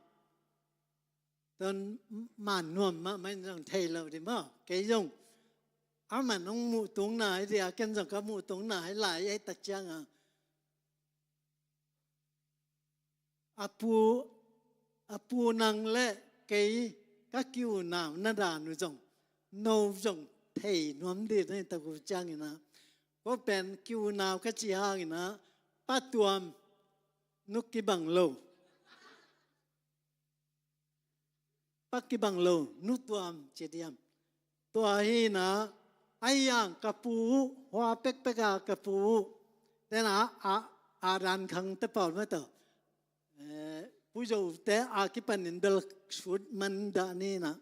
tua man nuam mahmah in zong thei lo ding maw, kei zong, aman hong muh tung nai dia, ken zong ka muh tung nai lai ei tak ciang a. A pu, a pu nang le kei ka kiunau na dan uh zong, no zong thei nuam ding na hi tak uh ciangin ah, ko pen kiunau ka ci hangin ah, Pa Tuam, nu kibang lo. Pa kibang lo, Nu Tuam ci diam. Tua hi in ah, a hiang ka pu uh, hua pekpek a ka pu uh. Ten a, a, a dan khang te pawl mah tawh, eh, Pu Zo te a kipanin bel sut man dah ni in ah,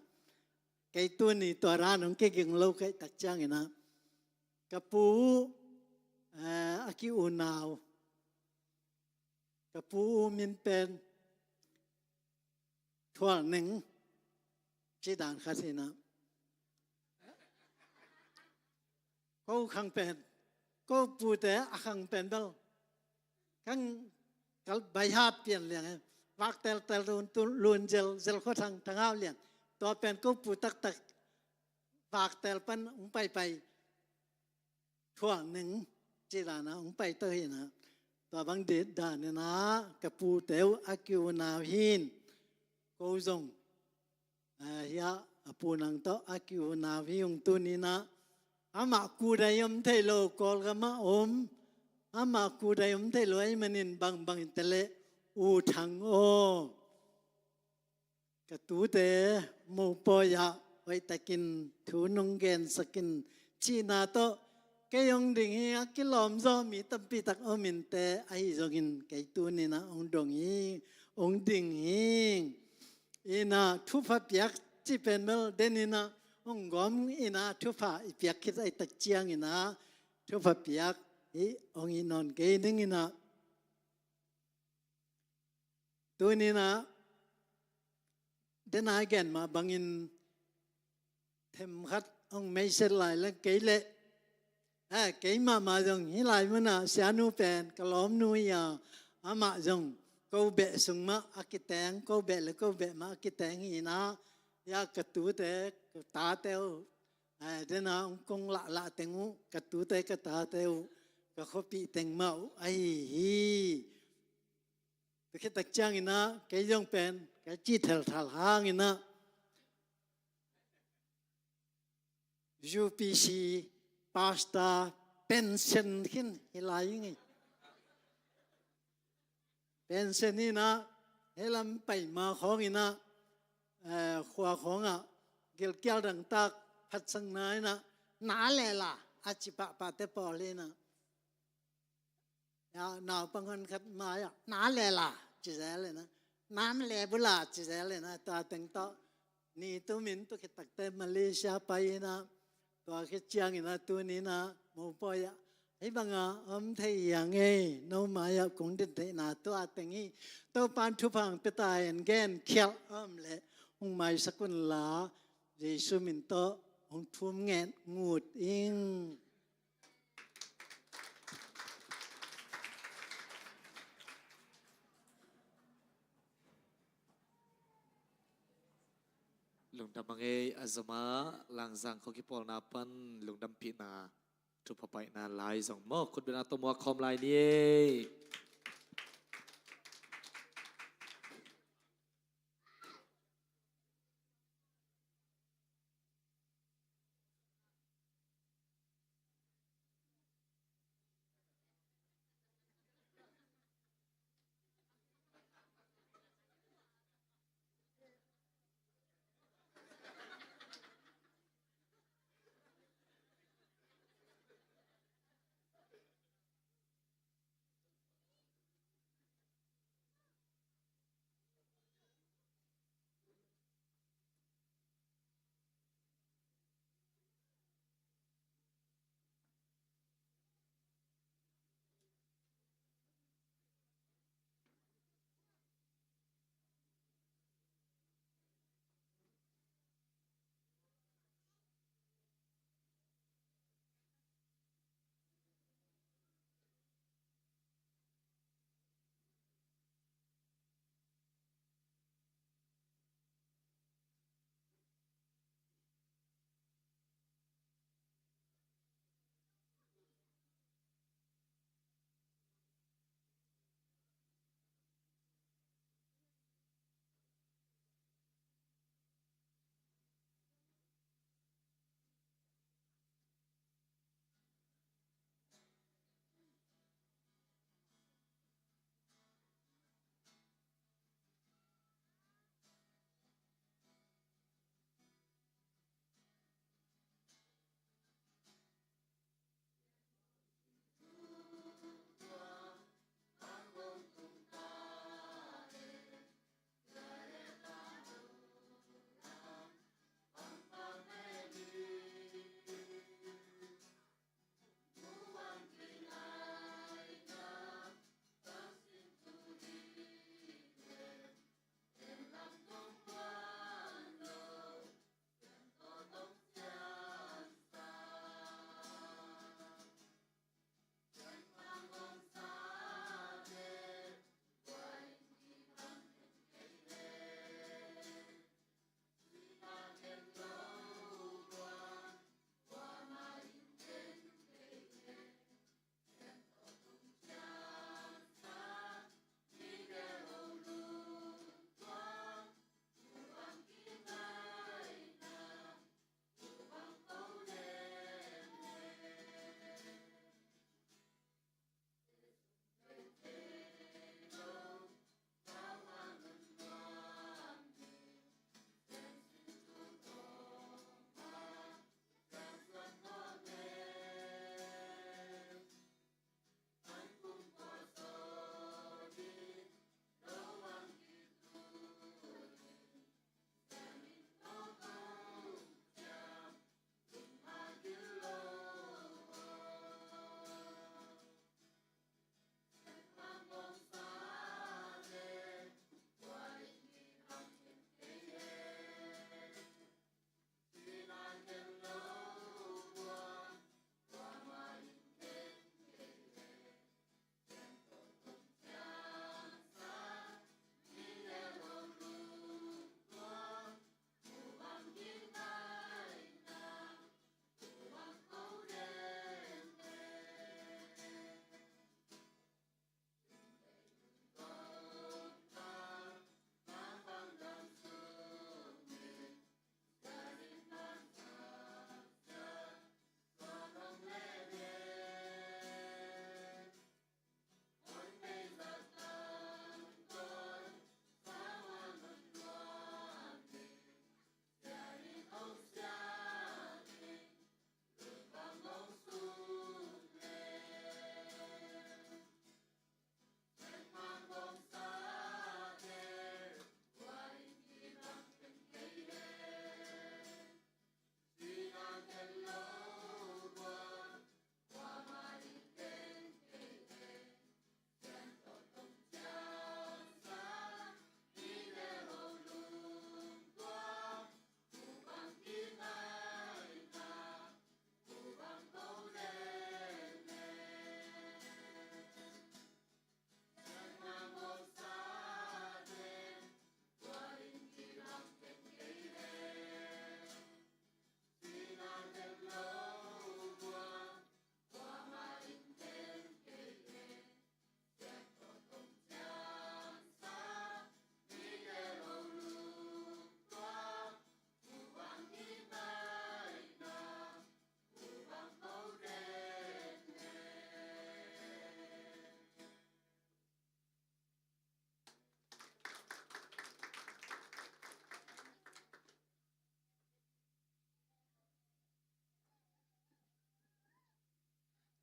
kei tuni tua dan hong kiging lo ka hih tak ciangin ah, ka pu uh, eh, a kiunau, ka pu uh min pen Thual Neng ci dan khat hi in ah, ko khang pen, ko pute a khang pen bel, khang kal bai hat pian liang e, vak teltel lun, tu lun zel, zel kho thang, Thang Hau Lian, tua pen ko pu taktak, vak tel pan hong paipai, Thual Neng ci dan a hong pai to hi in ah, Tua bang deih dan in ah ka pute uh a ki-unau hi in, ko zong, eh, hiah a pu nang tawh a ki-unau hi ung. Tuni in ah amah kudai om thei lo, Kawlgam ah om, amah kudai om thei lo ahih manin bangbang in teh leh U Thang aw, ka tute mopawi ah hoihtakin thu nong gensak in cihna tawh, kei hong ding hi, a kilawm zaw mi tampi tak om in teh, ahi zongin kei tuni in ah hong dong hi, hong ding hi. In ah thupha piak cih pen bel den in ah hong gawm in ah thupha i piak khit ahih tak ciangin ah thupha piak hi hong hi nawn kei ding in ah. Tuni in ah den a gen mah bangin themkhat hong meiset lai leng kei leh, eh, kei mahmah zong hih lai mun ah sianu pen ka lawmnu hi a, amah zong ko beh sung mah a kiteng, ko beh le ko beh mah a kiteng hi in ah, hiah ka tute, ka tate uh, eh, den a hong kong lahlah teng uh, ka tute ka tate uh, ka khuapih teng mah uh ahi hi. Tua khit tak ciangin ah kei zong pen ka cih thelthal hangin ah U P C pastor pension khin hi lai ing ei. Pension in ah hih lam pai ma khawng in ah, eh, khua khawng ah gilkial dangtak phatsakna in ah, "Na le la?" a ci pahpahte pawl in ah, ya, naupang honkhat mai-ah, "Na le la?" ci zel in ah, "Nam le bula?" ci zel in ah, tua teng tawh ni tumin tua khit tak teh Malaysia pai in ah, tua khit ciangin ah tuni in ah mopawi ah hih bang a om thei hi ing ei. No mai-ah kong din theihna tua teng hi. Topa'n thupha hong pia ta hen, gen khialh a om leh hong maisak un la, Jesu min tawh hong thum ngen ngut ing. Lungdam a ngei a zom a, Langzang khua kipawlna pan lungdampihna, thupha paina lai zong maw, khutbetna tawh muak khawm lai ni ei.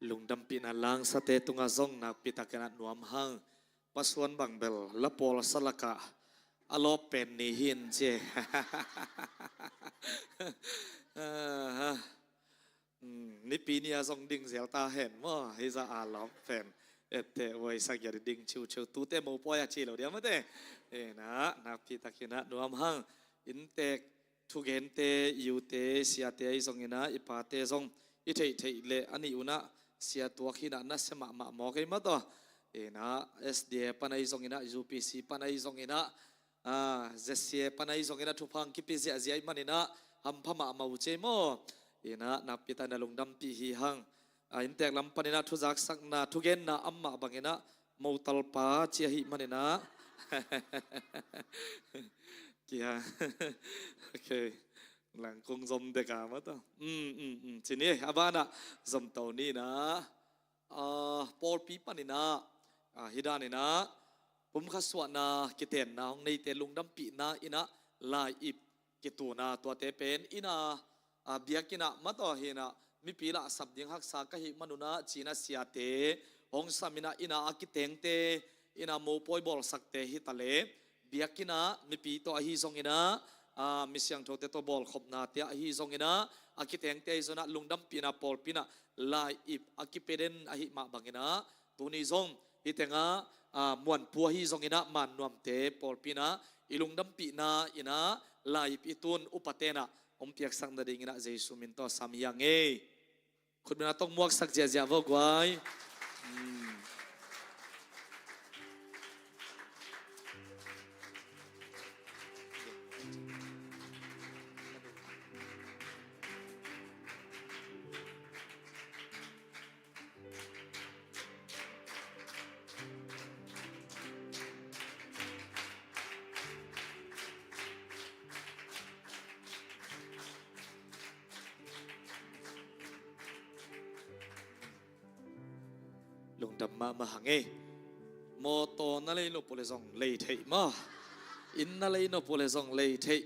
Lungdampihna langsate tungah zong nakpi takin ah nuam hang. Pasuan bang bel la pawl sa lakah a lawp pen ni hi in ci. Aha. Hmm, nipi ni a zong ding zel ta hen maw, hi zah a lawp pen. Etteh voi sa giat ding ciuciu, tute mopawi a ci lo dia mate. Ina, nakpi takin ah nuam hang. Inntek thugente, i ute, siate ahi zongin ah, i pate zong i theihtheih leh a nih un ah, sia tuak hi in ah nasia mahmah mawk ei maw taw. Ina, S D A pan ahi zongin ah, U P C pan ahi zongin ah, ah, Z C A pan ahi zongin ah, thupha hong kipia ziahziah ahih manin ah, hampha mahmah uh ci ei maw. Ina, nakpi takin ah lungdampih hi hang. Ah, inntek lam panin ah thuzaksakna, thugenna om mah bangin ah, motalpa ci ahih manin ah. Kia. Okay. Langkung zom dek a maw taw. Mm, mm, mm. Ci ni, a banah zom to ni in ah. Ah, pawlpi panin ah, ah, hi danin ah, pumkhat suahna kitenna hong neite lungdampihna in ah, lai-ip kituna tuate pen in ah, ah, biakinn ah maw taw hi in ah, mipi lahsap ding haksa ka hih manun ah, ci in ah siate hong sam in ah, in ah a kitengte, in ah mopawi bawlsakte hi ta leh, biakinn ah mipi tawh ahi zongin ah, ah, mi siangthote tawh bawlkhopnate ah ahi zongin ah, a kitengte ahi zongin ah, lungdampihna pawlpi in ah lai-ip a kipia den ahih mah bangin ah, tuni zong hih tengah, ah, Muanpu ahi zongin ah, Mannuamte pawlpi in ah i lungdampihna in ah lai-ip i tun upate in ah hong piaksak nadingin ah Jesu min tawh sam hi hang ei. Khutbetna tawh muaksak ziahziah vo guai. Hmm. Lungdam mahmah hang ei. Mawtaw na lei nop uh leh zong lei theih maw. Inn na lei nop uh leh zong lei theih.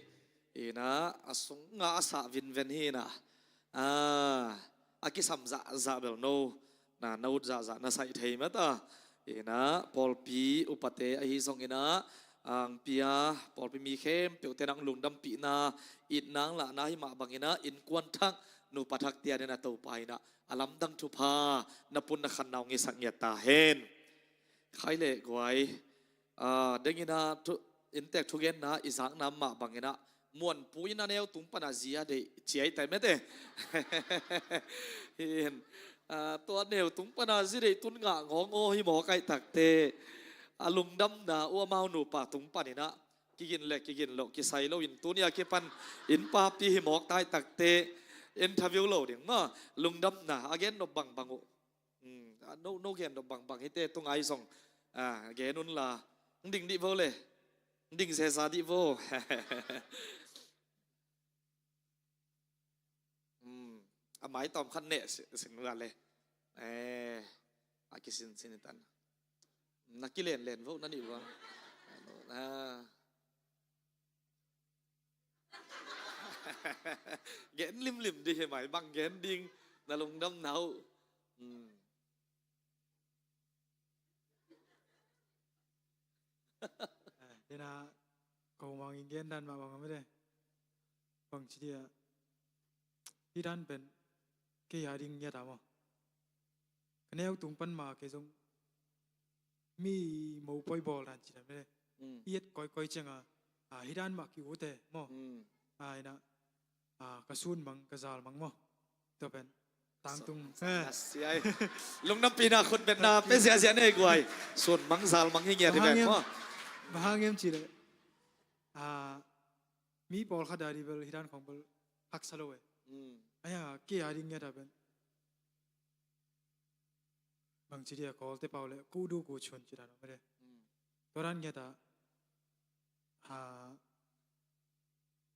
Ina, a sungah a sah vinven hi ina. Ah, a kisam zahzah bel no na, na ut zahzah na saih thei mah ta. Ina, pawlpi upate ahi zongin ah, ang pia, pawlpi mi khempeuhte in ah lungdampihna, itna hong lahna ahih mah bangin ah, innkuan thak, nupa thakte adingin ah Topa in ah a lamdang thupha na pun na khanna hong hisak ngiat ta hen. Khai leh guai, ah, dengin ah thu, inntek thugenna i zakna mah bangin ah, Muanpu in a neu tung pan a zi a deih ci ai tai mate. Hin, ah, tua neu tung pan a zi deih tun ngah ngawng aw hi mawk ai takte. A lungdamna uh amau nupa tung panin ah, kigin leh kigin loh kisai loin tuni a kipan inn papi hi mawk tai takte. Interview lo ding maw, lungdamna a gen nop bangbang uh. Hmm, ah, no, no gen nop bangbang hite tung ai zong, ah, gen un la. Ding dih vo le. Ding zeza dih vo. Hmm, a mai tawm khat neh si, sin va le. Eh, a kisin sin tan. Na kilen len vo na nih vo. Ah. Gen limlim dih hi mai, bang gen ding, na lungdamna uh. Hmm. Eh, dena, ko mang in gen dan mah bang a mede. Bang ci dia. Hih dan pen kei a ding ngiat a maw. Ka neu tung pan ma kei zong mi mopawi bawl dan ci dan mede. Mm. I et koikoi ciang a, ah, hih dan mah ki ut e maw. Mm. Ah, ina, ah, ka sun mang, ka zal mang maw. Tua pen tangtung. Sa, sa, eh. Lungdampihna khutbetna pe ziahziah nei guai. Sun mang zal mang hi ngiat hi pen maw. Bang hang hiam cih leh, ah, mi pawlkhat a dih bel hih dan khong bel haksa lo e. Mm. Aia, kei a ding ngiat a pen, bang ci dia, Kawlte pau le, ku du ku cun ci dan om de. Mm. Tua dan ngiat a, ha,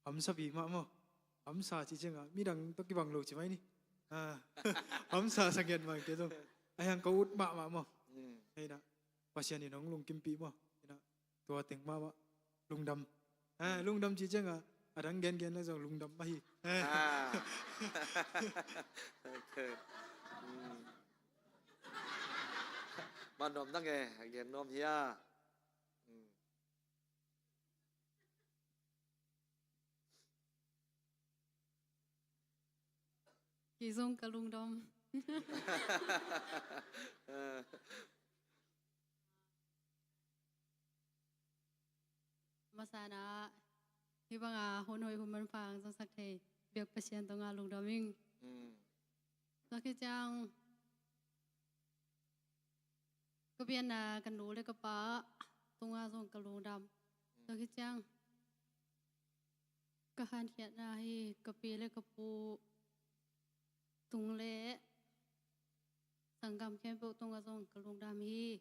hamsa pi mah maw. Hamsa ci ciang a, midang tawh kibang lo ci mai ni. Ha. Hamsa sa ngiat mah kei zong. Aia, ka ut mahmah maw. Mm. Hei na, Pasian in hong lungkimpih maw. Hei na, tua teng mahmah. Lungdam. Ha, lungdam ci ciang a, a dang gengen la zong lungdam mah hi. Ha. Ah. Okay. Mm. A nuam na nge, a gen nuam hia. Kei zong ka lungdam. Masana hih banga hun hoih hun manpha zongsak thei biak Pasian tungah lungdam ing. Tua khit ciang ka pianna ka nu le ka pa tungah zong ka lungdam. Tua khit ciang ka hanciamna hi ka pi le ka pu tung le sanggam khempeuh tungah zong ka lungdam hi.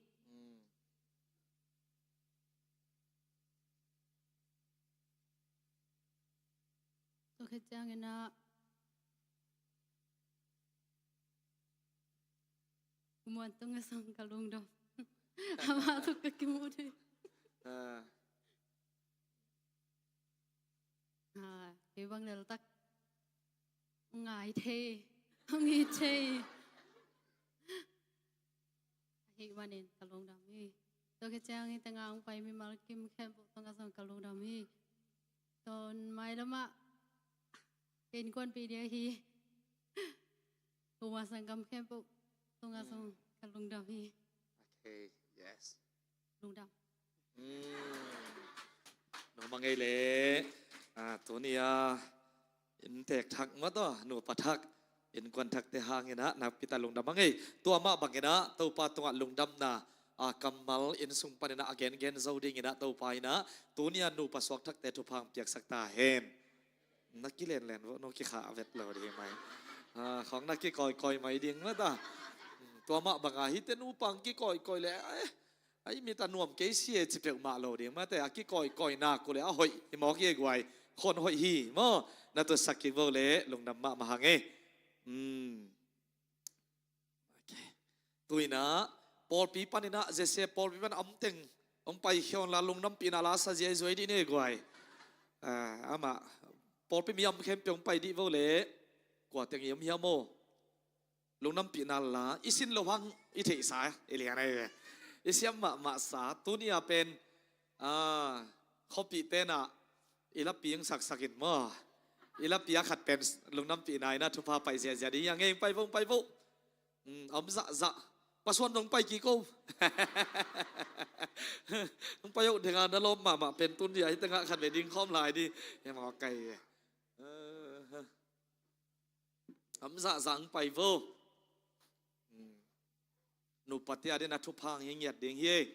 Tua khit ciangin ah Muan tungah zong ka lungdam. Amah tawh ka kimu thei. Kei bang leltak ngai thei, ngai thei. Ahih manin ka lungdam hi. Tua khit ciang hih tengah hong pai mimal kim khempeuh tungah zong ka lungdam hi. Tua mailamah ka innkuanpih ding ahi Uma sanggam khempeuh tungah zong ka lungdam hi. Okay, yes. Lungdam. Noma ngei le. Tuni a inntek thak mah tawh nupa thak, innkuan thakte hangin ah nakpi tak lungdam a ngei. Tua mah bangin ah Topa tungah lungdamna a kammal inn sung panin ah a gengen zo dingin ah Topa in ah tuni a nupa suak thakte thupha hong piaksak ta hen. Na kilenlen vo, no kikha vet lo ding mai. Khawng na kikawikawi mai ding mah ta. Tua mah banga hihte nupa hong kikawikawi le ai mit a nuam kei si e ci peuhmah lo ding mah te, a kikawikawi nak uh le a hoih hi mawk hi e guai. Khon hoih hi maw. Na tutsak kik vo le lungdam mahmah hang e. Okay. Tuinah pawlpi paninah zesia pawlpi pan a omteng hong paikhia unla lungdampihna la sa ziaizuai dih ni e guai. Amah pawlpi mi a om khempeuh hong pai dih vo le kua teng i om hiam aw? Lungdampihna la i sin lo hang i theihsa i lian ahi ve. I siam mahmahsa tuni a pen khuapih tenah i lapi hong saksak in maw? I lapi a khat pen lungdampihna inah thupha pai ziazia ding hi a ngei. Pai vo, pai vo. Om zahzah. Pasuan dong pai kik o. Hong pai o denga na lawm mahmah pen tun dia hi tengah khat ve ding khawm lai ding. Hi mawk kai. Om zahzah hong pai vo. Nupa tia dena thupha hong hi ngiat ding hi.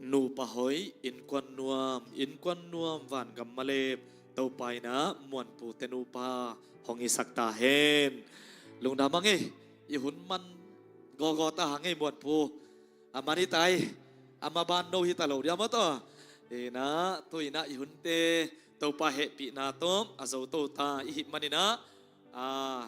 Nupa hoih, innkuan nuam, innkuan nuam, vangam malep, Topa in ah Muanpu te nupa hong hisak ta hen. Lungdam hang ei, i hun man gawgaw ta hang ei Muanpu. A man hi ta ei, a maban no hi ta lo dia maw taw. Inah tu inah i hunte Topa hehpihna tawh a zo to ta i hih man inah, a,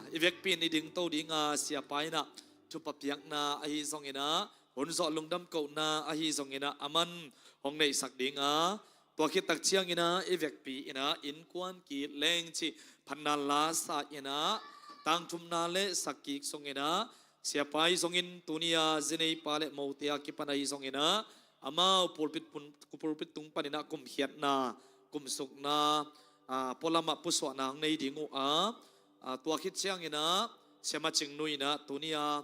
i vekpi in i dingto ding a, siapa inah thupha piakna ahi zong inah, hun zawh lungdam kohna ahi zong inah, a man hong neihsak ding a, tua khit tak ciang inah i vekpi inah innkuan ki-it leng cih phatna la sa inah, tangthumna le sak kik sung inah, siapa ahi zongin tuni a zi nei pa le mote a kipan ahi zong inah, amau pulpit pun-, pulpit tung pan inah kumkhiatna, kumsukna, a, pualam ah pusuahna hong nei ding uh a, a, tua khit ciang inah Sia Ma Cing Nu inah tuni a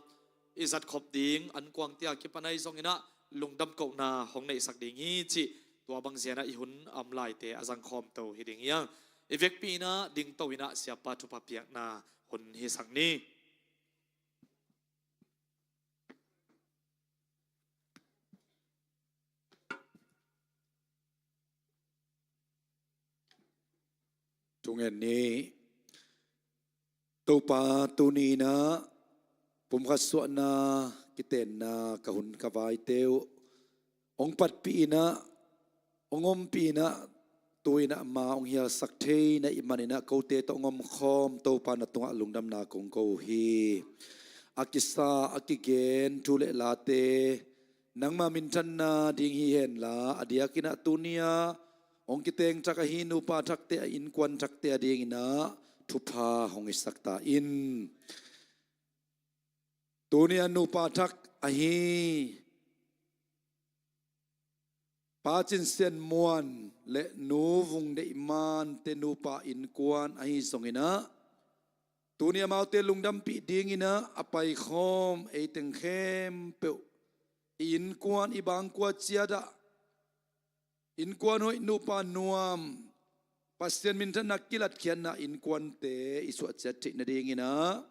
i zat khop ding ankuang te a kipan ahi zong inah lungdam kohna hong neihsak ding hi cih, tua bang zia inah i hun a om laite a zang khawm to hi ding hi hang. I vekpi inah dingto inah siapa thupha piakna hun hisak ni. Thungen ni. Topa, tuni inah pumkhat suahna kitenna ka hun ka vaite uh hong patpih inah, hong ompih inah, tu inah ma hong hialsak thei na hih man inah kote tawh hong omkhawm Topa, na tungah lungdamna kong ko uh hi. A kisa a kigen thu le late nangma minthanna ding hi henla, a diak inah tuni a hong kiteng thak ahi nupa thakte, a innkuan thakte a ding inah thupha hong hisak ta in. Tuni a nupa thak ahi Pa Cin Sian Muan le Nu Vung Deih Man te nupa innkuan ahi zong inah, tuni amaute lungdampih ding inah a paikhawm ei teng khempeuh, i innkuan, i bangkua ciat ah innkuan hoih, nupa nuam, Pasian minthanna kilatkhiatna innkuante i suah ciat theih nading inah,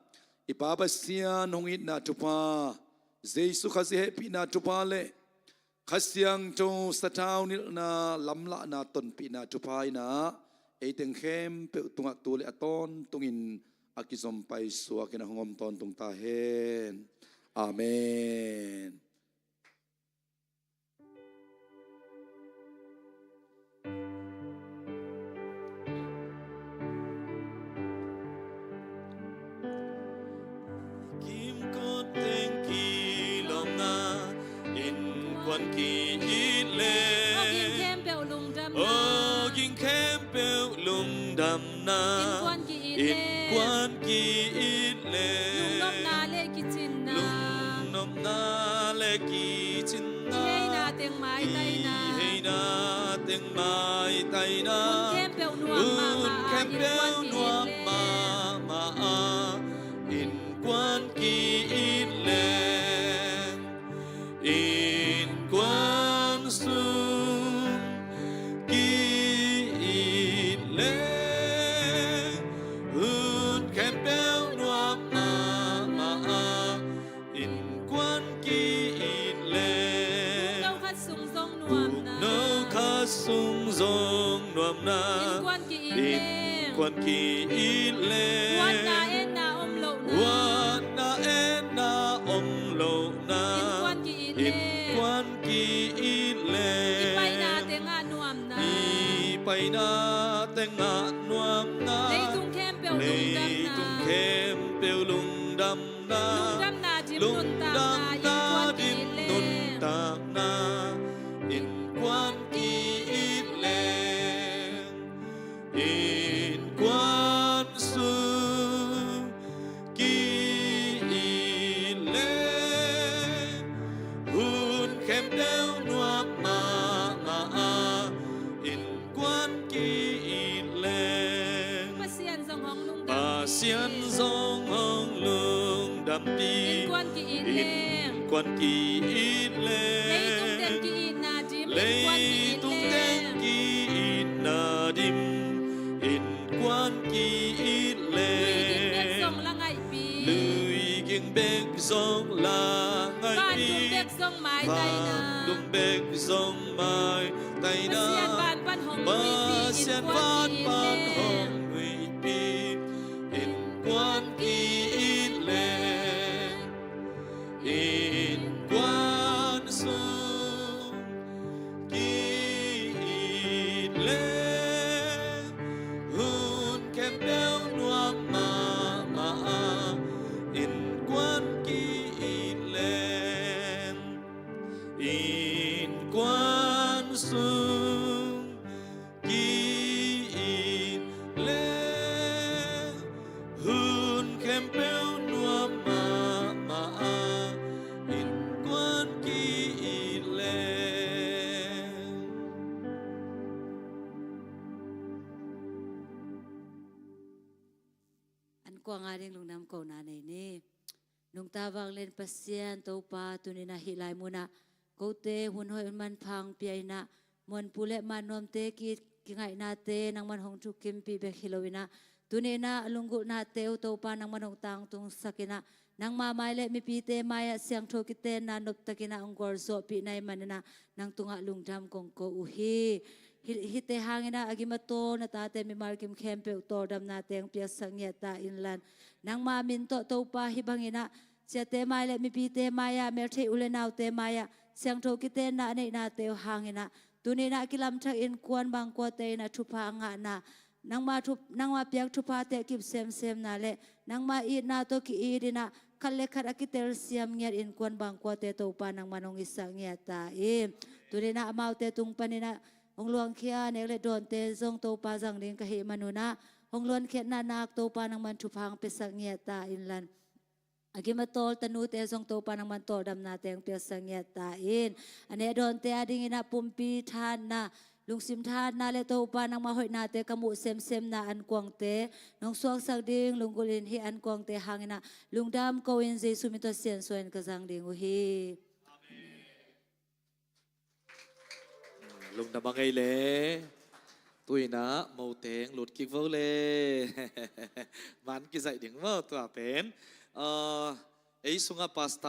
i Pa Pasian hong itna thupha, Jesu Khazih hehpihna thupha le Kha Siangtho sathau nilhna, lamlahna, tonpihna thupha inah ei teng khempeuh tungah tu le a tawntungin a kizom paisuak inah hong om tawntung ta hen. Amen. Kimkot teng kilawmna, innkuan ki-it le. Aw ging khempeuh lungdamna. Aw ging khempeuh lungdamna. Innkuan ki-it le. Innkuan ki-it le. Lungnopna le kicinna. Lungnopna le kicinna. I heina teng maitaina. I heina teng maitaina. Hun khempeuh nuam mahmah a. Hun khempeuh nuam mahmah a. Innkuan ki-it le. Innkuan sung ki-it le. Hun khempeuh nuam mahmah a. Innkuan ki-it le. Vung no khat sung zong nuamna. Vung no khat sung zong nuamna. Innkuan ki-it le. Innkuan ki-it le. Huatna etna om lohna. Huatna etna om lohna. Innkuan ki-it le. Innkuan ki-it le. I paina tengah nuamna. I paina tengah nuamna. Leitung khempeuh lungdamna. Leitung khempeuh lungdamna. Lungdamna dim nuntakna, innkuan ki-it leng. Lungdamna dim nuntakna, innkuan ki-it leng. Innkuan sung ki-it leng. Hun khempeuh nuam mahmah a, innkuan ki-it leng. Pasian zong hong lungdampi. Pasian zong hong lungdampi. Innkuan ki-it leng. Innkuan ki-it leng. Leitung teng ki-itna dim. Leitung teng ki-itna dim. Innkuan ki-it leng. Lui ging bek zong la ngaihpi. Lui ging bek zong la ngaipi, vantung bek zong mai taina, vantung bek zong mai taina, Pasian van pan hong huihpi, Pasian van pan hong huihpi, innkuan ki-it leng, innkuan sung ki-it leng, hun khempeuh nuam mahmah a, innkuan ki-it leng, innkuan sung ki-it leng, hun khempeuh nuam mahmah a, innkuan ki-it leng. Ankuang a ding lungdam kohna nei ni. Nungta vanglian Pasian Topa, tuni-in ah hih lai munah kote hun hoih hun manpha hong pia-in ah, muanpu le mannuamte ki, kingaihnate nangman hong thukimpih bek hi lo-in ah, tuni-in ah a lunggulhnate uh Topa nangman hong tangtungsak-in ah, nangma mai le mipite mai-ah siangtho kitenna noptakin ah hong gualzawhpih na hih manin ah, nang tungah lungdam kong ko uh hi. Hi, hihte hangin ah a gim a tawl na tate mimal kim khempeuh tawldamnate hong piaksak ngiat ta inla, nangma min tawh Topa hih bangin ah siate mai le mipite mai-ah, meltheih u le naute mai-ah siangtho kitenna a neihnate uh hangin ah, tuni-in ah a kilamthak innkuan bangkuate in ah thupha a ngahna, nangma thu, nangma piak thuphate a kip semsemna le nangma itna tawh ki-it-in ah khat le khat a kitelsiam ngiat innkuan bangkuate Topa nangman hong itsak ngiat ta in. Tuni-in ah amaute tung panin ah hong luangkhia nek le dawnte zong Topa zang ding ka hih manun ah, hong luankhiatna nak Topa nangman thupha hong piasak ngiat ta inla, a gim a tawl tanute zong Topa nangman tawldamnate hong piaksak ngiat ta in. A neh dawnte a dingin ah pumpi thahatna, lungsim thahatna le Topa nangma hoihnate ka muh semsemna ankuangte nong suaksak ding lunggulhin hih ankuangte hangin ah lungdam ko-in Jesu min tawh siansuah-in ka zang ding uh hi. Lungdam a ngei le. Tu-in ah mote hong lut kik vo le. Man kizaih ding maw tua pen. Ah, ei sungah pastor